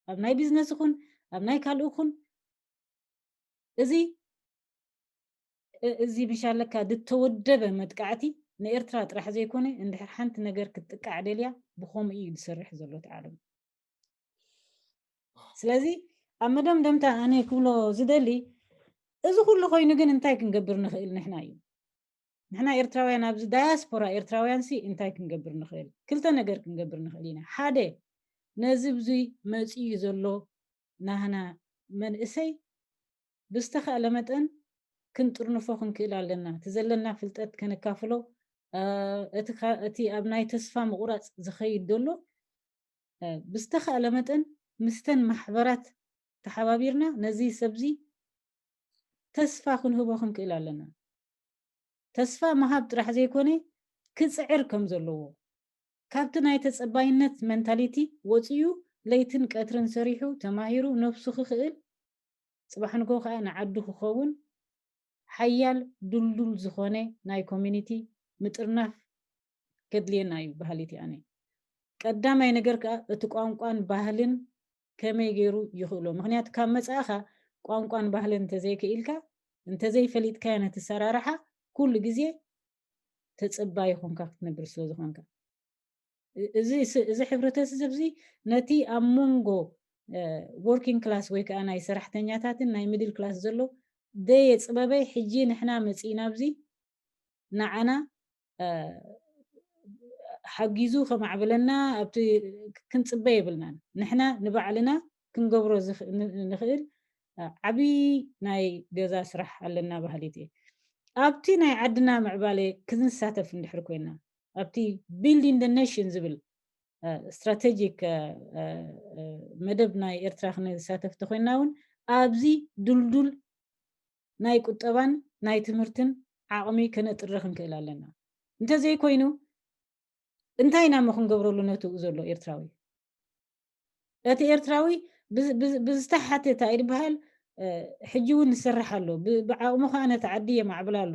ኣብ ናይ ቢዝነስ ይኹን ኣብ ናይ ካልእ ይኹን፣ እዚ እዚ ብሻለካ ዝተወደበ መጥቃዕቲ ንኤርትራ ጥራሕ ዘይኮነ፣ እንድሕር ሓንቲ ነገር ክትጥቃዕ ደልያ ብኸምኡ እዩ ዝሰርሕ ዘሎ እቲ ዓለም። ስለዚ ኣብ መደምደምታ ኣነ ክብሎ ዝደሊ፣ እዚ ኩሉ ኮይኑ ግን እንታይ ክንገብር ንኽእል ንሕና እዩ። ንሕና ኤርትራውያን፣ ኣብዚ ዳያስፖራ ኤርትራውያን ሲ እንታይ ክንገብር ንኽእል? ክልተ ነገር ክንገብር ንኽእል ኢና። ሓደ፣ ነዚ ብዙይ መፂኡ ዘሎ ናህና መንእሰይ ብዝተኻእለ መጠን ክንጥርንፎ ክንክእል ኣለና። እቲ ዘለና ፍልጠት ከነካፍሎ፣ እቲ ኣብ ናይ ተስፋ ምቑራፅ ዝኸይድ ዘሎ ብዝተኻእለ መጠን ምስተን ማሕበራት ተሓባቢርና ነዚ ሰብዚ ተስፋ ክንህቦ ክንክእል ኣለና። ተስፋ ምሃብ ጥራሕ ዘይኮነ ክፅዕር ከም ዘለዎ፣ ካብቲ ናይ ተፀባይነት መንታሊቲ ወፂኡ ለይትን ቀትርን ሰሪሑ ተማሂሩ ነብሱ ክኽእል፣ ፅባሕ ንግሆ ከዓ ንዓዱ ክኸውን ሓያል ድልዱል ዝኾነ ናይ ኮሚኒቲ ምጥርናፍ ከድልየና እዩ በሃሊት እየ ኣነ። ቀዳማይ ነገር ከዓ እቲ ቋንቋን ባህልን ከመይ ገይሩ ይኽእሎ? ምኽንያቱ ካብ መጻእኻ ቋንቋን ባህልን እንተዘይክኢልካ፣ እንተዘይፈሊጥካዮ ነቲ ሰራርሓ ኩሉ ግዜ ተጸባይ ኾንካ ክትነብር ስለ ዝኾንካ። እዚ ስ-፣ እዚ ሕብረተሰብ እዚ ነቲ ኣብ መንጎ፣ እ፣ ወርኪንግ ክላስ ወይ ከዓ ናይ ሰራሕተኛታትን ናይ ሚድል ክላስ ዘሎ ደየ ጽበበ ሕጂ ንሕና መጺእና ኣብዚ ንዓና፣ እ፣ ሓጊዙ ከማዕብለና ኣብቲ ክንጽበ የብልናን። ንሕና ንባዕልና ክንገብሮ ዝኽ-፣ ን-፣ ንኽእል፣ እ፣ ዓብዪ ናይ ገዛ ስራሕ ኣለና በሃሊት እየ። ኣብቲ ናይ ዓድና ምዕባለ ክንሳተፍ እንድሕር ኮይና፣ ኣብቲ ቢልዲንግ ደ ኔሽን ዝብል፣ እ፣ ስትራቴጂክ፣ እ፣ እ፣ እ፣ መደብ ናይ ኤርትራ ክንሳተፍ ተኮይና እውን ኣብዚ ድልዱል ናይ ቁጠባን ናይ ትምህርትን ዓቕሚ ከነጥሪ ክንክእል ኣለና። እንተዘይኮይኑ እንታይ ኢና እሞ ክንገብረሉ ነቲ ዘሎ ኤርትራዊ? እቲ ኤርትራዊ ብዝ-፣ ብዝ-፣ ብዝተሓተተ ኣይድበሃል፣ እ፣ ሕጂ እውን ንሰርሕ ኣሎ። ብ-፣ ብዓቕሙ ከዓ ነቲ ዓዲ የማዕብል ኣሎ።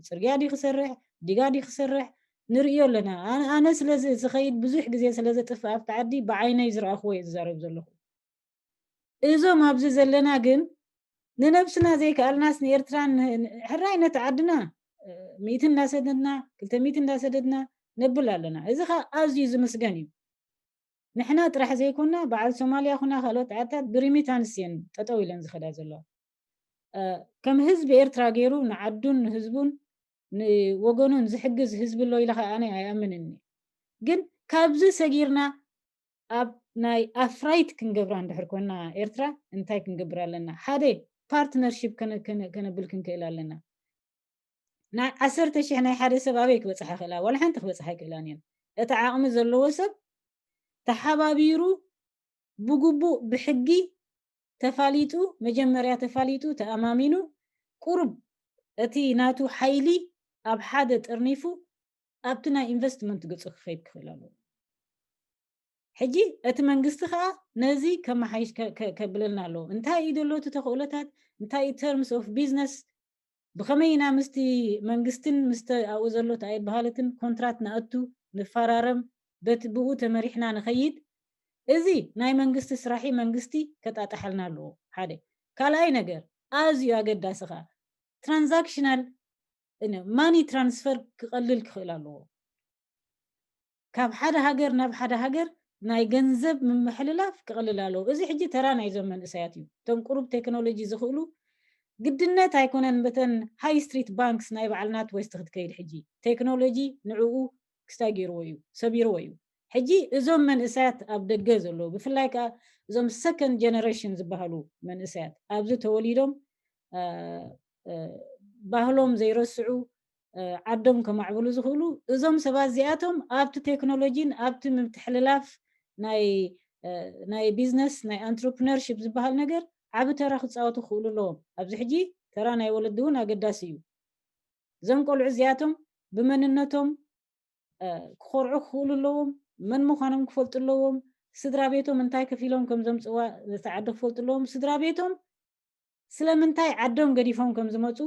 ጽርግያ ድዩ ክሰርሕ? ዲጋ ድዩ ክሰርሕ? ንርእዮ ኣለና። ኣነ ስለ ዝኸይድ ብዙሕ ግዜ ስለ ዘጥፍእ ኣብቲ ዓዲ ብዓይነይ ዝረኣኽዎ እየ ዝዛረብ ዘለኹ። እዞም ኣብዚ ዘለና ግን ንነብስና ዘይከኣልናስ ንኤርትራን ሕራይ ነቲ ዓድና ሚእቲ እንዳሰደድና ክልተ ሚእቲ እንዳሰደድና ነብል ኣለና። እዚ ኸ ኣዝዩ ዝምስገን እዩ። ንሕና ጥራሕ ዘይኮና በዓል ሶማልያ ኹና ካልኦት ዓድታት ብሪሚታንስ እየን ጠጠው ኢለን ዝኸዳ ዘለዋ። ከም ህዝቢ ኤርትራ ገይሩ ንዓዱን ንህዝቡን ንወገኑን ዝሕግዝ ህዝቢ ኣሎ ኢለ ኸዓ ኣነ ኣይኣምንን። ግን ካብዚ ሰጊርና ኣብ ናይ ኣፍራይት ክንገብራ እንድሕር ኮና ኤርትራ እንታይ ክንገብር ኣለና? ሓደ ፓርትነርሺፕ ከነብል ክንክእል ኣለና። ናይ ዓሰርተ ሽሕ ናይ ሓደ ሰብ ኣበይ ክበፅሓ ይኽእላ? ዋላ ሓንቲ ክበፅሓ ኣይክእላን እየን። እቲ ዓቕሚ ዘለዎ ሰብ ተሓባቢሩ ብግቡእ ብሕጊ ተፋሊጡ፣ መጀመርያ ተፋሊጡ ተኣማሚኑ ቁሩብ እቲ ናቱ ሓይሊ ኣብ ሓደ ጠርኒፉ ኣብቲ ናይ ኢንቨስትመንት ገፁ ክኸይድ ክኽእል ኣለዎ። ሕጂ እቲ መንግስቲ ከዓ ነዚ ከመሓይሽ ከብለልና ኣለዎ። እንታይ እዩ ዘሎ እቲ ተኽእሎታት? እንታይ እዩ terms of business? ብኸመይ ኢና ምስቲ መንግስትን ምስቲ ኣብኡ ዘሎ ተኣይ በሃልትን ኮንትራት ንኣቱ ንፈራረም፣ በቲ ብኡ ተመሪሕና ንኸይድ? እዚ ናይ መንግስቲ ስራሒ መንግስቲ ከጣጣሓልና ኣለዎ። ሓደ ካልኣይ ነገር ኣዝዩ ኣገዳሲ ከዓ ትራንዛክሽናል ማኒ ትራንስፈር ክቐልል ክኽእል ኣለዎ። ካብ ሓደ ሃገር ናብ ሓደ ሃገር ናይ ገንዘብ ምምሕልላፍ ክቐልል ኣለዎ። እዚ ሕጂ ተራ ናይዞም መንእሰያት እዩ። እቶም ቁሩብ ቴክኖሎጂ ዝኽእሉ ግድነት ኣይኮነን በተን ሃይ ስትሪት ባንክስ ናይ በዓል ናት ዌስት ክትከይድ። ሕጂ ቴክኖሎጂ ንዕኡ ክስታይ ገይርዎ እዩ፣ ሰቢርዎ እዩ። ሕጂ እዞም መንእሰያት ኣብ ደገ ዘለዉ ብፍላይ ከዓ እዞም ሰከንድ ጀነሬሽን ዝበሃሉ መንእሰያት ኣብዚ ተወሊዶም ባህሎም ዘይረስዑ ዓዶም ከማዕብሉ ዝኽእሉ እዞም ሰባት እዚኣቶም ኣብቲ ቴክኖሎጂን ኣብቲ ምትሕልላፍ ናይ ናይ ቢዝነስ ናይ ኣንትርፕነርሽፕ ዝበሃል ነገር ዓቢ ተራ ክፃወቱ ክኽእሉ ኣለዎም። ኣብዚ ሕጂ ተራ ናይ ወለዲ እውን ኣገዳሲ እዩ። እዞም ቆልዑ እዚኣቶም ብመንነቶም ክኾርዑ ክኽእሉ ኣለዎም። መን ምዃኖም ክፈልጡ ኣለዎም። ስድራ ቤቶም እንታይ ከፊሎም ከም ዘምፅዋ ነቲ ዓዲ ክፈልጡ ኣለዎም። ስድራ ቤቶም ስለምንታይ ዓዶም ገዲፎም ከም ዝመፁ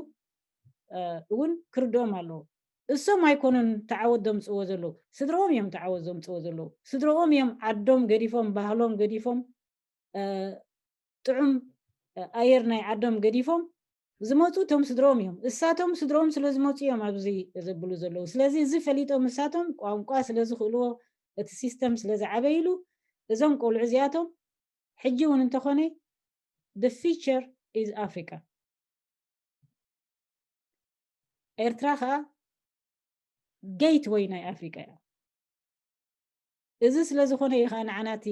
እውን ክርድኦም ኣለዎ። እሶም ኣይኮኑን ተዓወት ዘምፅዎ ዘለዉ፣ ስድረኦም እዮም ተዓወት ዘምፅዎ ዘለዉ። ስድረኦም እዮም ዓዶም ገዲፎም፣ ባህሎም ገዲፎም፣ ጥዑም ኣየር ናይ ዓዶም ገዲፎም ዝመፁ እቶም ስድረኦም እዮም። እሳቶም ስድረኦም ስለ ዝመፁ እዮም ኣብዚ ዘብሉ ዘለዉ። ስለዚ እዚ ፈሊጦም እሳቶም ቋንቋ ስለ ዝኽእልዎ፣ እቲ ሲስተም ስለ ዝዓበይሉ እዞም ቆልዑ እዚኣቶም ሕጂ እውን እንተኾነ the future is Africa። ኤርትራ ከዓ ጌትወይ ናይ ኣፍሪቃ እያ። እዚ ስለ ዝኾነ እዩ ከዓ ንዓናቲ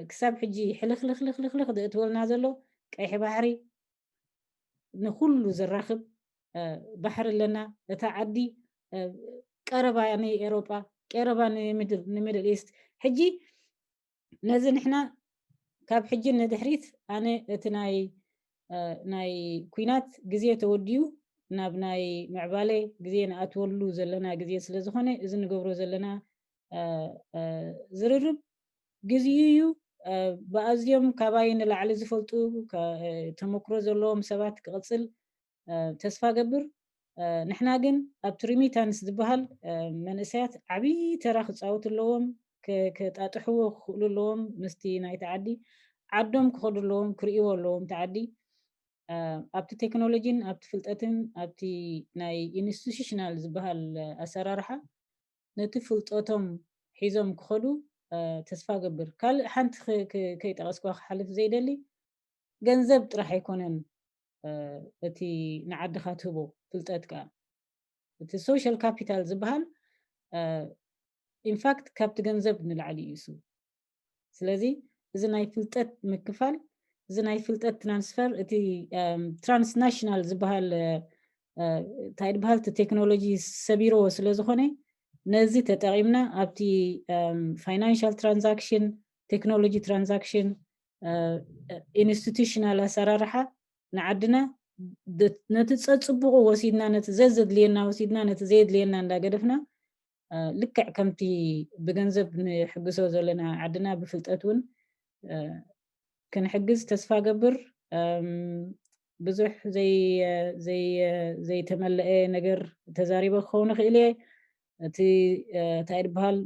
ክሳብ ሕጂ ሕልኽልኽልኽልኽ ዘእትወልና ዘሎ። ቀይሕ ባሕሪ ንኹሉ ዘራኽብ ባሕሪ ኣለና። እታ ዓዲ ቀረባ ንኤሮጳ፣ ቀረባ ንሚድል ኢስት። ሕጂ ነዚ ንሕና ካብ ሕጂ ንድሕሪት ኣነ እቲ ናይ ናይ ኩናት ግዜ ተወዲኡ ናብ ናይ ምዕባለ ግዜ ንኣትወሉ ዘለና ግዜ ስለ ዝኾነ እዚ ንገብሮ ዘለና ዝርርብ ግዜኡ እዩ። ብኣዝዮም ካባይ ንላዕሊ ዝፈልጡ ተመክሮ ዘለዎም ሰባት ክቕፅል ተስፋ ገብር። ንሕና ግን ኣብቲ ሪሚታንስ ዝበሃል መንእሰያት ዓብዪ ተራ ክፃወቱ ኣለዎም። ከጣጥሕዎ ክኽእሉ ኣለዎም ምስቲ ናይቲ ዓዲ። ዓዶም ክኸዱ ኣለዎም፣ ክርእይዎ ኣለዎም እቲ ዓዲ። ኣብቲ ቴክኖሎጂን ኣብቲ ፍልጠትን ኣብቲ ናይ ኢንስቲቱሽናል ዝበሃል ኣሰራርሓ ነቲ ፍልጠቶም ሒዞም ክኸዱ ተስፋ ገብር። ካልእ ሓንቲ ከይጠቐስኳ ክሓልፍ ዘይደሊ ገንዘብ ጥራሕ ኣይኮነን እቲ ንዓድኻ ትህቦ ፍልጠት ከዓ እቲ ሶሻል ካፒታል ዝበሃል ኢንፋክት ካብቲ ገንዘብ ንላዕሊ እዩ እሱ። ስለዚ እዚ ናይ ፍልጠት ምክፋል፣ እዚ ናይ ፍልጠት ትራንስፈር፣ እቲ ትራንስናሽናል ዝበሃል እንታይ ዝበሃል እቲ ቴክኖሎጂ ሰቢርዎ ስለ ዝኾነ ነዚ ተጠቒምና ኣብቲ ፋይናንሻል ትራንዛክሽን፣ ቴክኖሎጂ ትራንዛክሽን፣ ኢንስቲቱሽናል ኣሰራርሓ ንዓድና ነቲ ጸጽቡቑ ወሲድና፣ ነቲ ዘዘድልየና ወሲድና፣ ነቲ ዘየድልየና እንዳገደፍና ልክዕ ከምቲ ብገንዘብ ንሕግዞ ዘለና ዓድና ብፍልጠት እውን ክንሕግዝ ተስፋ ገብር። ብዙሕ ዘይተመለአ ነገር ተዛሪበ ክኸውን ይኽእል እየ። እቲ እንታይ ድበሃል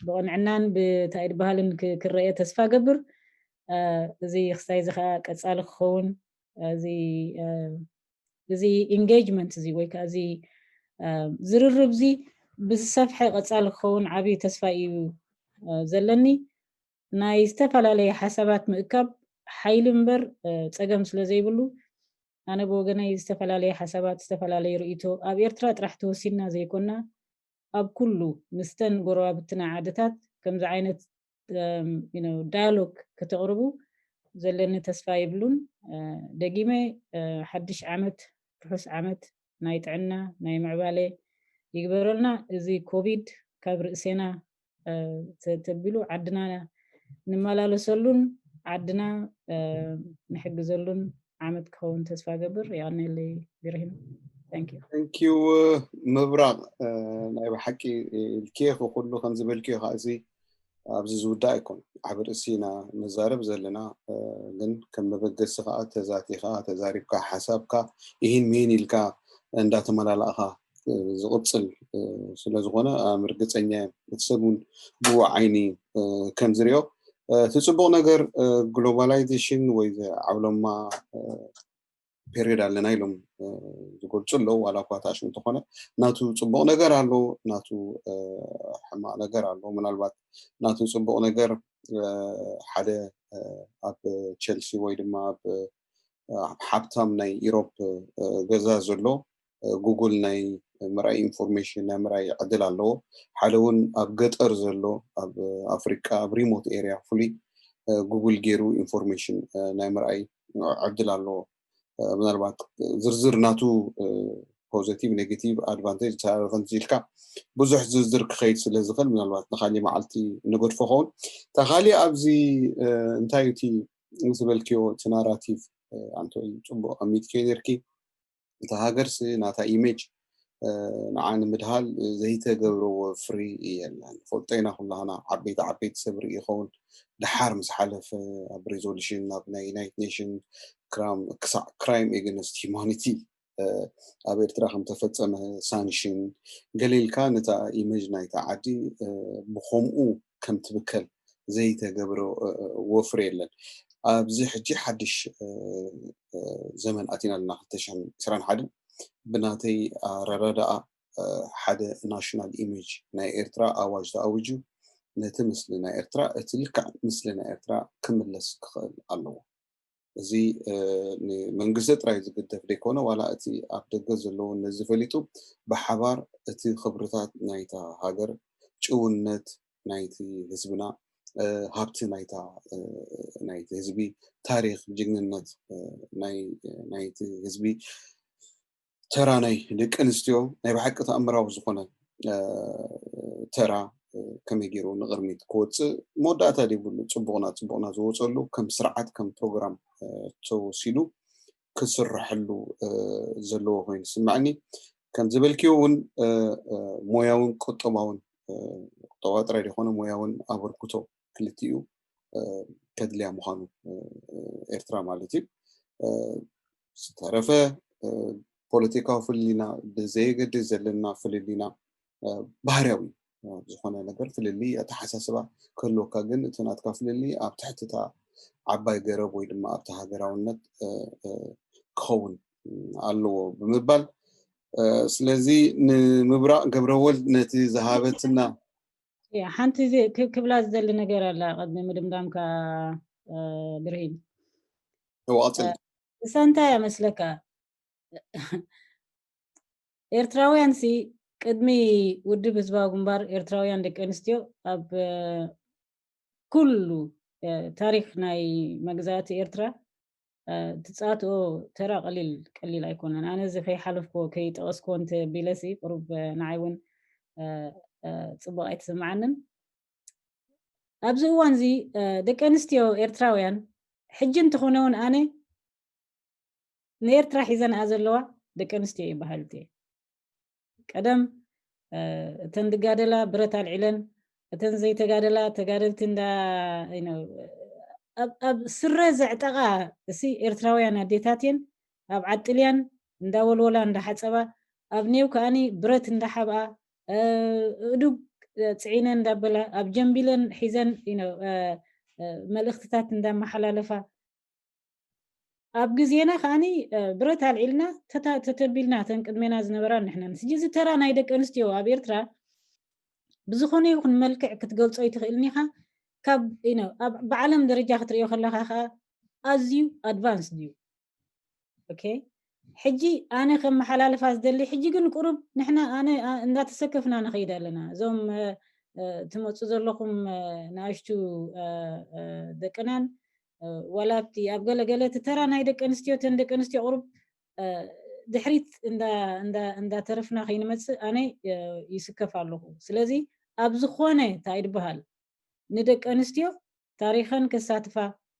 ብቕንዕናን ብታይ ድበሃልን ክረአ ተስፋ ገብር። እዚ ክስታይ እዚ ከዓ ቀፃሊ ክኸውን እዚ እዚ engagement እዚ ወይ ከዓ እዚ ዝርርብ እዚ ብዝሰፍሐ ቀፃሊ ክኸውን ዓብዪ ተስፋ እዩ ዘለኒ። ናይ ዝተፈላለየ ሓሳባት ምእካብ ሓይሊ እምበር ፀገም ስለ ዘይብሉ ኣነ ብወገነይ ዝተፈላለየ ሓሳባት ዝተፈላለየ ርእይቶ ኣብ ኤርትራ ጥራሕ ተወሲንና ዘይኮና ኣብ ኩሉ ምስተን ጎረባብትና ዓድታት ከምዚ ዓይነት dialogue ከተቕርቡ ዘለኒ ተስፋ የብሉን። ደጊመ ሓድሽ ዓመት ርሑስ ዓመት ናይ ጥዕና ናይ ምዕባለ ይግበረልና። እዚ ኮቪድ ካብ ርእሴና ተቢሉ ዓድና ንመላለሰሉን ዓድና ንሕግዘሉን ዓመት ክኸውን ተስፋ ገብር። የቐነለይ ብርሂን። Thank you። ምብራቕ ናይ ብሓቂ ኢልክዮ ኩሉ ከምዝበልክዮ ከዓ እዚ ኣብዚ ዝውዳእ ኣይኮን። ዓብ ርእሲ ኢና ነዛረብ ዘለና፣ ግን ከም መበገሲ ከዓ ተዛቲኻ ተዛሪብካ ሓሳብካ ይህን ምሂን ኢልካ እንዳተመላላእኻ ዝቕፅል ስለዝኾነ ኣም ርግፀኛ እቲ ሰብ እውን ብኡ ዓይኒ ከም ዝሪኦ እቲ ፅቡቕ ነገር ግሎባላይዜሽን ወይ ዓውሎማ ፔሪዮድ ኣለና ኢሎም ዝገልፁ ኣለዉ። ዋላ እኳ ተኣሽሙ እንተኾነ ናቱ ፅቡቕ ነገር ኣሎ፣ ናቱ ሕማቕ ነገር ኣሎ። ምናልባት ናቱ ፅቡቕ ነገር ሓደ ኣብ ቸልሲ ወይ ድማ ኣብ ሓብታም ናይ ኢሮፕ ገዛ ዘሎ ጉግል ናይ ምርኣይ ኢንፎርሜሽን ናይ ምርኣይ ዕድል ኣለዎ። ሓደ እውን ኣብ ገጠር ዘሎ ኣብ ኣፍሪቃ ኣብ ሪሞት ኤርያ ፍሉይ ጉግል ገይሩ ኢንፎርሜሽን ናይ ምርኣይ ዕድል ኣለዎ። ምናልባት ዝርዝር ናቱ ፖዘቲቭ ኔጌቲቭ ኣድቫንቴጅ ዲስኣድቫንቴጅ ኢልካ ብዙሕ ዝርዝር ክኸይድ ስለ ዝኽእል ምናልባት ንካሊእ መዓልቲ ንገድፎ ኸውን። እታ ካሊእ ኣብዚ እንታይ እዩ እቲ ዝበልክዮ እቲ ናራቲቭ ኣንቶይ ፅቡቅ ኣሚጥክዮ ነርኪ። እታ ሃገርሲ ናታ ኢሜጅ ንዓ ንምድሃል ዘይተገብረዎ ፍሪ የለን። ፈልጦ ኢና ኩላህና ዓበይቲ ዓበይቲ ሰብ ርኢ ይኸውን ድሓር ምስ ሓለፈ ኣብ ሬዞሉሽን ናብ ናይ ዩናይትድ ኔሽን ክሳዕ crime against humanity ኣብ ኤርትራ ከም ተፈጸመ ሳንሽን ገለ ኢልካ ነታ ኢሜጅ ናይታ ዓዲ ብኸምኡ ከም ትብከል ዘይተገብረ ወፍሪ የለን። ኣብዚ ሕጂ ሓድሽ ዘመን ኣቲና ኣለና ክልተ ሽሕን ዕስራን ሓደን ብናተይ ኣረዳድኣ ሓደ ናሽናል ኢሜጅ ናይ ኤርትራ ኣዋጅ ተኣዊጁ ነቲ ምስሊ ናይ ኤርትራ እቲ ልክዕ ምስሊ ናይ ኤርትራ ክምለስ ክኽእል ኣለዎ። እዚ ንመንግስቲ ጥራይ ዝግደፍ ዘይኮነ ዋላ እቲ ኣብ ደገ ዘለውን ነዚ ፈሊጡ ብሓባር እቲ ክብርታት ናይታ ሃገር ጭውነት ናይቲ ህዝብና ሃብቲ ናይቲ ህዝቢ ታሪክ ጅግንነት ናይቲ ህዝቢ ተራ ናይ ደቂ ኣንስትዮ ናይ ብሓቂ ተኣምራዊ ዝኾነ ተራ ከመይ ገይሩ ንቕድሚት ክወፅእ መወዳእታ ዘይብሉ ፅቡቕና ፅቡቕና ዝወፀሉ ከም ስርዓት ከም ፕሮግራም ተወሲዱ ክስረሐሉ ዘለዎ ኮይኑ ዝስማዕኒ። ከም ዝበልክዮ እውን ሞያውን ቁጠባውን ቁጠባ ጥራይ ዘይኮነ ሞያውን ኣበርክቶ ክልቲኡ ከድልያ ምዃኑ ኤርትራ ማለት እዩ። ዝተረፈ ፖለቲካዊ ፍልልይና ብዘየገድስ ዘለና ፍልልይና ባህርያዊ ዝኾነ ነገር ፍልልይ ኣተሓሳስባ ክህልወካ ግን እቲ ናትካ ፍልልይ ኣብ ትሕቲ እታ ዓባይ ገረብ ወይ ድማ ኣብቲ ሃገራውነት ክኸውን ኣለዎ ብምባል ስለዚ ንምብራቕ ገብረወልድ ነቲ ዝሃበትና ሓንቲ ክብላ ዝደሊ ነገር ኣላ ቅድሚ ምድምዳምካ ብርሂን ተዋፅል እሳ እንታይ እያ መስለካ ኤርትራውያን ሲ ቅድሚ ውድብ ህዝባዊ ግንባር ኤርትራውያን ደቂ ኣንስትዮ ኣብ ኩሉ ታሪክ ናይ መግዛእቲ ኤርትራ ትፃትኦ ተራ ቀሊል ቀሊል ኣይኮነን። ኣነ እዚ ከይሓለፍኮ ከይጠቀስኮ እንተ ቢለሲ ቅሩብ ንዓይ እውን ፅቡቅ ኣይተሰማዓንን። ኣብዚ እዋን እዚ ደቂ ኣንስትዮ ኤርትራውያን ሕጂ እንተኾነ እውን ኣነ ንኤርትራ ሒዘንኣ ዘለዋ ደቂ ኣንስትዮ ይበሃልቲ ቀደም እተን ዝጋደላ ብረት ኣልዒለን እተን ዘይተጋደላ ተጋደልቲ እንዳ ኣብ ስረ ዘዕጠቓ እሲ ኤርትራውያን ኣዴታት እየን ኣብ ዓጥልያን እንዳወልወላ እንዳሓፀባ ኣብ ኔው ከኣኒ ብረት እንዳሓብኣ እዱግ ፅዒነን እንዳበላ ኣብ ጀምቢለን ሒዘን መልእክትታት እንዳመሓላለፋ ኣብ ግዜና ከዓኒ ብረት ኣልዒልና ተተቢልና ተን ቅድሜና ዝነበራ ንሕነን ስጂ እዚ ተራ ናይ ደቂ ኣንስትዮ ኣብ ኤርትራ ብዝኾነ ይኹን መልክዕ ክትገልጾ ይትኽእልኒ ኢኻ። ካብ ብዓለም ደረጃ ክትሪኦ ከለኻ ከዓ ኣዝዩ ኣድቫንስ እዩ። ኦኬ ሕጂ ኣነ ከም መሓላለፋ ዝደሊ ሕጂ ግን ቁሩብ ንሕና ኣነ እንዳተሰከፍና ንኸይድ ኣለና። እዞም ትመፁ ዘለኹም ንኣሽቱ ደቅናን ዋላ ኣብቲ ኣብ ገለገለ እቲ ተራ ናይ ደቂ ኣንስትዮ ተን ደቂ ኣንስትዮ ቁሩብ ድሕሪት እንዳተረፍና ከይንመፅእ ኣነ ይስከፍ ኣለኹ። ስለዚ ኣብ ዝኾነ እንታይ ድበሃል ንደቂ ኣንስትዮ ታሪኸን ከሳትፋ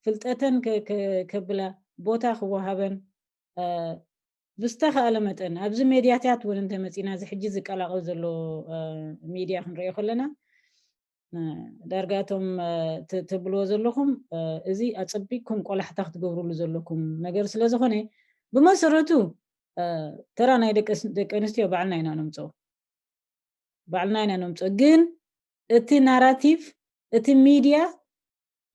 ፍልጠተን ከብላ ቦታ ክወሃበን ብዝተኻእለ መጠን ኣብዚ ሜድያታት እውን እንተመፂና እዚ ሕጂ ዝቀላቐል ዘሎ ሚድያ ክንሪኦ ከለና ዳርጋቶም ትብልዎ ዘለኹም እዚ ኣፀቢቅኩም ቆላሕታ ክትገብሩሉ ዘለኩም ነገር ስለዝኾነ ብመሰረቱ ተራ ናይ ደቂ ኣንስትዮ ባዕልና ኢና ነምፅኦ ባዕልና ኢና ነምፅኦ ግን እቲ ናራቲቭ እቲ ሚድያ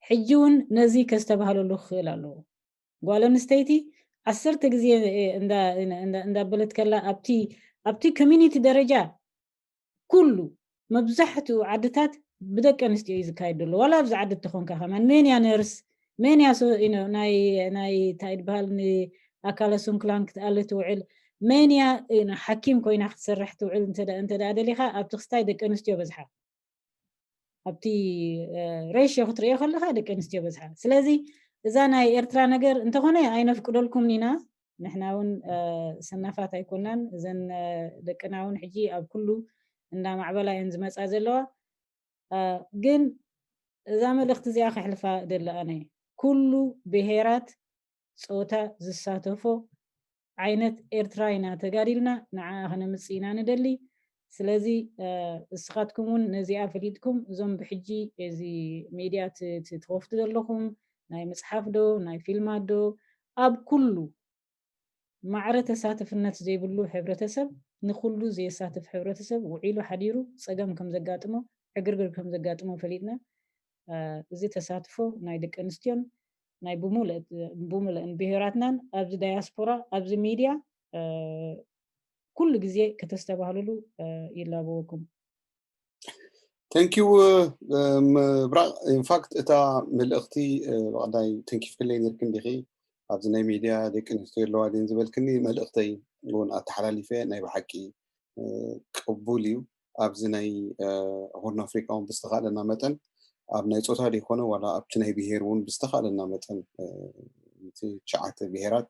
ሕጂ እውን ነዚ ከስተባህለሉ ክኽእል ኣለዎ። ጓል ኣንስተይቲ ዓሰርተ ግዜ እንዳበለት ከላ ኣብቲ ኣብቲ ኮሚኒቲ ደረጃ ኩሉ መብዛሕትኡ ዓድታት ብደቂ ኣንስትዮ እዩ ዝካየድ ዘሎ ዋላ ኣብዚ ዓዲ እተኾንካ ከማን መን እያ ነርስ መን እያ ናይ እንታይ በሃል ንኣካለ ስንኩላን ክትኣሊ ትውዕል መን እያ ሓኪም ኮይና ክትሰርሕ ትውዕል እንተ ደሊኻ ኣብቲ ክስታይ ደቂ ኣንስትዮ በዝሓ ኣብቲ ሬሽዮ ክትሪኦ ከለካ ደቂ ኣንስትዮ በዝሓ ስለዚ እዛ ናይ ኤርትራ ነገር እንተኾነ ኣይነፍቅደልኩም ኢና ንሕና እውን ሰናፋት ኣይኮናን እዘን ደቅና እውን ሕጂ ኣብ ኩሉ እንዳማዕበላ እየን ዝመፃ ዘለዋ ግን እዛ መልእክቲ እዚኣ ከሕልፋ ደለ ኣነ ኩሉ ብሄራት ፆታ ዝሳተፎ ዓይነት ኤርትራ ኢና ተጋዲልና ንዓ ክነምፅእ ኢና ንደሊ ስለዚ እስኻትኩም እውን ነዚኣ ፈሊጥኩም እዞም ብሕጂ እዚ ሜድያ ትኸፍቱ ዘለኹም ናይ መፅሓፍ ዶ ናይ ፊልማት ዶ ኣብ ኩሉ ማዕረ ተሳትፍነት ዘይብሉ ሕብረተሰብ ንኩሉ ዘየሳትፍ ሕብረተሰብ ውዒሉ ሓዲሩ ፀገም ከም ዘጋጥሞ ዕግርግር ከም ዘጋጥሞ ፈሊጥና እዚ ተሳትፎ ናይ ደቂ ኣንስትዮን ናይ ብሙልእን ብሄራትናን ኣብዚ ዳያስፖራ ኣብዚ ሚድያ ኩሉ ግዜ ከተስተባህልሉ ይላበወኩም። Thank you ምብራቕ ኢንፋክት እታ መልእኽቲ ብቐዳይ ተንኪፍክለይ ነርክ እንዲኺ ኣብዚ ናይ ሚድያ ደቂ ኣንስትዮ ኣለዋ ድን ዝበልክኒ መልእኽተይ እውን ኣተሓላሊፈ ናይ ብሓቂ ቅቡል እዩ ኣብዚ ናይ ሆርን ኣፍሪካ እውን ብዝተኻእለና መጠን ኣብ ናይ ፆታ ዘይኮነ ዋላ ኣብቲ ናይ ብሄር እውን ብዝተኻእለና መጠን እቲ ትሽዓተ ብሄራት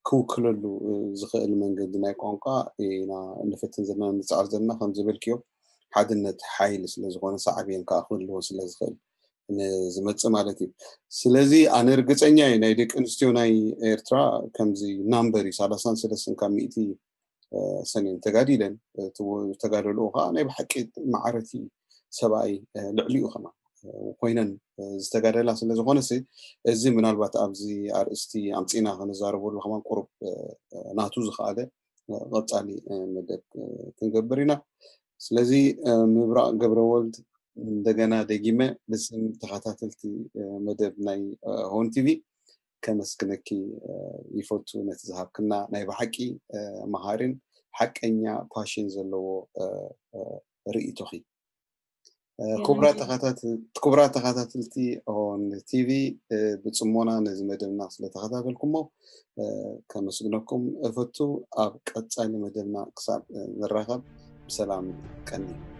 ክውክለሉ ዝኽእል መንገዲ ናይ ቋንቋ ኢና ንፍትን ዘለና ንፅዓር ዘለና ከም ዝበልክዮ ሓድነት ሓይሊ ስለዝኾነ ሳዕቤን ከዓ ክህልዎ ስለዝኽእል ንዝመፅእ ማለት እዩ ስለዚ ኣነ ርግፀኛ እዩ ናይ ደቂ ኣንስትዮ ናይ ኤርትራ ከምዚ ናምበር እዩ ሰላሳን ሰለስትን ካብ ሚእቲ ሰሜን ተጋዲለን ዝተጋደልኡ ከዓ ናይ ብሓቂ ማዕረቲ ሰብኣይ ልዕሊኡ ከማ ኮይነን ዝተጋደላ ስለዝኾነ እዚ ምናልባት ኣብዚ ኣርእስቲ ኣምፂና ክንዛረበሉ ከማን ቁሩብ ናቱ ዝኸኣለ ቀፃሊ መደብ ክንገብር ኢና ስለዚ ምብራቕ ገብረወልድ እንደገና ደጊመ ብስም ተኸታተልቲ መደብ ናይ ሆን ቲቪ ከመስግነኪ ይፈቱ ነቲ ዝሃብክና ናይ ብሓቂ መሃርን ሓቀኛ ፓሽን ዘለዎ ርእይቶኺ ክቡራት ተኸታተልቲ ሆን ቲቪ ብፅሞና ነዚ መደብና ስለተኸታተልኩሞ ከመስግነኩም እፈቱ ኣብ ቀፃሊ መደብና ክሳብ ንራኸብ ብሰላም ቀኒ